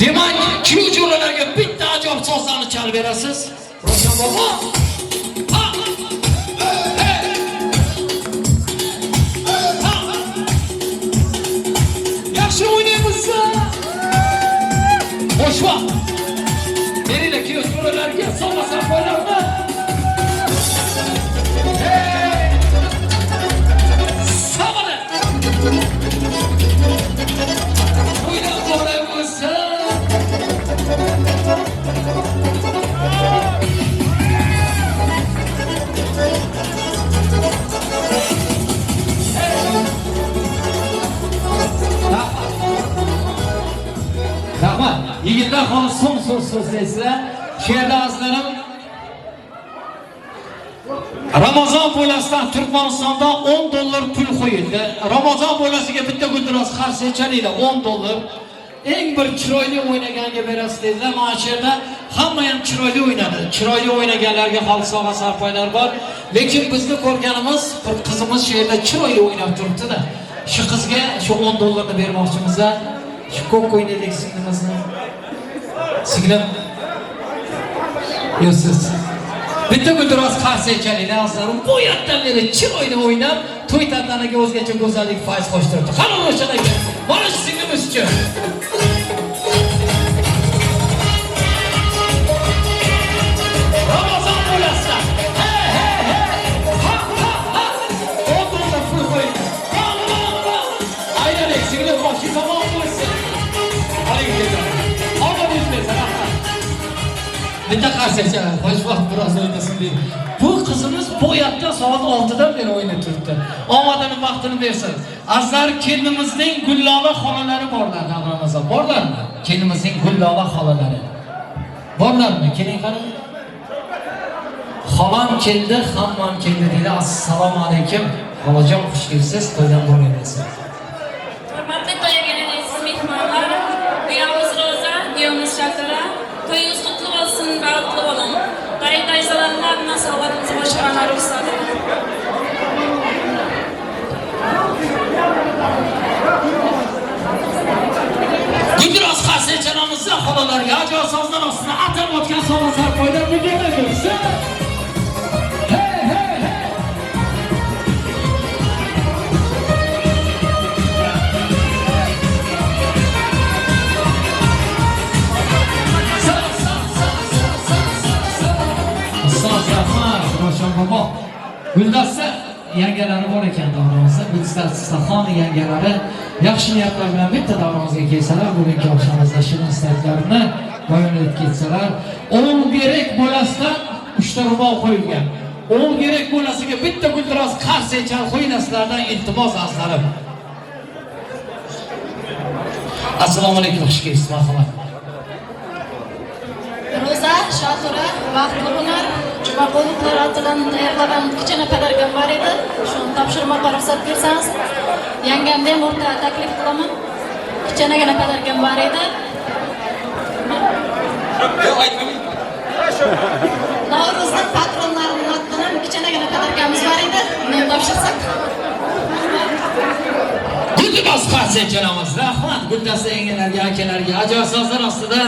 Speaker 14: Demak, kuyov jo'ralarga bitta ajoyib sozlarni chalib berasiz. Ravshan bobo. Ha! Hey! Ha! Yaxshi o'ynaymiz. Qo'shma. Beringlar kuyov jo'ralarga sovg'a sarpoylarni. Hey! Savani. O'ynab boramiz. Rahmat. Yigitlar hozir so'ng so'z so'zlaysizlar. Shu yerda azizlarim, Ramazon bo'lasidan Turkmanistonda $10 pul qo'yildi. Ramazon bo'lasiga bitta guldiroz qarsak chalinglar, $10. Eng bir chiroyli o'ynaganga berasiz dedilar. Mana shu yerda hamma ham chiroyli o'ynadi. Chiroyli o'ynaganlarga xalq sovg'a sarpoylar bor. Lekin bizni ko'rganimiz bir qizimiz shu yerda chiroyli o'ynab turibdi-da. Shu qizga shu $10 bermoqchimiz. Shu ko'k ko'ylakli singlimizni. Singlim. Yo'q siz. Bitta guldiroz qarsak chalinglar, azizlarim. Bu yerdan beri chiroyli o'ynab, to'y tantanaga o'zgacha go'zallik fayz qo'shtiribdi. Qani Ravshan aka, mana shu singlimiz uchun. Ramazon bo'lasizlar. Hey, hey, hey. Ha, ha, ha. $10 pul qo'ying. Bam, bam, bam. Aylanay, singlim, boshi tamom bo'lsin. Oling ketar. Omad bersin, rahmat. Bitta qarsak chaladi. Xo'sh, biroz o'ynasin deydi. Bu qizimiz boyatdan soat 6dan beri o'ynab turibdi. Omadini, baxtini bersin. Azizlar, kelinimizning gullola xolalari borlar davramizda. Borlarmi? Kelinimizning gullola xolalari. Borlarmi? Keling qarang. Xolam keldi, hammam keldi deydi. Assalomu alaykum. Xolajon, xush kelibsiz. To'ydan bo'layversin.
Speaker 9: Hurmatli to'yga kelgan aziz mehmonlar, kuyovimiz Roza, kuyovimiz Shakira, to'yingiz qutlu bo'lsin, baxtli bo'ling. Dayı tayzalarning adına sovg'atimizni boshqarma ruxsat eting.
Speaker 14: Guldiroz qarsak chalamizda xolalarga ajoyib sozlar ostida atab o'tgan sovg'a sarpoylar muborak bo'lsin. Hey, hey, hey. Ustoz rahmat, Ravshan bobo. Guldasta yangalari bor ekan davramizda. Guldasta yangalari yaxshi niyatlar bilan bitta davramizga kelsalar, bugungi oqshomimizda shirin istaklarini bayon etib ketsalar, 10 gerek bo'lasidan 3 ta ro'mol qo'yilgan. 10 gerek bo'lasiga bitta guldiroz qarsak chalib qo'yinglar, sizlardan iltimos azizlarim. Assalomu alaykum, xush kelibsiz, marhamat.
Speaker 9: Roza, Shohura, baxtli bo'lar. Jumaqulovlar otidan tayyorlagan kichkina подарка m bor edi. Shuni topshirmoqqa ruxsat bersangiz, yangamni ham o'rtaga taklif qilaman. Kichkinagina подарка m bor edi. Navro'zda patronlarimning otidan ham kichkinagina подарка miz bor edi. Uni topshirsak.
Speaker 14: Guldiboz qarshi chalamiz. Rahmat Guldasta yengalarga, akalarga. Ajoyib sozlar ostida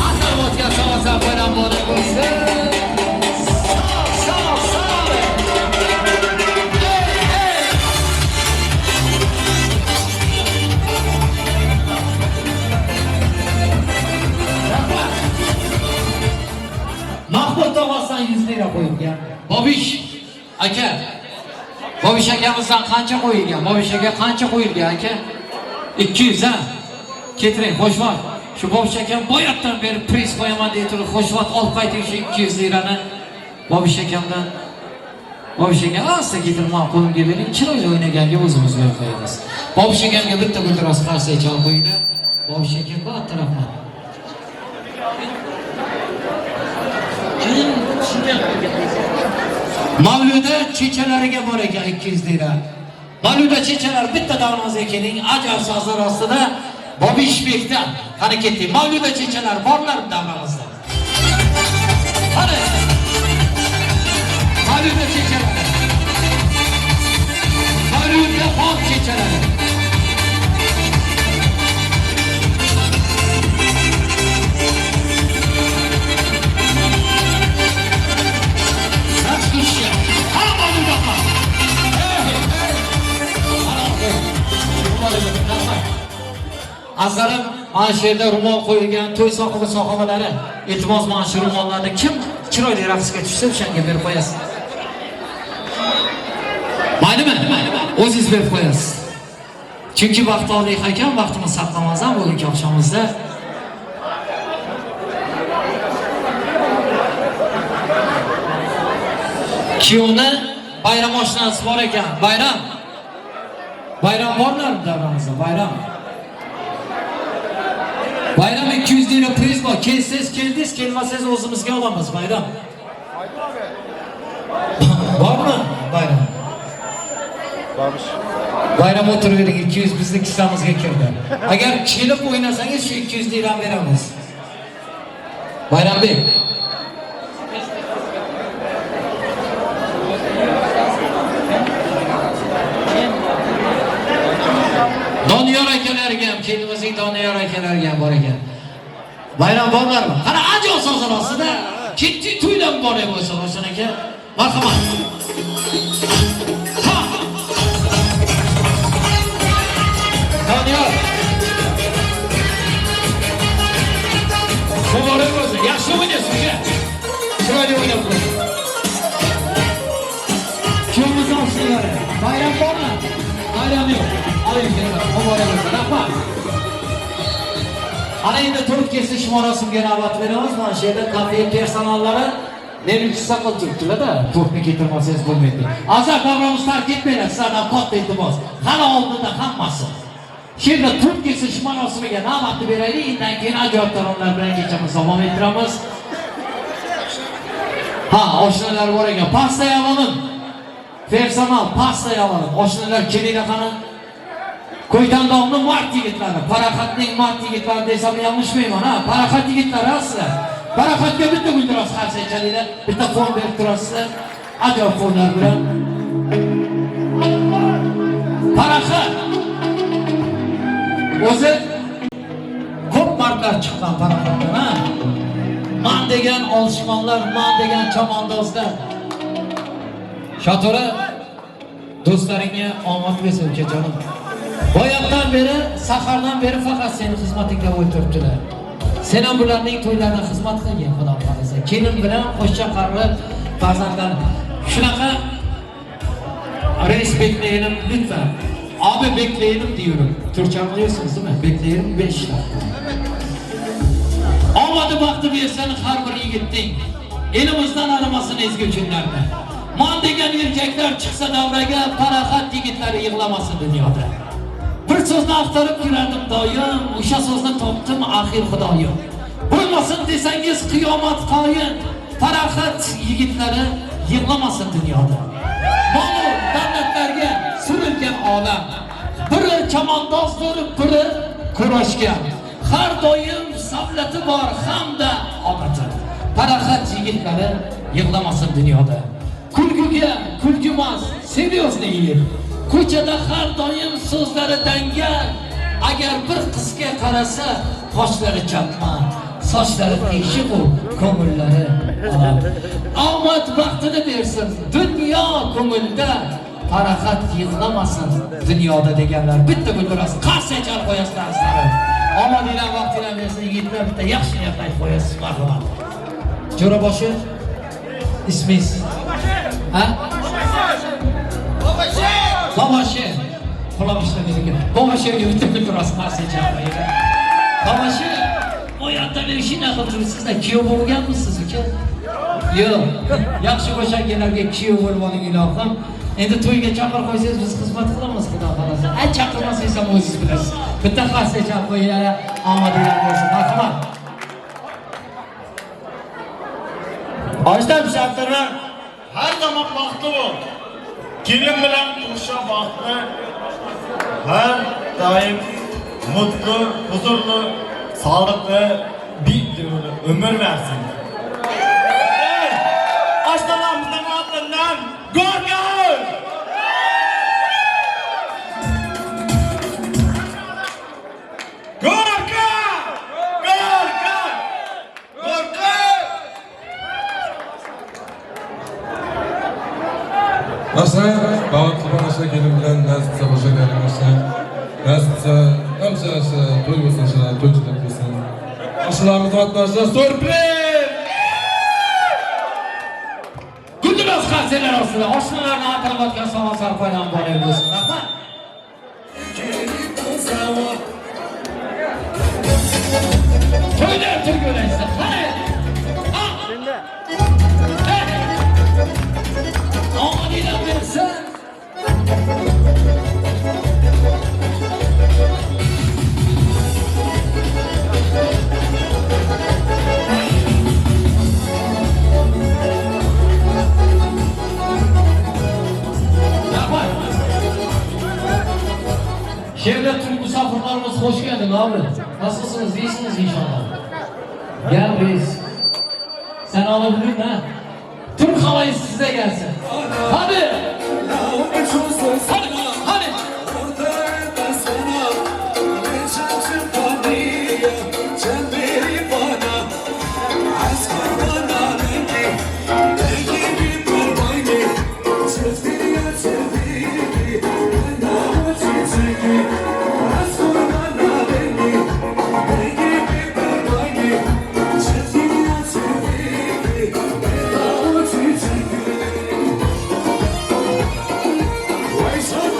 Speaker 14: Atabotga sog' bayram muborak bo'lsin. Sog', sog', sog'. Mahmud tog'asidan 100 lira qo'yilgan. Bobish aka, Bobish akamizdan qancha qo'yilgan? Bobish aka qancha qo'yilgan aka? 200 ha. Ketiring, Xo'shvaq. Shu Bobish akam boyatdan beri priz qo'yaman deb turib, Xo'shvaq olib qayting shu 200 lirani. Bobish akamdan. Bobish aka, asta ketirib qo'limga bering, chiroyli o'ynaganga o'zimiz berib qo'yamiz. Bobish akamga bitta guldiroz qarsak chalib qo'yinglar. Bobish aka, katta rahmat. Mavluda chechalariga bor ekan 200 lira. Mavluda chechalar bitta davramizga keling, ajoyib sozlar ostida Bobishbekdan. Qani ketdik. Mavluda chechalar borlarmi davramizda? Qani. Mavluda chechalar. Mavluda xon chechalari. Azlarim, mana shu yerda ro'mol qo'yilgan to'y sohibi sohibalari, iltimos mana shu ro'mollarni kim chiroyli raqsga tushsa o'shanga berib qo'yasiz. Maylimi? O'zingiz berib qo'yasiz. Chunki vaqt oldik ekan, vaqtimiz saqlamazdan bugungi oqshomimizda. Kuyovni bayram oshnasi bor ekan. Bayram. Bayram borlarmi davramizda? Bayram. Bayram 200 lira priz bor. Kelsangiz keldingiz, kelmasangiz o'zimizga olamiz bayram. Bormi bayram?
Speaker 8: Bormish.
Speaker 14: Bayram o'tiravering, 200 bizni kissamizga kirdi. Agar kelib o'ynasangiz shu 200 lirani beramiz. Bayrambek. Doniyor akalarga ham, kelinimizning Doniyor akalariga ham bor ekan. Bayram borlarmi? Qani ajoyib sozlar ostida ketdi to'ydan boray bo'lsa, O'shan aka. Marhamat. Ha! Doniyor. Muborak bo'lsin. Yaxshi o'ynaysiz uka. Chiroyli o'ynab qo'ying. Kuyovimiz oshnalari. Bayram bormi? Bayram yo'q. Muborak bo'lsin. Rahmat. Ana endi to'rt kesish marosimiga navbat beramiz. Mana shu yerda kafe personallari nervchisa qilib turibdilar-da. To'rtni keltirmasangiz bo'lmaydi. Azar davramizni tark etmanglar, sizlardan katta iltimos. Hali oldinda hammasi. Shu yerda to'rt kesish marosimiga navbatni beraylik. Undan keyin ajoyib taronalar bilan kechamizni davom ettiramiz. Ha, oshnalar bor ekan. Pastay olim. Personal pastay olim. Oshnalar kelinglar qani. Ko'ytandog'ning mard yigitlari, Paraxatning mard yigitlari desam yanglishmayman, ha? Paraxat yigitlari sizlar. Paraxatga bitta guldiroz qarsak chalinglar, bitta qo'l berib turasizlar. Ajoyib qo'llar bilan. Paraxat. O'zi ko'p mardlar chiqqan Paraxatdan, ha? Man degan olishmonlar, man degan chavandozlar. Shoto'ra, do'stlaringga omad bersin ukajonim. Boyatdan beri, sahardan beri faqat seni xizmatingga o'tiribdilar. Sen ham bularning to'ylarına xizmat qilgin, Xudo xohlasa. Kelin bilan qo'shcha qarib farzandlar. Shunaqa reis bekleyelim lütfen. Abi bekleyelim diyorum. Türkçe anlıyorsunuz değil mi? Bekleyelim 5 dakika. Omadi baxti bersin har bir yigitning. Elimizdan arimasin ezgi kunlarni. Man degan erkaklar chiqsa davraga, paraxat yigitlari yig'lamasin dunyoda. Bir so'zni axtarib yurardim doim, o'sha so'zni topdim axir Xudoyim. Bo'lmasin desangiz qiyomat qoyim, Paraxat yigitlari yig'lamasin dunyoda. Molu davlatlarga surilgan olam. Biri chamandozdir, biri kurashgan. Har doim savlati bor hamda omadi. Paraxat yigitlari yig'lamasin dunyoda. Kulguga kulgimas, seryozni yigit. Ko'chada har doim so'zlari dangal. Agar bir qizga qarasa, qoshlari chapma, sochlari teshik u ko'ngillari olam. Omad baxtini bersin, dunyo ko'ngilda, paraxat yig'lamasin dunyoda deganlar. Bitta gulduros qarsak chalib qo'yasizlar sizlar. Omadinglar baxtinglar bersin yigitlar, bitta yaxshi niyat aytib qo'yasiz, marhamat. Jo'raboshi ismingiz? Ha? Boboshi. Quloq ishlamaydi ekan. Boboshiga bitta gulduros qarsak chalib qo'ying. Boboshi, oyoqda beri shunday qilib turibsizlar, kuyov bo'lganmisiz uka? Yo'q. Yaxshi bo'shanganlarga kuyov bo'lib oling ilohim. Endi to'yga chaqirib qo'ysangiz biz xizmat qilamiz, xudo xolasa. Ay chaqirmasangiz ham o'zingiz bilasiz. Bitta qarsak chalib qo'yinglar, omadinglar bo'lsin. Marhamat.
Speaker 20: Başta pişatlarına her zaman bahtlı bol. Gelin bilen kuşa bahtlı. Her daim mutlu, huzurlu, sağlıklı bir ömür versin. Evet, aşılarımızın altından Gorkan! Gorkan! Gorkan! Gorkan!
Speaker 1: Aslında bahtlı bo'lsa kelin bilan nasibsa qo'sha kelin nasibsa hamsa to'y bo'lsin, to'ychilik bo'lsin. Oshlarimiz otlarsa surpriz!
Speaker 14: Gulduros qarsaklar ostida oshnalarni atirlayotgan somon sarpoydan boray bo'lsin. Rahmat. To'ylar to'ygo'laysiz. Qani? Omadinglar bersin. Şevdet tüm misafirlerimiz hoş geldin abi. Nasılsınız? İyisiniz inşallah. Gel reis. Sen alabilir mi ha? Türk havayı size gelsin. Hadi. Hadi. Hadi.
Speaker 17: Wait.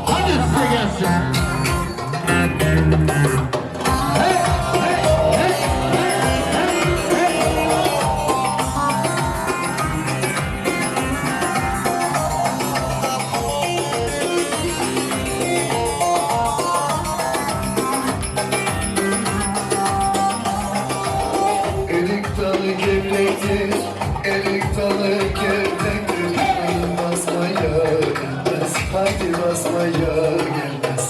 Speaker 14: Hadi size gelsin.
Speaker 15: Erik dalı gevrektir, erik dalı gevrektir. Haydi basmaya gelmez, haydi basmaya gelmez.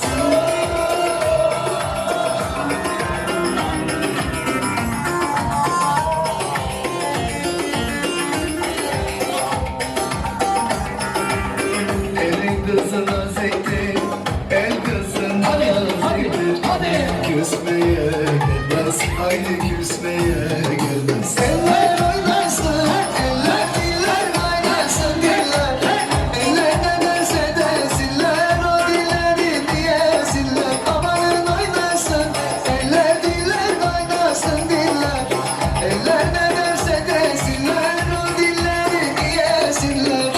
Speaker 15: Elin kızı naziktir, el kızı naziktir. Küsmeye gelmez, haydi küsmeye gelmez. Eller oynasın, eller diller kaynasın diller. Eller ne derse desinler, o dilleri diyesinler. Amanın oynasın, eller diller kaynasın diller. Eller ne derse desinler, o dilleri diyesinler.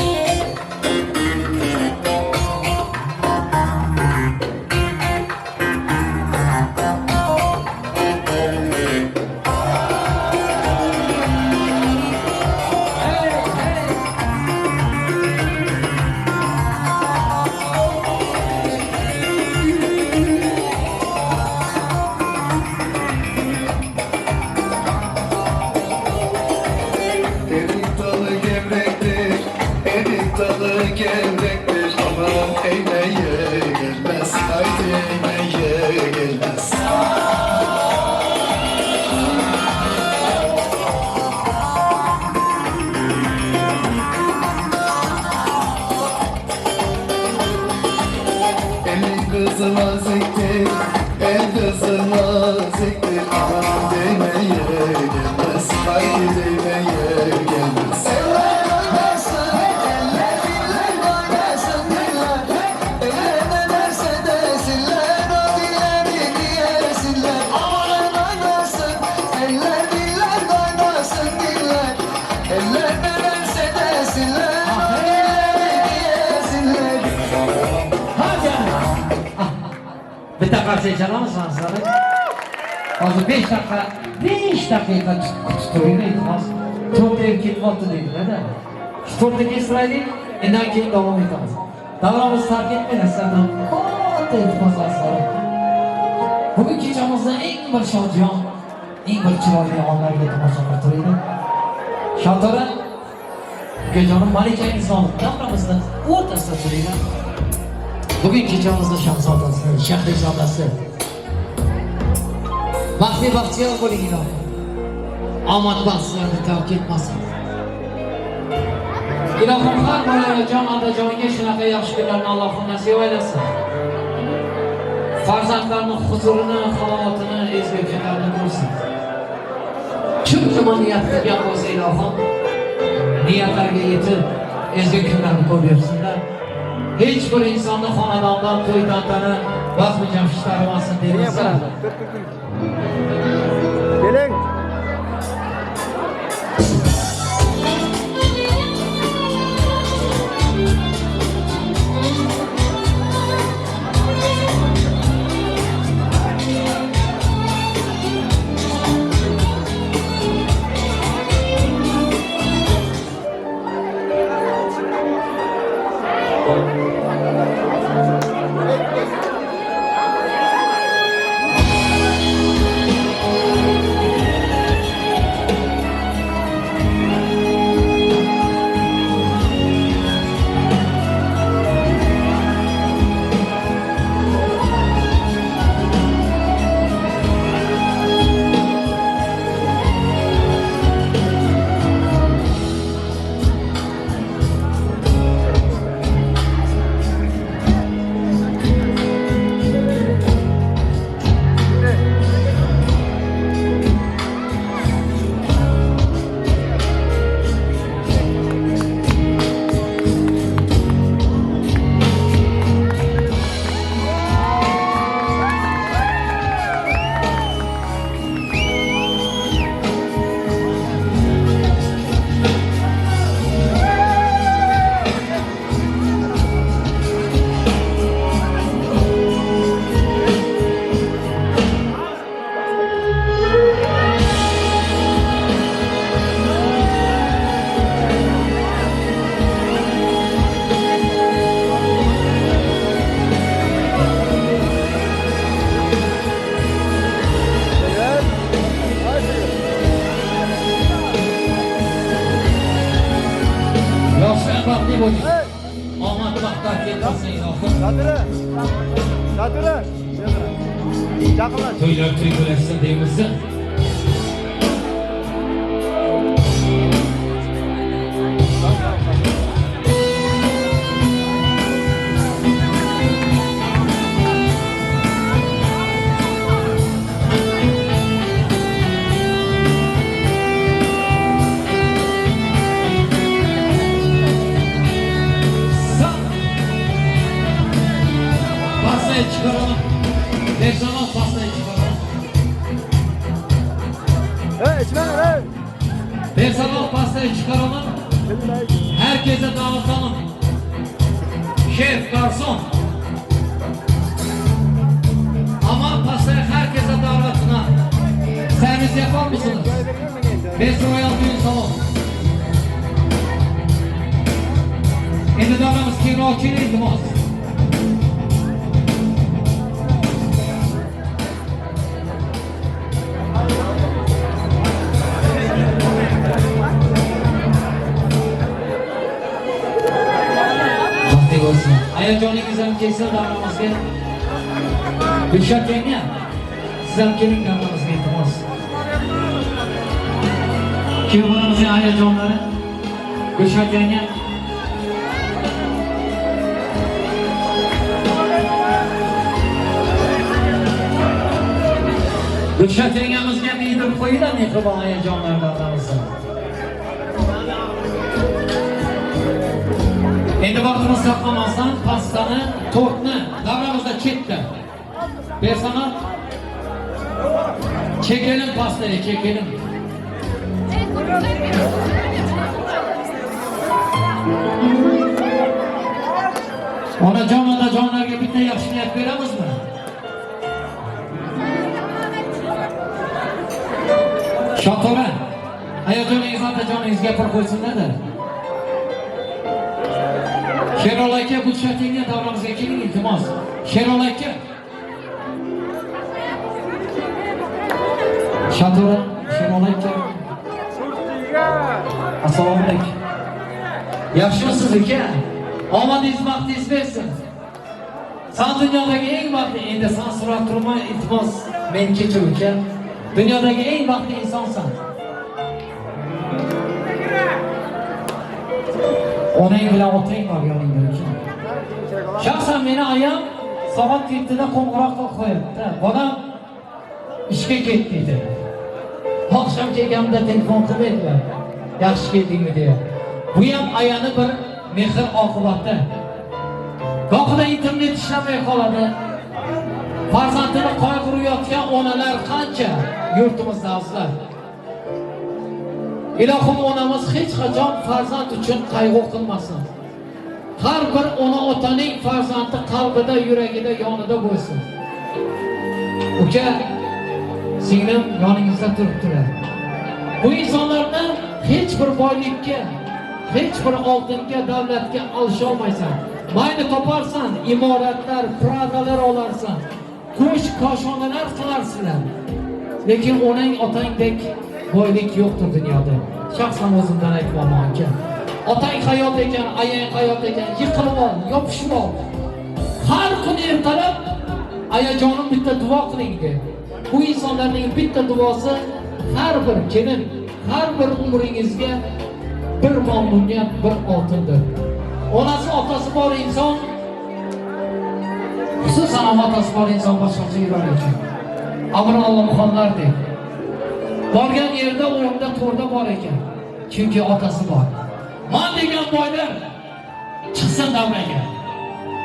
Speaker 15: Erik dalı gevrektir, erik dalı gevrektir. Aman eymeye gelmez, haydi eymeye gelmez. Elin kızı naziktir, el kızı naziktir. Aman değmeye gelmez, haydi değmeye gelmez. Eller oynasın, eller diller kaynasın diller. Eller ne derse desinler, o dilleri diyesinler. Amanın oynasın, eller diller kaynasın diller. Eller ne derse desinler, o dilleri diyesinler.
Speaker 14: Hadi. Bitta qarsak chalamiz sizlarga. Hozir 5 daqiqa, 5 daqiqa kutib turinglar, iltimos. To'rtta ham ketyapti deydilar-da. Shu to'rtta kestiraylik, undan keyin davom etamiz. Davramizni tark etmanglar, sizlardan katta iltimos sizlarga. Bugun kechamizda eng bir shodjon, eng bir chiroyli onlarga tomosha qilib turinglar. Shotora, ukajonim Malika Islomov davramizni o'rtasida turinglar. Bugun kechamizda shahzodasi, shahrizodasi. Baxtli baxtiyor bo'ling ilohim. Omad baxt sizlarni tark etmasin. Ilohim har bir onajon, otajonga shunaqa yaxshi kunlarni Allohim nasib aylasin. Farzandlarning huzurini, halovatini, ezgu kunlarni ko'rsin. Kim nima niyat qilgan bo'lsa ilohim, niyatlariga yetib, ezgu kunlarni ko'rib bersinlar. Hech bir insonni xonadondan to'y tantana bazmi jamshid tarimasin deymiz.
Speaker 8: Keling.
Speaker 14: Baxtli bo'ling. Omad baxtlar keltirsin ilohim. To'ylar to'y bo'lsin deymiz. Pastayı çıkaralım. Her zaman pastayı çıkaralım. Her zaman pastayı çıkaralım. Herkese dağıtalım. Şef, garson. Ama pastayı herkese dağıtın ha. Servis yapar mısınız? Best Royal Düğün Salon. Endi davramiz kengroq keling iltimos. Olsun. Ayajoningiz ham kelsin davramizga. Gulshod yanga, siz ham keling davramizga iltimos. Kuyovbolamizning ayajonlari, Gulshod yanga. Gulshod yangamizga yedirib qo'yinglar mehribon ayajonlar davramizda. Endi vaqtimiz saqlamasdan pastani, tortni davramizda chetda. Bersana. Çekelim pastayı, çekelim. Onajon, otajonlarga bitta yaxshi niyat beramizmi? Shotora, ayajoningiz, otajoningiz gapirib qo'ysinlar-da. Sherol aka, Gulshod yanga davramizga keling iltimos. Sherol aka. Shotora, Sherol aka. Assalomu alaykum. Yaxshimisiz aka? Omadingiz, baxtingiz bersin. San dunyodagi eng baxtli, endi san so'rab turma iltimos, men kechir aka. Dunyodagi eng baxtli insonsan. Onang bilan otang bor yoningda uka. Shaxsan meni ayam soat 7da qo'ng'iroq qilib qo'yadi. Bolam ishga ket deydi. Oqshom kelganimda telefon qilmaydilar. Yaxshi keldingmi deya. Bu ham ayani bir mehr oqibati. Gohida internet ishlamay qoladi. Farzandini qayg'urayotgan onalar qancha yurtimizda azizlar. Ilohim onamiz hech qachon farzand uchun qayg'u qilmasin. Har bir ona otaning farzandi qalbida, yuragida, yonida bo'lsin. Uka, singlim yoningizda turibdilar. Bu insonlarni hech bir boylikka, hech bir oltinga, davlatga alisha olmaysan. Mayli toparsan, imoratlar, pradalar olarsan, ko'sh koshonalar qilarsizlar. Lekin onang otangdek boylik yo'qdir dunyoda. Shaxsan o'zimdan aytmoqman aka. Otang hayot ekan, ayang hayot ekan, yiqilib ol, yopishib ol. Har kuni ertalab ayajonim bitta duo qiling de. Bu insonlarning bitta duosi har bir kelin, har bir umringizga bir mol dunyo, bir oltindir. Onasi, otasi bor inson, xususan otasi bor inson boshqacha yurar ekan. Amir Allamxonlardek. Borgan yerda o'rnida to'rda bor ekan. Chunki otasi bor. Man degan boylar chiqsin davraga.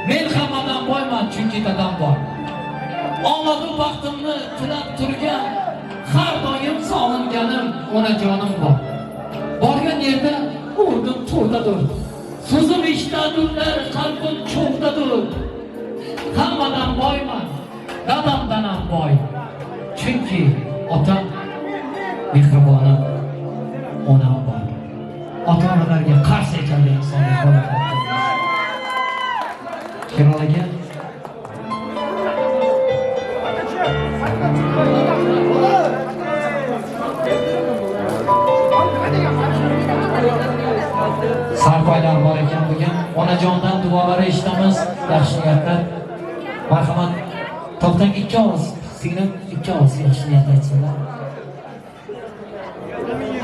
Speaker 14: Men hammadan boyman chunki dadam bor. Omadu baxtimni tilab turgan har doim sog'inganim onajonim bor. Borgan yerda o'rnim to'rdadir. So'zim eshitadilar, qalbim cho'g'dadir. Hammadan boyman, dadamdan ham boy. Chunki otam mehribonim, onam bor. Ota-onalarga qarshi ekanli insonlar bo'ladi. Sherol aka. Sarpoylar bor ekan. Bugun onajondan duolar eshitamiz, yaxshi niyatlar. Marhamat, to'xtang, ikki og'iz, singlim ikki og'iz yaxshi niyat aytsinlar.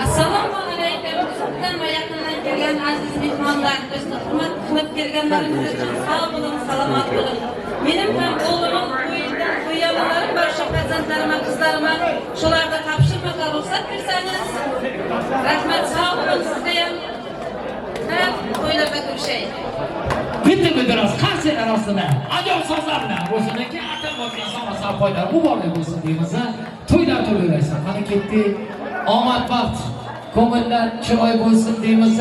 Speaker 7: Assalomu alaykum. Uzoqdan va yaqindan kelgan aziz mehmonlar, bizni hurmat qilib kelganlaringiz uchun sog' bo'ling, salomat bo'ling. Menim ham o'g'limim to'yidan qo'yganlarim bor, shu farzandlarimga, qizlarimga shularga topshirmoqqa ruxsat bersangiz. Rahmat, sog' bo'ling sizga ham. Ha, to'ylarda ko'rishaylik.
Speaker 14: Bitta biroz qarsalar ostida ajoyib so'zlar bilan Ro'shan aka atam bo'lgan sog' sarpoylar muborak bo'lsin deymiz. To'ylar to'ylaysan. Qani ketdik. Omad baxt ko'ngillar chiroy bo'lsin deymiz.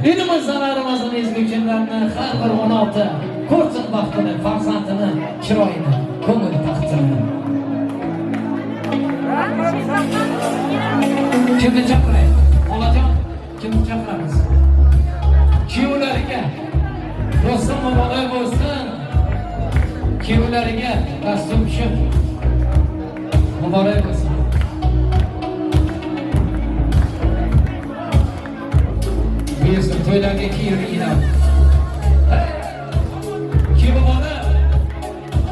Speaker 14: Elimiz zararimizni ezgu kunlarni har bir ona ota ko'rsin baxtini, farzandini, chiroyini, ko'ngil taxtini. Kimni chaqiray? Xolajon, kimni chaqiramiz? Kuyovlariga Do'stim muborak bo'lsin. Kuyovlariga dastur pishib muborak bo'lsin. Buyursin to'ylarga kiyinglar. Kuyov bola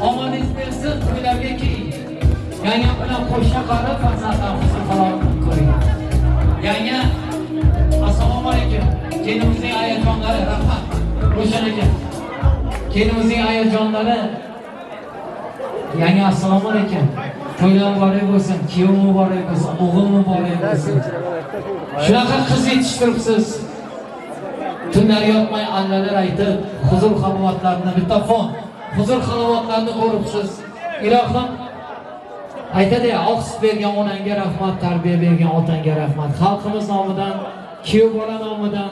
Speaker 14: omadingiz bersin, to'ylarga kiy. Yangam bilan qo'sha qarib farzandlar huzur halovatini ko'ring. Yanga, assalomu alaykum. Kelinimizning ayajonlari, rahmat. Ro'shan aka. Kelinimizning ayajonlari. Yanga, assalomu alaykum. To'ylar muborak bo'lsin, kuyov muborak bo'lsin, o'g'il muborak bo'lsin. Shunaqa qiz yetishtiribsiz. Tunlar yotmay allalar aytib, huzur halovatlarini bitta fon, huzur halovatlarini ko'ribsiz. Ilohim aytadi-ya, oq sut bergan onangga rahmat, tarbiya bergan otangga rahmat. Xalqimiz nomidan, kuyov bola nomidan,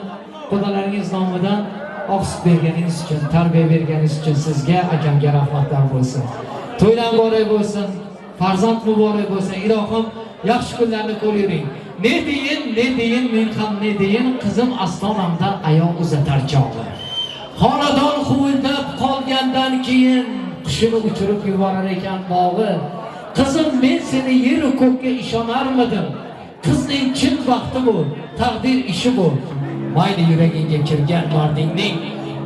Speaker 14: qudalaringiz nomidan oq sut berganingiz uchun, tarbiya berganingiz uchun sizga, akamga rahmatlar bo'lsin. To'ylar muborak bo'lsin, farzand muborak bo'lsin. Ilohim yaxshi kunlarni ko'ring. Ne deyin, ne deyin, men ham ne deyin, qizim astonamdan oyoq uzatar chog'i. Xonadon huvildab qolgandan keyin qushini uchirib yuborar ekan bog'i. Qizim, men seni yer ko'kka ishonarmidim? Qizning chin baxti bu, taqdir ishi bu. Mayli yuragingga kirgan mardingning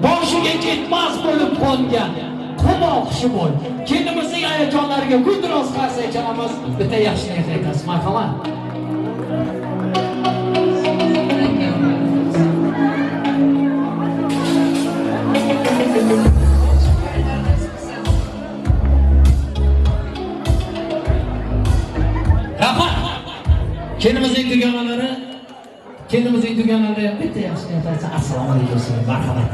Speaker 14: boshiga ketmas bo'lib qolgan qumo qushi bo'l. Kelinimizning ayajonlariga guldiroz qarsak chalamiz. Bitta yaxshi niyat aytasiz, marhamat. Rahmat. Kelinimizning dugonalari, kelinimizning dugonalari ham bitta yaxshi niyat aytsa, assalomu alaykum, marhamat.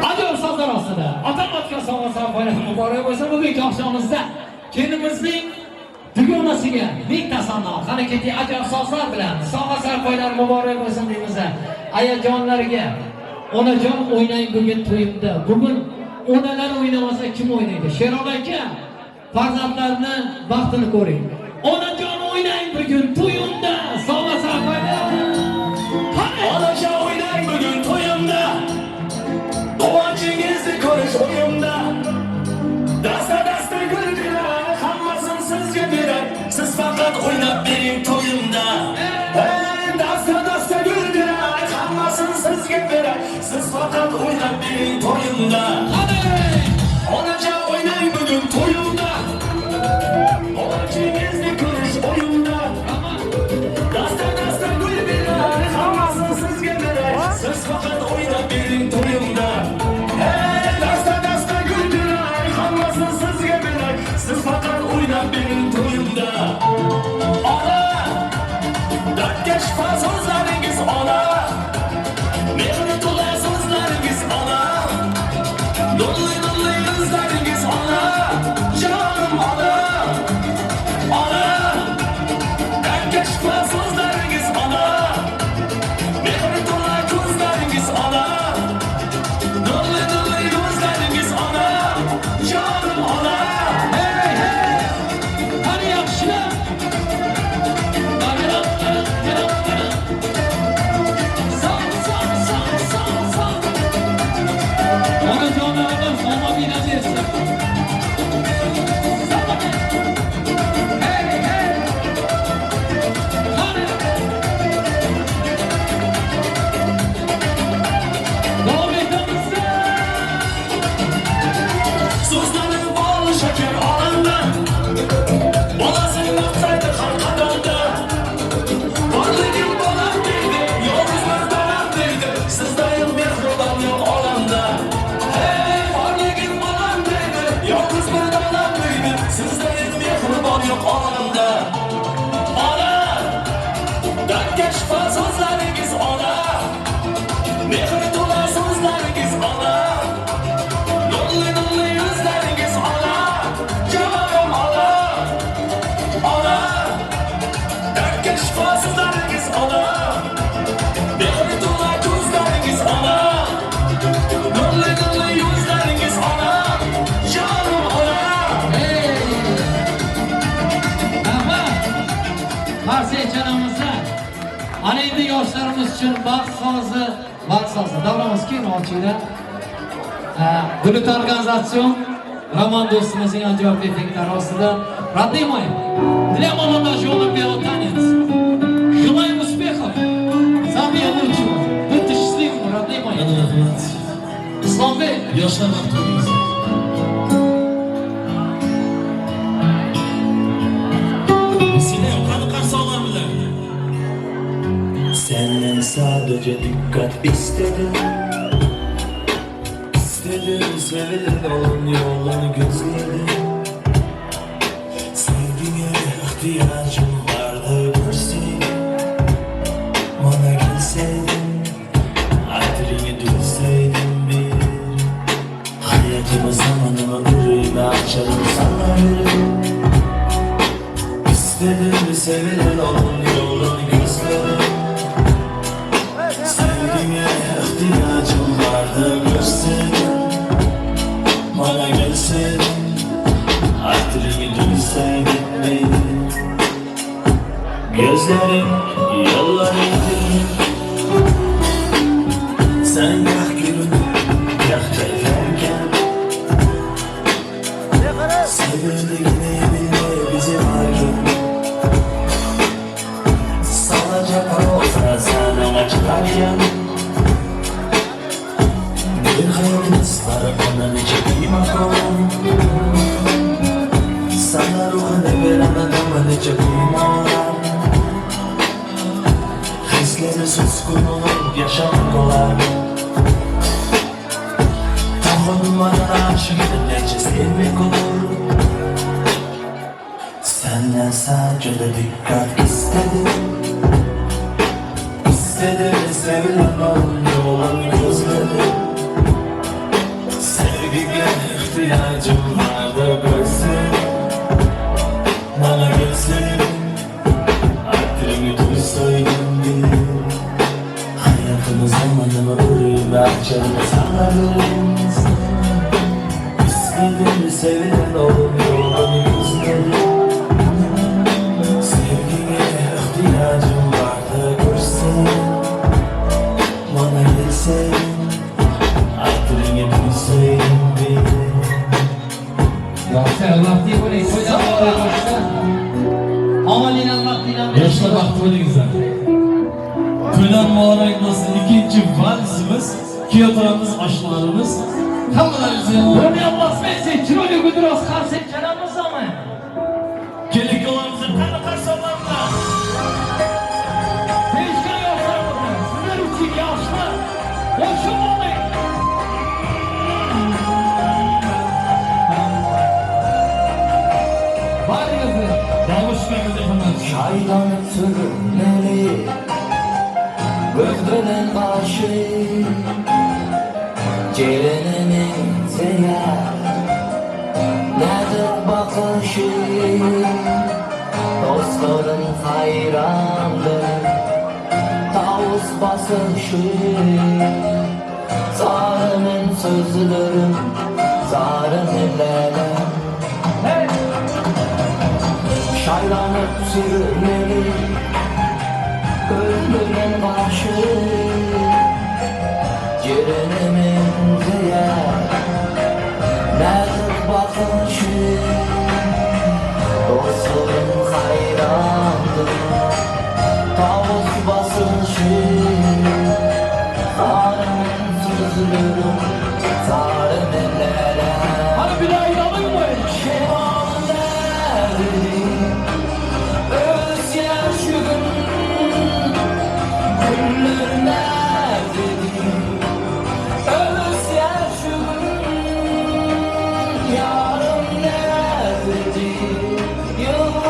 Speaker 14: Ajoyib so'zlar ostida otam otgan sovg'a sarpoylar muborak bo'lsin. Bugungi oqshomimizda kelinimizning dugonasiga ming tasanno. Qani keting ajoyib so'zlar bilan sovg'a sarpoylar muborak bo'lsin deymiz. Ayajonlarga, onajon o'ynang bugun to'yimda. Bugun onalar o'ynamasa kim o'ynaydi? Sherol aka, farzandlarni baxtini ko'ring. Onajon o'ynang bugun to'yimda, sovg'a sarpoylar. Qani
Speaker 17: onajon o'ynang bugun to'yimda. Quvonchingizni ko'rish o'yimda. Dasta-dasta gullar hammasini sizga berar. Siz faqat o'ynab bering to'yimda. Dasta-dasta gullar hammasini sizga berar. Siz faqat o'ynab bering to'yimda. Onajon o'ynang bugun to'yimda. Quvonchingizni ko'rish o'yimda. Dasta-dasta gullar hammasini sizga berar. Siz faqat o'ynab bering to'yimda. Dasta-dasta gullar hammasini sizga berar. Siz faqat o'ynab bering to'yimda. Ona, dardga shifo so'zlaringiz ona. Mehr to'la so'zlaringiz ona. Nurli nurli yuzlaringiz ona. Jonim ona. Ona, dardga shifo so'zlaringiz ona. Mehr to'la ko'zlaringiz ona. Nurli nurli yuzlaringiz ona. Jonim ona.
Speaker 14: Hey hey. Qani
Speaker 17: yo'q olamda. Ona, dardga shifo so'zlaringiz ona, mehr to'la so'zlaringiz ona, nurli nurli yuzlaringiz ona, jonim ona, ona, dardga shifo so'zlaringiz ona, mehr to'la ko'zlaringiz ona, nurli nurli yuzlaringiz ona, jonim ona.
Speaker 14: Qarshi ana endi yoshlarimiz uchun baxt sozi, baxt sozi. Davramiz keyin ochinglar. Bulut organizatsion Roman do'stimizning ajoyib effektlari ostida. Родные мои, для молодоженов белый танец. Желаем успехов, самого лучшего. Будьте счастливы, родные мои. Islombek,
Speaker 1: Yoshlar baxtli bo'lsin.
Speaker 17: Sinem qani qarsoqlar bilan.
Speaker 15: Senden sadece dikkat istedim. İstedim sevilen olun yolunu gözledim. Sevgine ihtiyacım vardı görseydin. Bana gelseydin, hatırını duysaydın bir. Hayatımı zamanımı yüreğimi açarım sana veririm. İstedim sevilen olun yolunu gözledim. Sevgine ihtiyacım vardı görseydin. Bana gelseydin, hatırını duysaydın beni. Gözlerim yollarıydı. Sen gah gülüp gah keyferken, sevildiğini bile bizi fark etme. Salacak olsa sen ona çıkarken, bir hayatımız var ondan hiç kıymak olan. Sana ruhunu veren adamın hiç kıyma olan. Hisleri suskun olup yaşamak kolay. Dokunmadan aşık nece sevmek olur. Senden sadece de dikkat istedim. İstedim sevilen olun yolun gözledim. Sevgiye ihtiyacım vardı görseydin. Bana gelseydin, hatırımı duysaydın bir. Hayatımı zamanımı yüreğimi açarım sana veririm. İstedim sevilen olun yolun gözledim. Sevgiye ihtiyacım vardı görseydin. Bana gelseydin, hatırını duysaydın bir.
Speaker 14: Yoshlar baxtli bo'ling, to'ydan muborak bo'lsin. Omadinglar, baxtinglar bersin.
Speaker 1: Yoshlar baxtli bo'lingizlar. To'ylar muborak bo'lsin. Ikkinchi valsimiz, kuyovlarimiz, oshnalarimiz, hammalaringizni
Speaker 14: Buni aplodismenti, chiroyli guldiroz qarshi chalamizmi?
Speaker 17: Kelinlarimizni qani qarsoqlar bilan.
Speaker 14: Tezkor yoshlarimiz, sizlar uchun yoshlar, qo'shib oling. Baringizni
Speaker 1: Babushkamizni hurmat.
Speaker 15: Şaylanıp sürünmeli Gökdelen başı Celinimin zeyar Nedir bakışı. Dostların hayrandır Tavus basışı. Zarımın sözlerim Zarımın lelem. Şaylanıp sürünmeli Öldürün başı Celinimin zeyar Nedir bakışı. Dostlarım hayrandır Tavus basışı. Zarımın sözlerim Zarımın lelem.
Speaker 14: Hadi bir daha inanın mı?
Speaker 15: Şemal nerede Özyer şu gün. Güller nerede Özyer şu gün. Yarım nerede Yıllar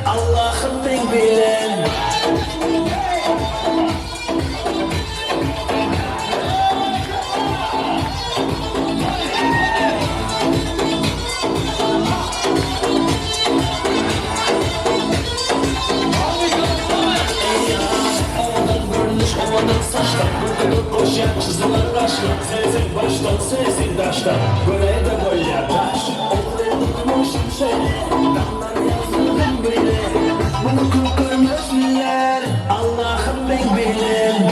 Speaker 15: Allah'ım ben bilen. Çizilir kaşlar, sensin baştan, sensin taştan. Böyle de böyle taş. Oğlu tutmuşum şöyle, damlar yazıldım böyle. Bunu kurtarmışlar, Allah'ım ben bilen.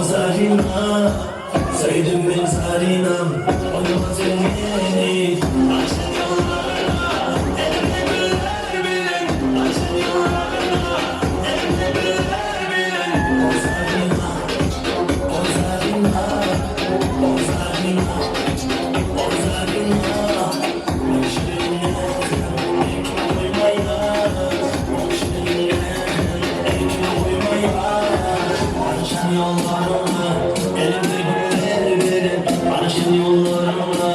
Speaker 15: Zarina, Sevdim ben Zarina'm, oynamaz elini. Açın yollarına, elimde güller bilen. Açın yollarına, elimde güller bilen. O Zarina, o Zarina, o Zarina, o Zarina. Açın yollarına, elimde güller bilen. Açın yollarına,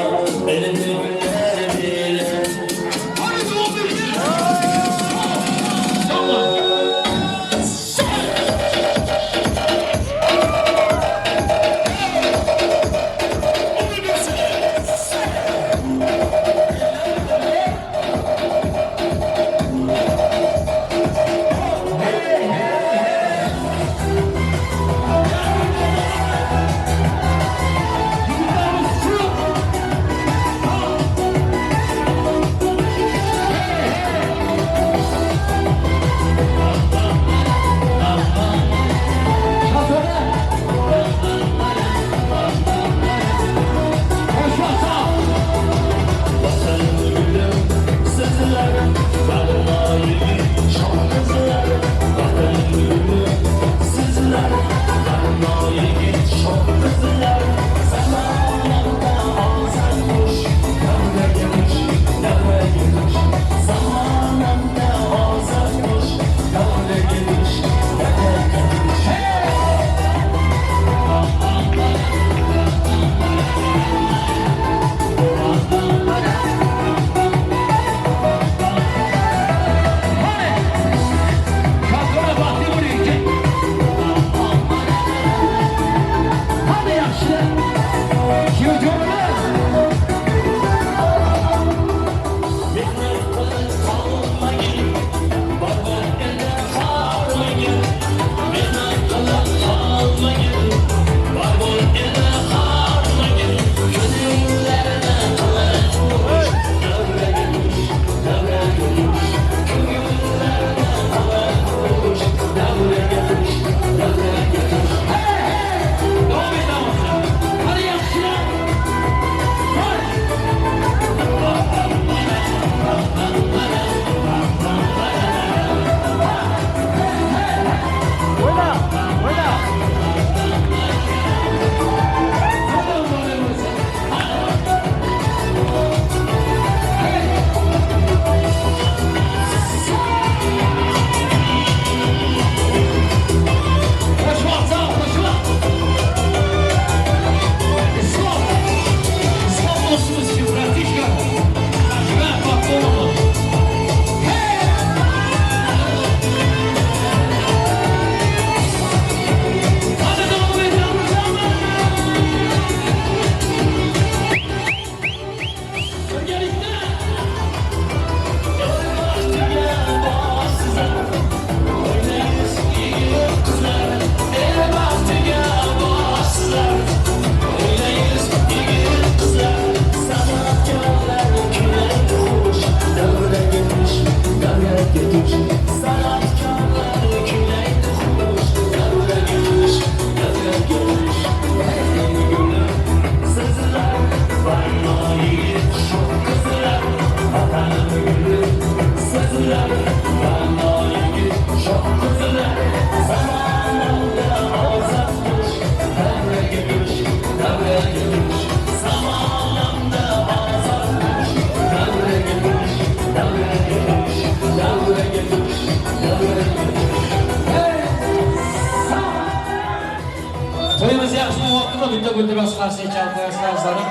Speaker 14: Bitta guldiroz qarsak chalib qo'yasizlar azizlarim.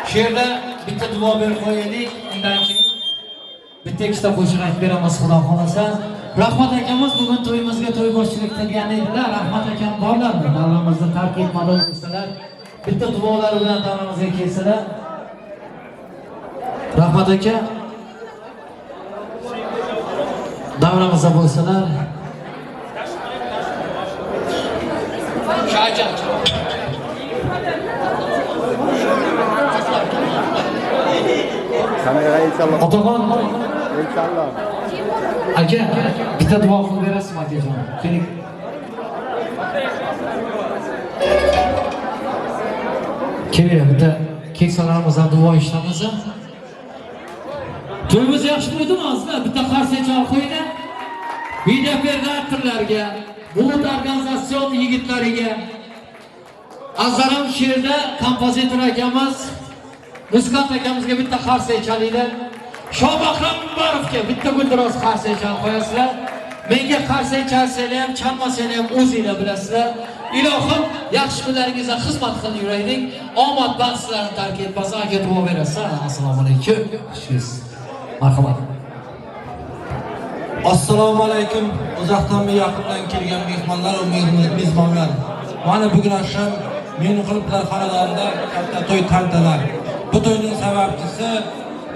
Speaker 14: Shu yerda bitta duo berib qo'yaylik, undan keyin bitta ikkita qo'shiq aytib beramiz xudo xolasa. Rahmat akamiz bugun to'yimizga to'yboshchilik qilgan edilar. Rahmat akam borlarmi? Davramizni tark etmadi bo'lsalar, bitta duolari bilan davramizga kelsalar. Rahmat aka davramizda bo'lsalar. Otaxon aka bitta duo qilib berasizmi akajon? Keling. Keling, bitta keksalarimizdan duo eshitamiz. To'yimiz yaxshi bo'ldimi azizlar? Bitta qarsak chalib qo'yinglar. Video operatorlarga, bulut organizatsion yigitlariga. Azizlarim, shu yerda kompozitor akamiz, muzikant akamizga bitta qarsak chalinglar. Shohbahrom Umarovga bitta guldiroz qarsak chalib qo'yasizlar. Menga qarsak chalsanglar ham, chalmasanglar ham o'zinglar bilasizlar. Ilohim yaxshi kunlaringizda xizmat qilib yuraylik. Omad baxt sizlarni tark etmasin. Aka duo berasiz. Assalomu alaykum. Xush marhamat.
Speaker 1: Assalomu alaykum. Uzoqdan va yaqindan kelgan mehmonlar va mezbonlar. Mana bugun akşam Meni qiliblar xonadonida katta to'y tantana. Bu to'yning sababchisi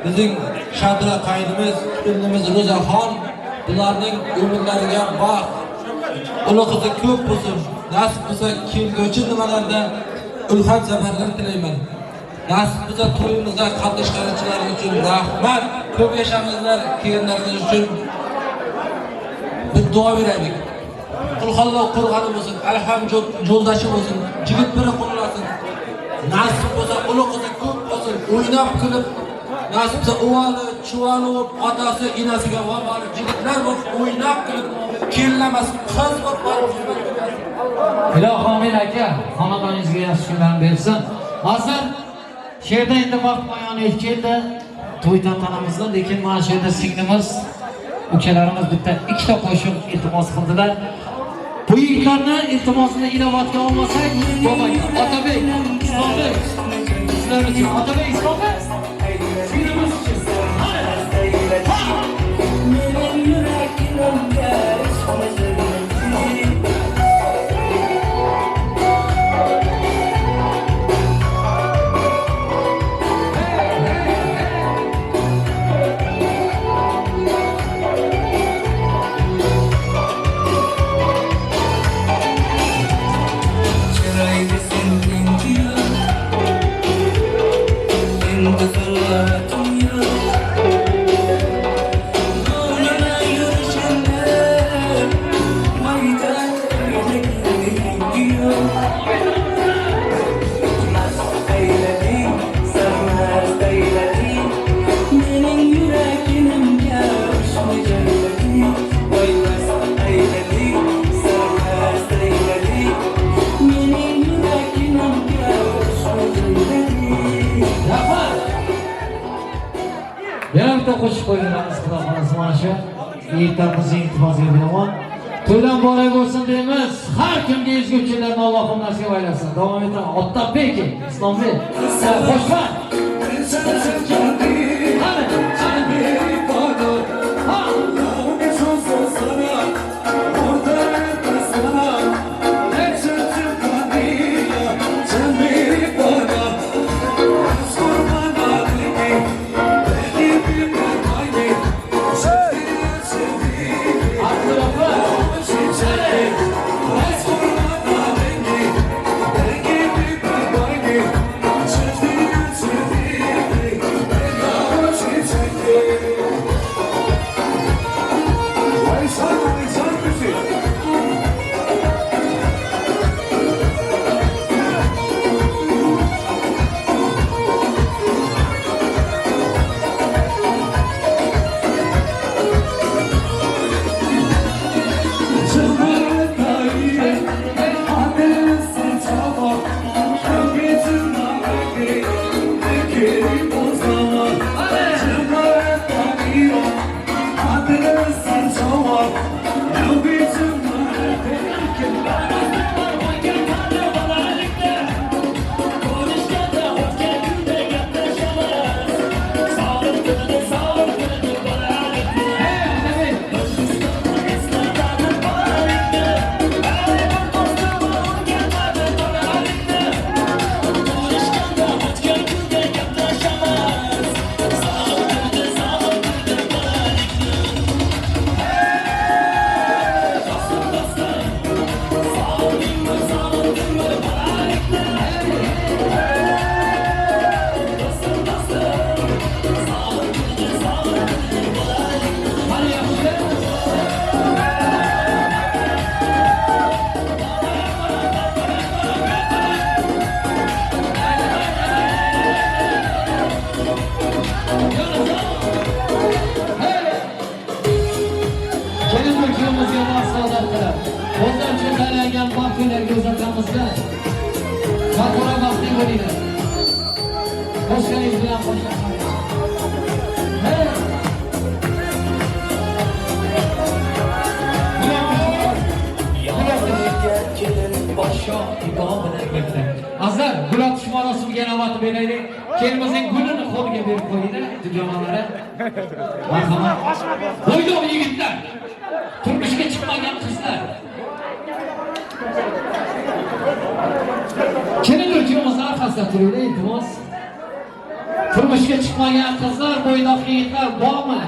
Speaker 1: bizning shadra qaynimiz, kelinimiz Ro'zaxon. Bularning umrlariga baxt, uli qizi ko'p bo'lsin. Nasib bo'lsa kelguvchi nimalarda ulkan zafarlar tilayman. Nasib bo'lsa to'yimizda qatnashganlar uchun rahmat. Ko'p yashamizlar, kelganlaringiz uchun bir duo beraylik. Qulxallo qo'rg'oni bo'lsin, alham yo'ldoshi bo'lsin, jigit biri qo'llasin. Nasib bo'lsa uli qizi ko'p bo'lsin, o'ynab kulib, nasib bo'lsa uvali, chuvali bo'lib, otasi, enasiga borib, jigitlar bo'lib, o'ynab kulib, kelin emas, qiz bo'lib borib xizmat qilsin.
Speaker 14: Ilohi amin aka, xonadoningizga yaxshi kunlarni bersin. Hozir shu yerda endi vaqt muayyan yetib keldi. To'y tantanamizda, lekin mana shu yerda singlimiz, ukalarimiz bitta ikkita qo'shiq iltimos qildilar. Bu yigitlarni iltimosini inobatga olmasak bo'lmaydi. Otabek, Islombek, sizlar uchun Otabek, Islombek, singlimiz uchun.
Speaker 15: Mening yuragimga
Speaker 14: Qo'shiq qo'yamiz, xudo xolasa mana shu yigitlarimizning iltimosiga binoan. To'ydan muborak bo'lsin deymiz. Har kimga ezgu kunlarni Allohim nasib aylasin. Davom etamiz. Otabek, Islombek, xushvaqt. kuyovimizga baxt saodat tilab, o'zlari uchun tayyorlangan baxt to'ylarga uzatamizda. Katta baxtli bo'linglar. Qo'shganingiz bilan qo'shilamiz. Hey! Podsho bilan. Azizlar, gul otish marosimiga navbatni beraylik. Kelinimizning gulini qo'liga berib qo'yinglar, dugonalari. Marhamat. Bo'ydoq yigitlar, turmushga chiqmagan qizlar. Kelin kuyovimizni orqasida turinglar, iltimos. Turmushga chiqmagan qizlar, bo'ydoq yigitlar bormi?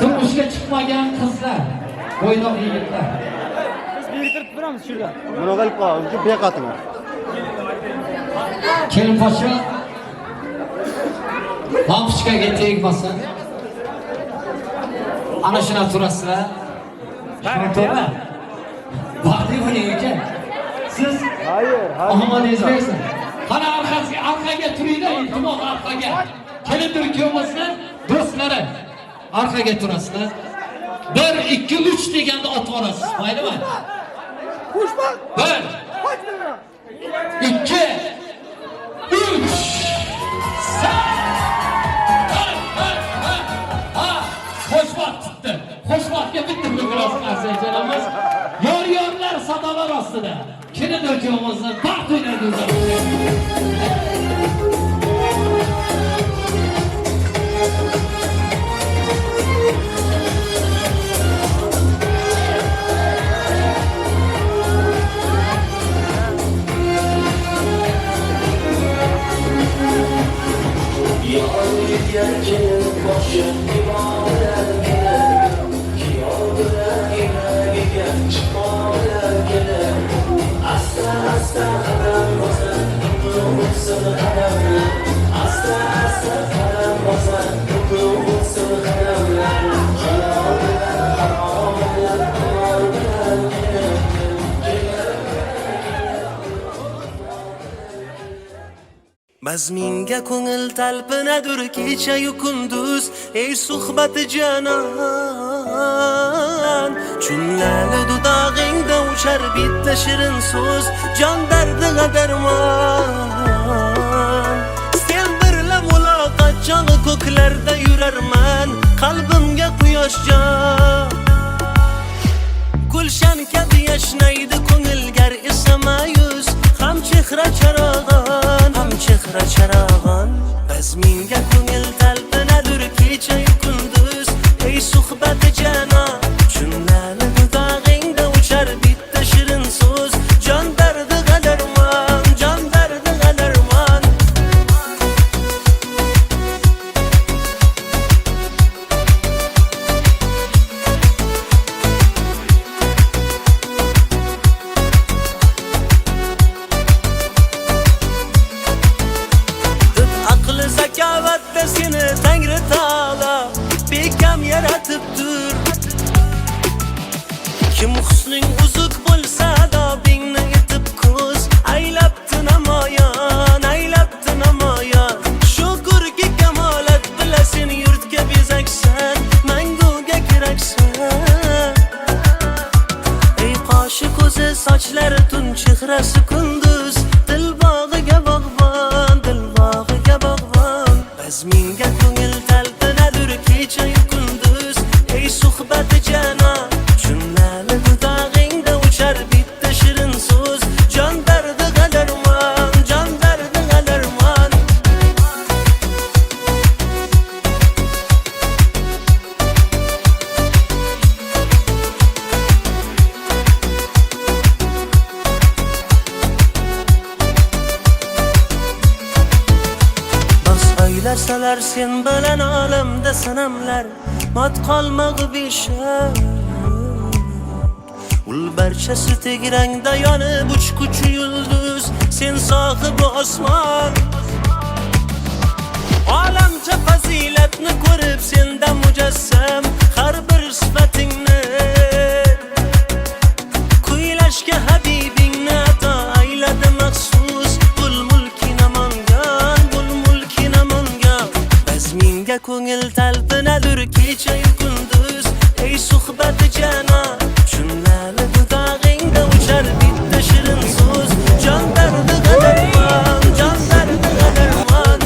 Speaker 14: Turmushga chiqmagan qizlar, bo'ydoq yigitlar.
Speaker 8: Biriktirib turamiz şurada.
Speaker 5: Buni qilib qo'yamiz, beqating.
Speaker 14: Kelin podsho lampochkaga tegmasin. Ana shuna turasizlar. Shuni to'g'ri. Baxtli bo'ling aka. Siz omadingiz bersin. Qani orqasiga, orqaga turinglar, iltimos orqaga. Kelindir kuyovimizni do'stlari orqaga turasizlar. 1 2 3 deganda otib olasiz, maylimi? 1 2 3 Ha, xushvaqt tutdi. Xushvaqtga bitta gul aziz. Yor yorlar sadolar ostida. Kelin kuyovimizni baxt to'ylarga uzatamiz.
Speaker 15: Yar boshi ibodat kelar, kuyov bilan yuragiga shifo bilan kelar. Asta asta qadam bosar, qutlug' bo'lsin qadamlar. Asta asta qadam bosar, qutlug' bo'lsin qadamlar. Halol bilan harom bilan qimor bilan kelar.
Speaker 17: Bazmingga ko'ngil talpinadur kecha-yu kunduz, ey suhbati janon. Chunlali dudog'ingda uchar bitta shirin so'z, jon dardiga darmon. Sen birla muloqot chog'i ko'klarda yurarman, qalbimga quyosh jon. Gulshan kabi yashnaydi ko'ngil gar esa ma'yus, ham chehra charog'on, ham chehra charog'on. Bazmingga ko'ngil talpinadur kecha-yu kunduz, ey suhbati janon. Chunlali dudog'ingda uchar bitta shirin so'z, jon dardiga darmon, jon dardiga darmon. Zakavatda seni Tangri taolo bekam yaratibdir. Kim husning uzuk bo'lsa adobingni etib ko'z, aylabdi namoyon, aylabdi namoyon. Shukurki kamolat bila seni yurtga bezaksan, manguga keraksan. Ey qoshi ko'zi sochlari tun, chehrasi kunduz, dil bog'iga bog'bon, dil bog'iga bog'bon. Bazmingga ko'ngil talpinadur kecha-yu kunduz, ey suhbati janon. Chunlali dudog'ingda uchar bitta shirin so'z, jon dardiga darmon, jon dardiga darmon. Aylasalar sen bilan olamda sanamlar, mat qolmag'i beshak. Ul barchasi tegrangda yonib uchquchi yulduz, sen sohibi osmon. Olamcha fazilatni ko'rib senda mujassam, har bir sifatingni kuylashga habibingni ato ayladi maxsus. Bul mulki namangan, bul mulki namangan.
Speaker 15: Mingga ko'ngil talpinadur kecha-yu kunduz. Ey suhbati janon, shunlali dudog'ingda uchar bitta shirin so'z. Jon dardiga darmon, jon dardiga darmon.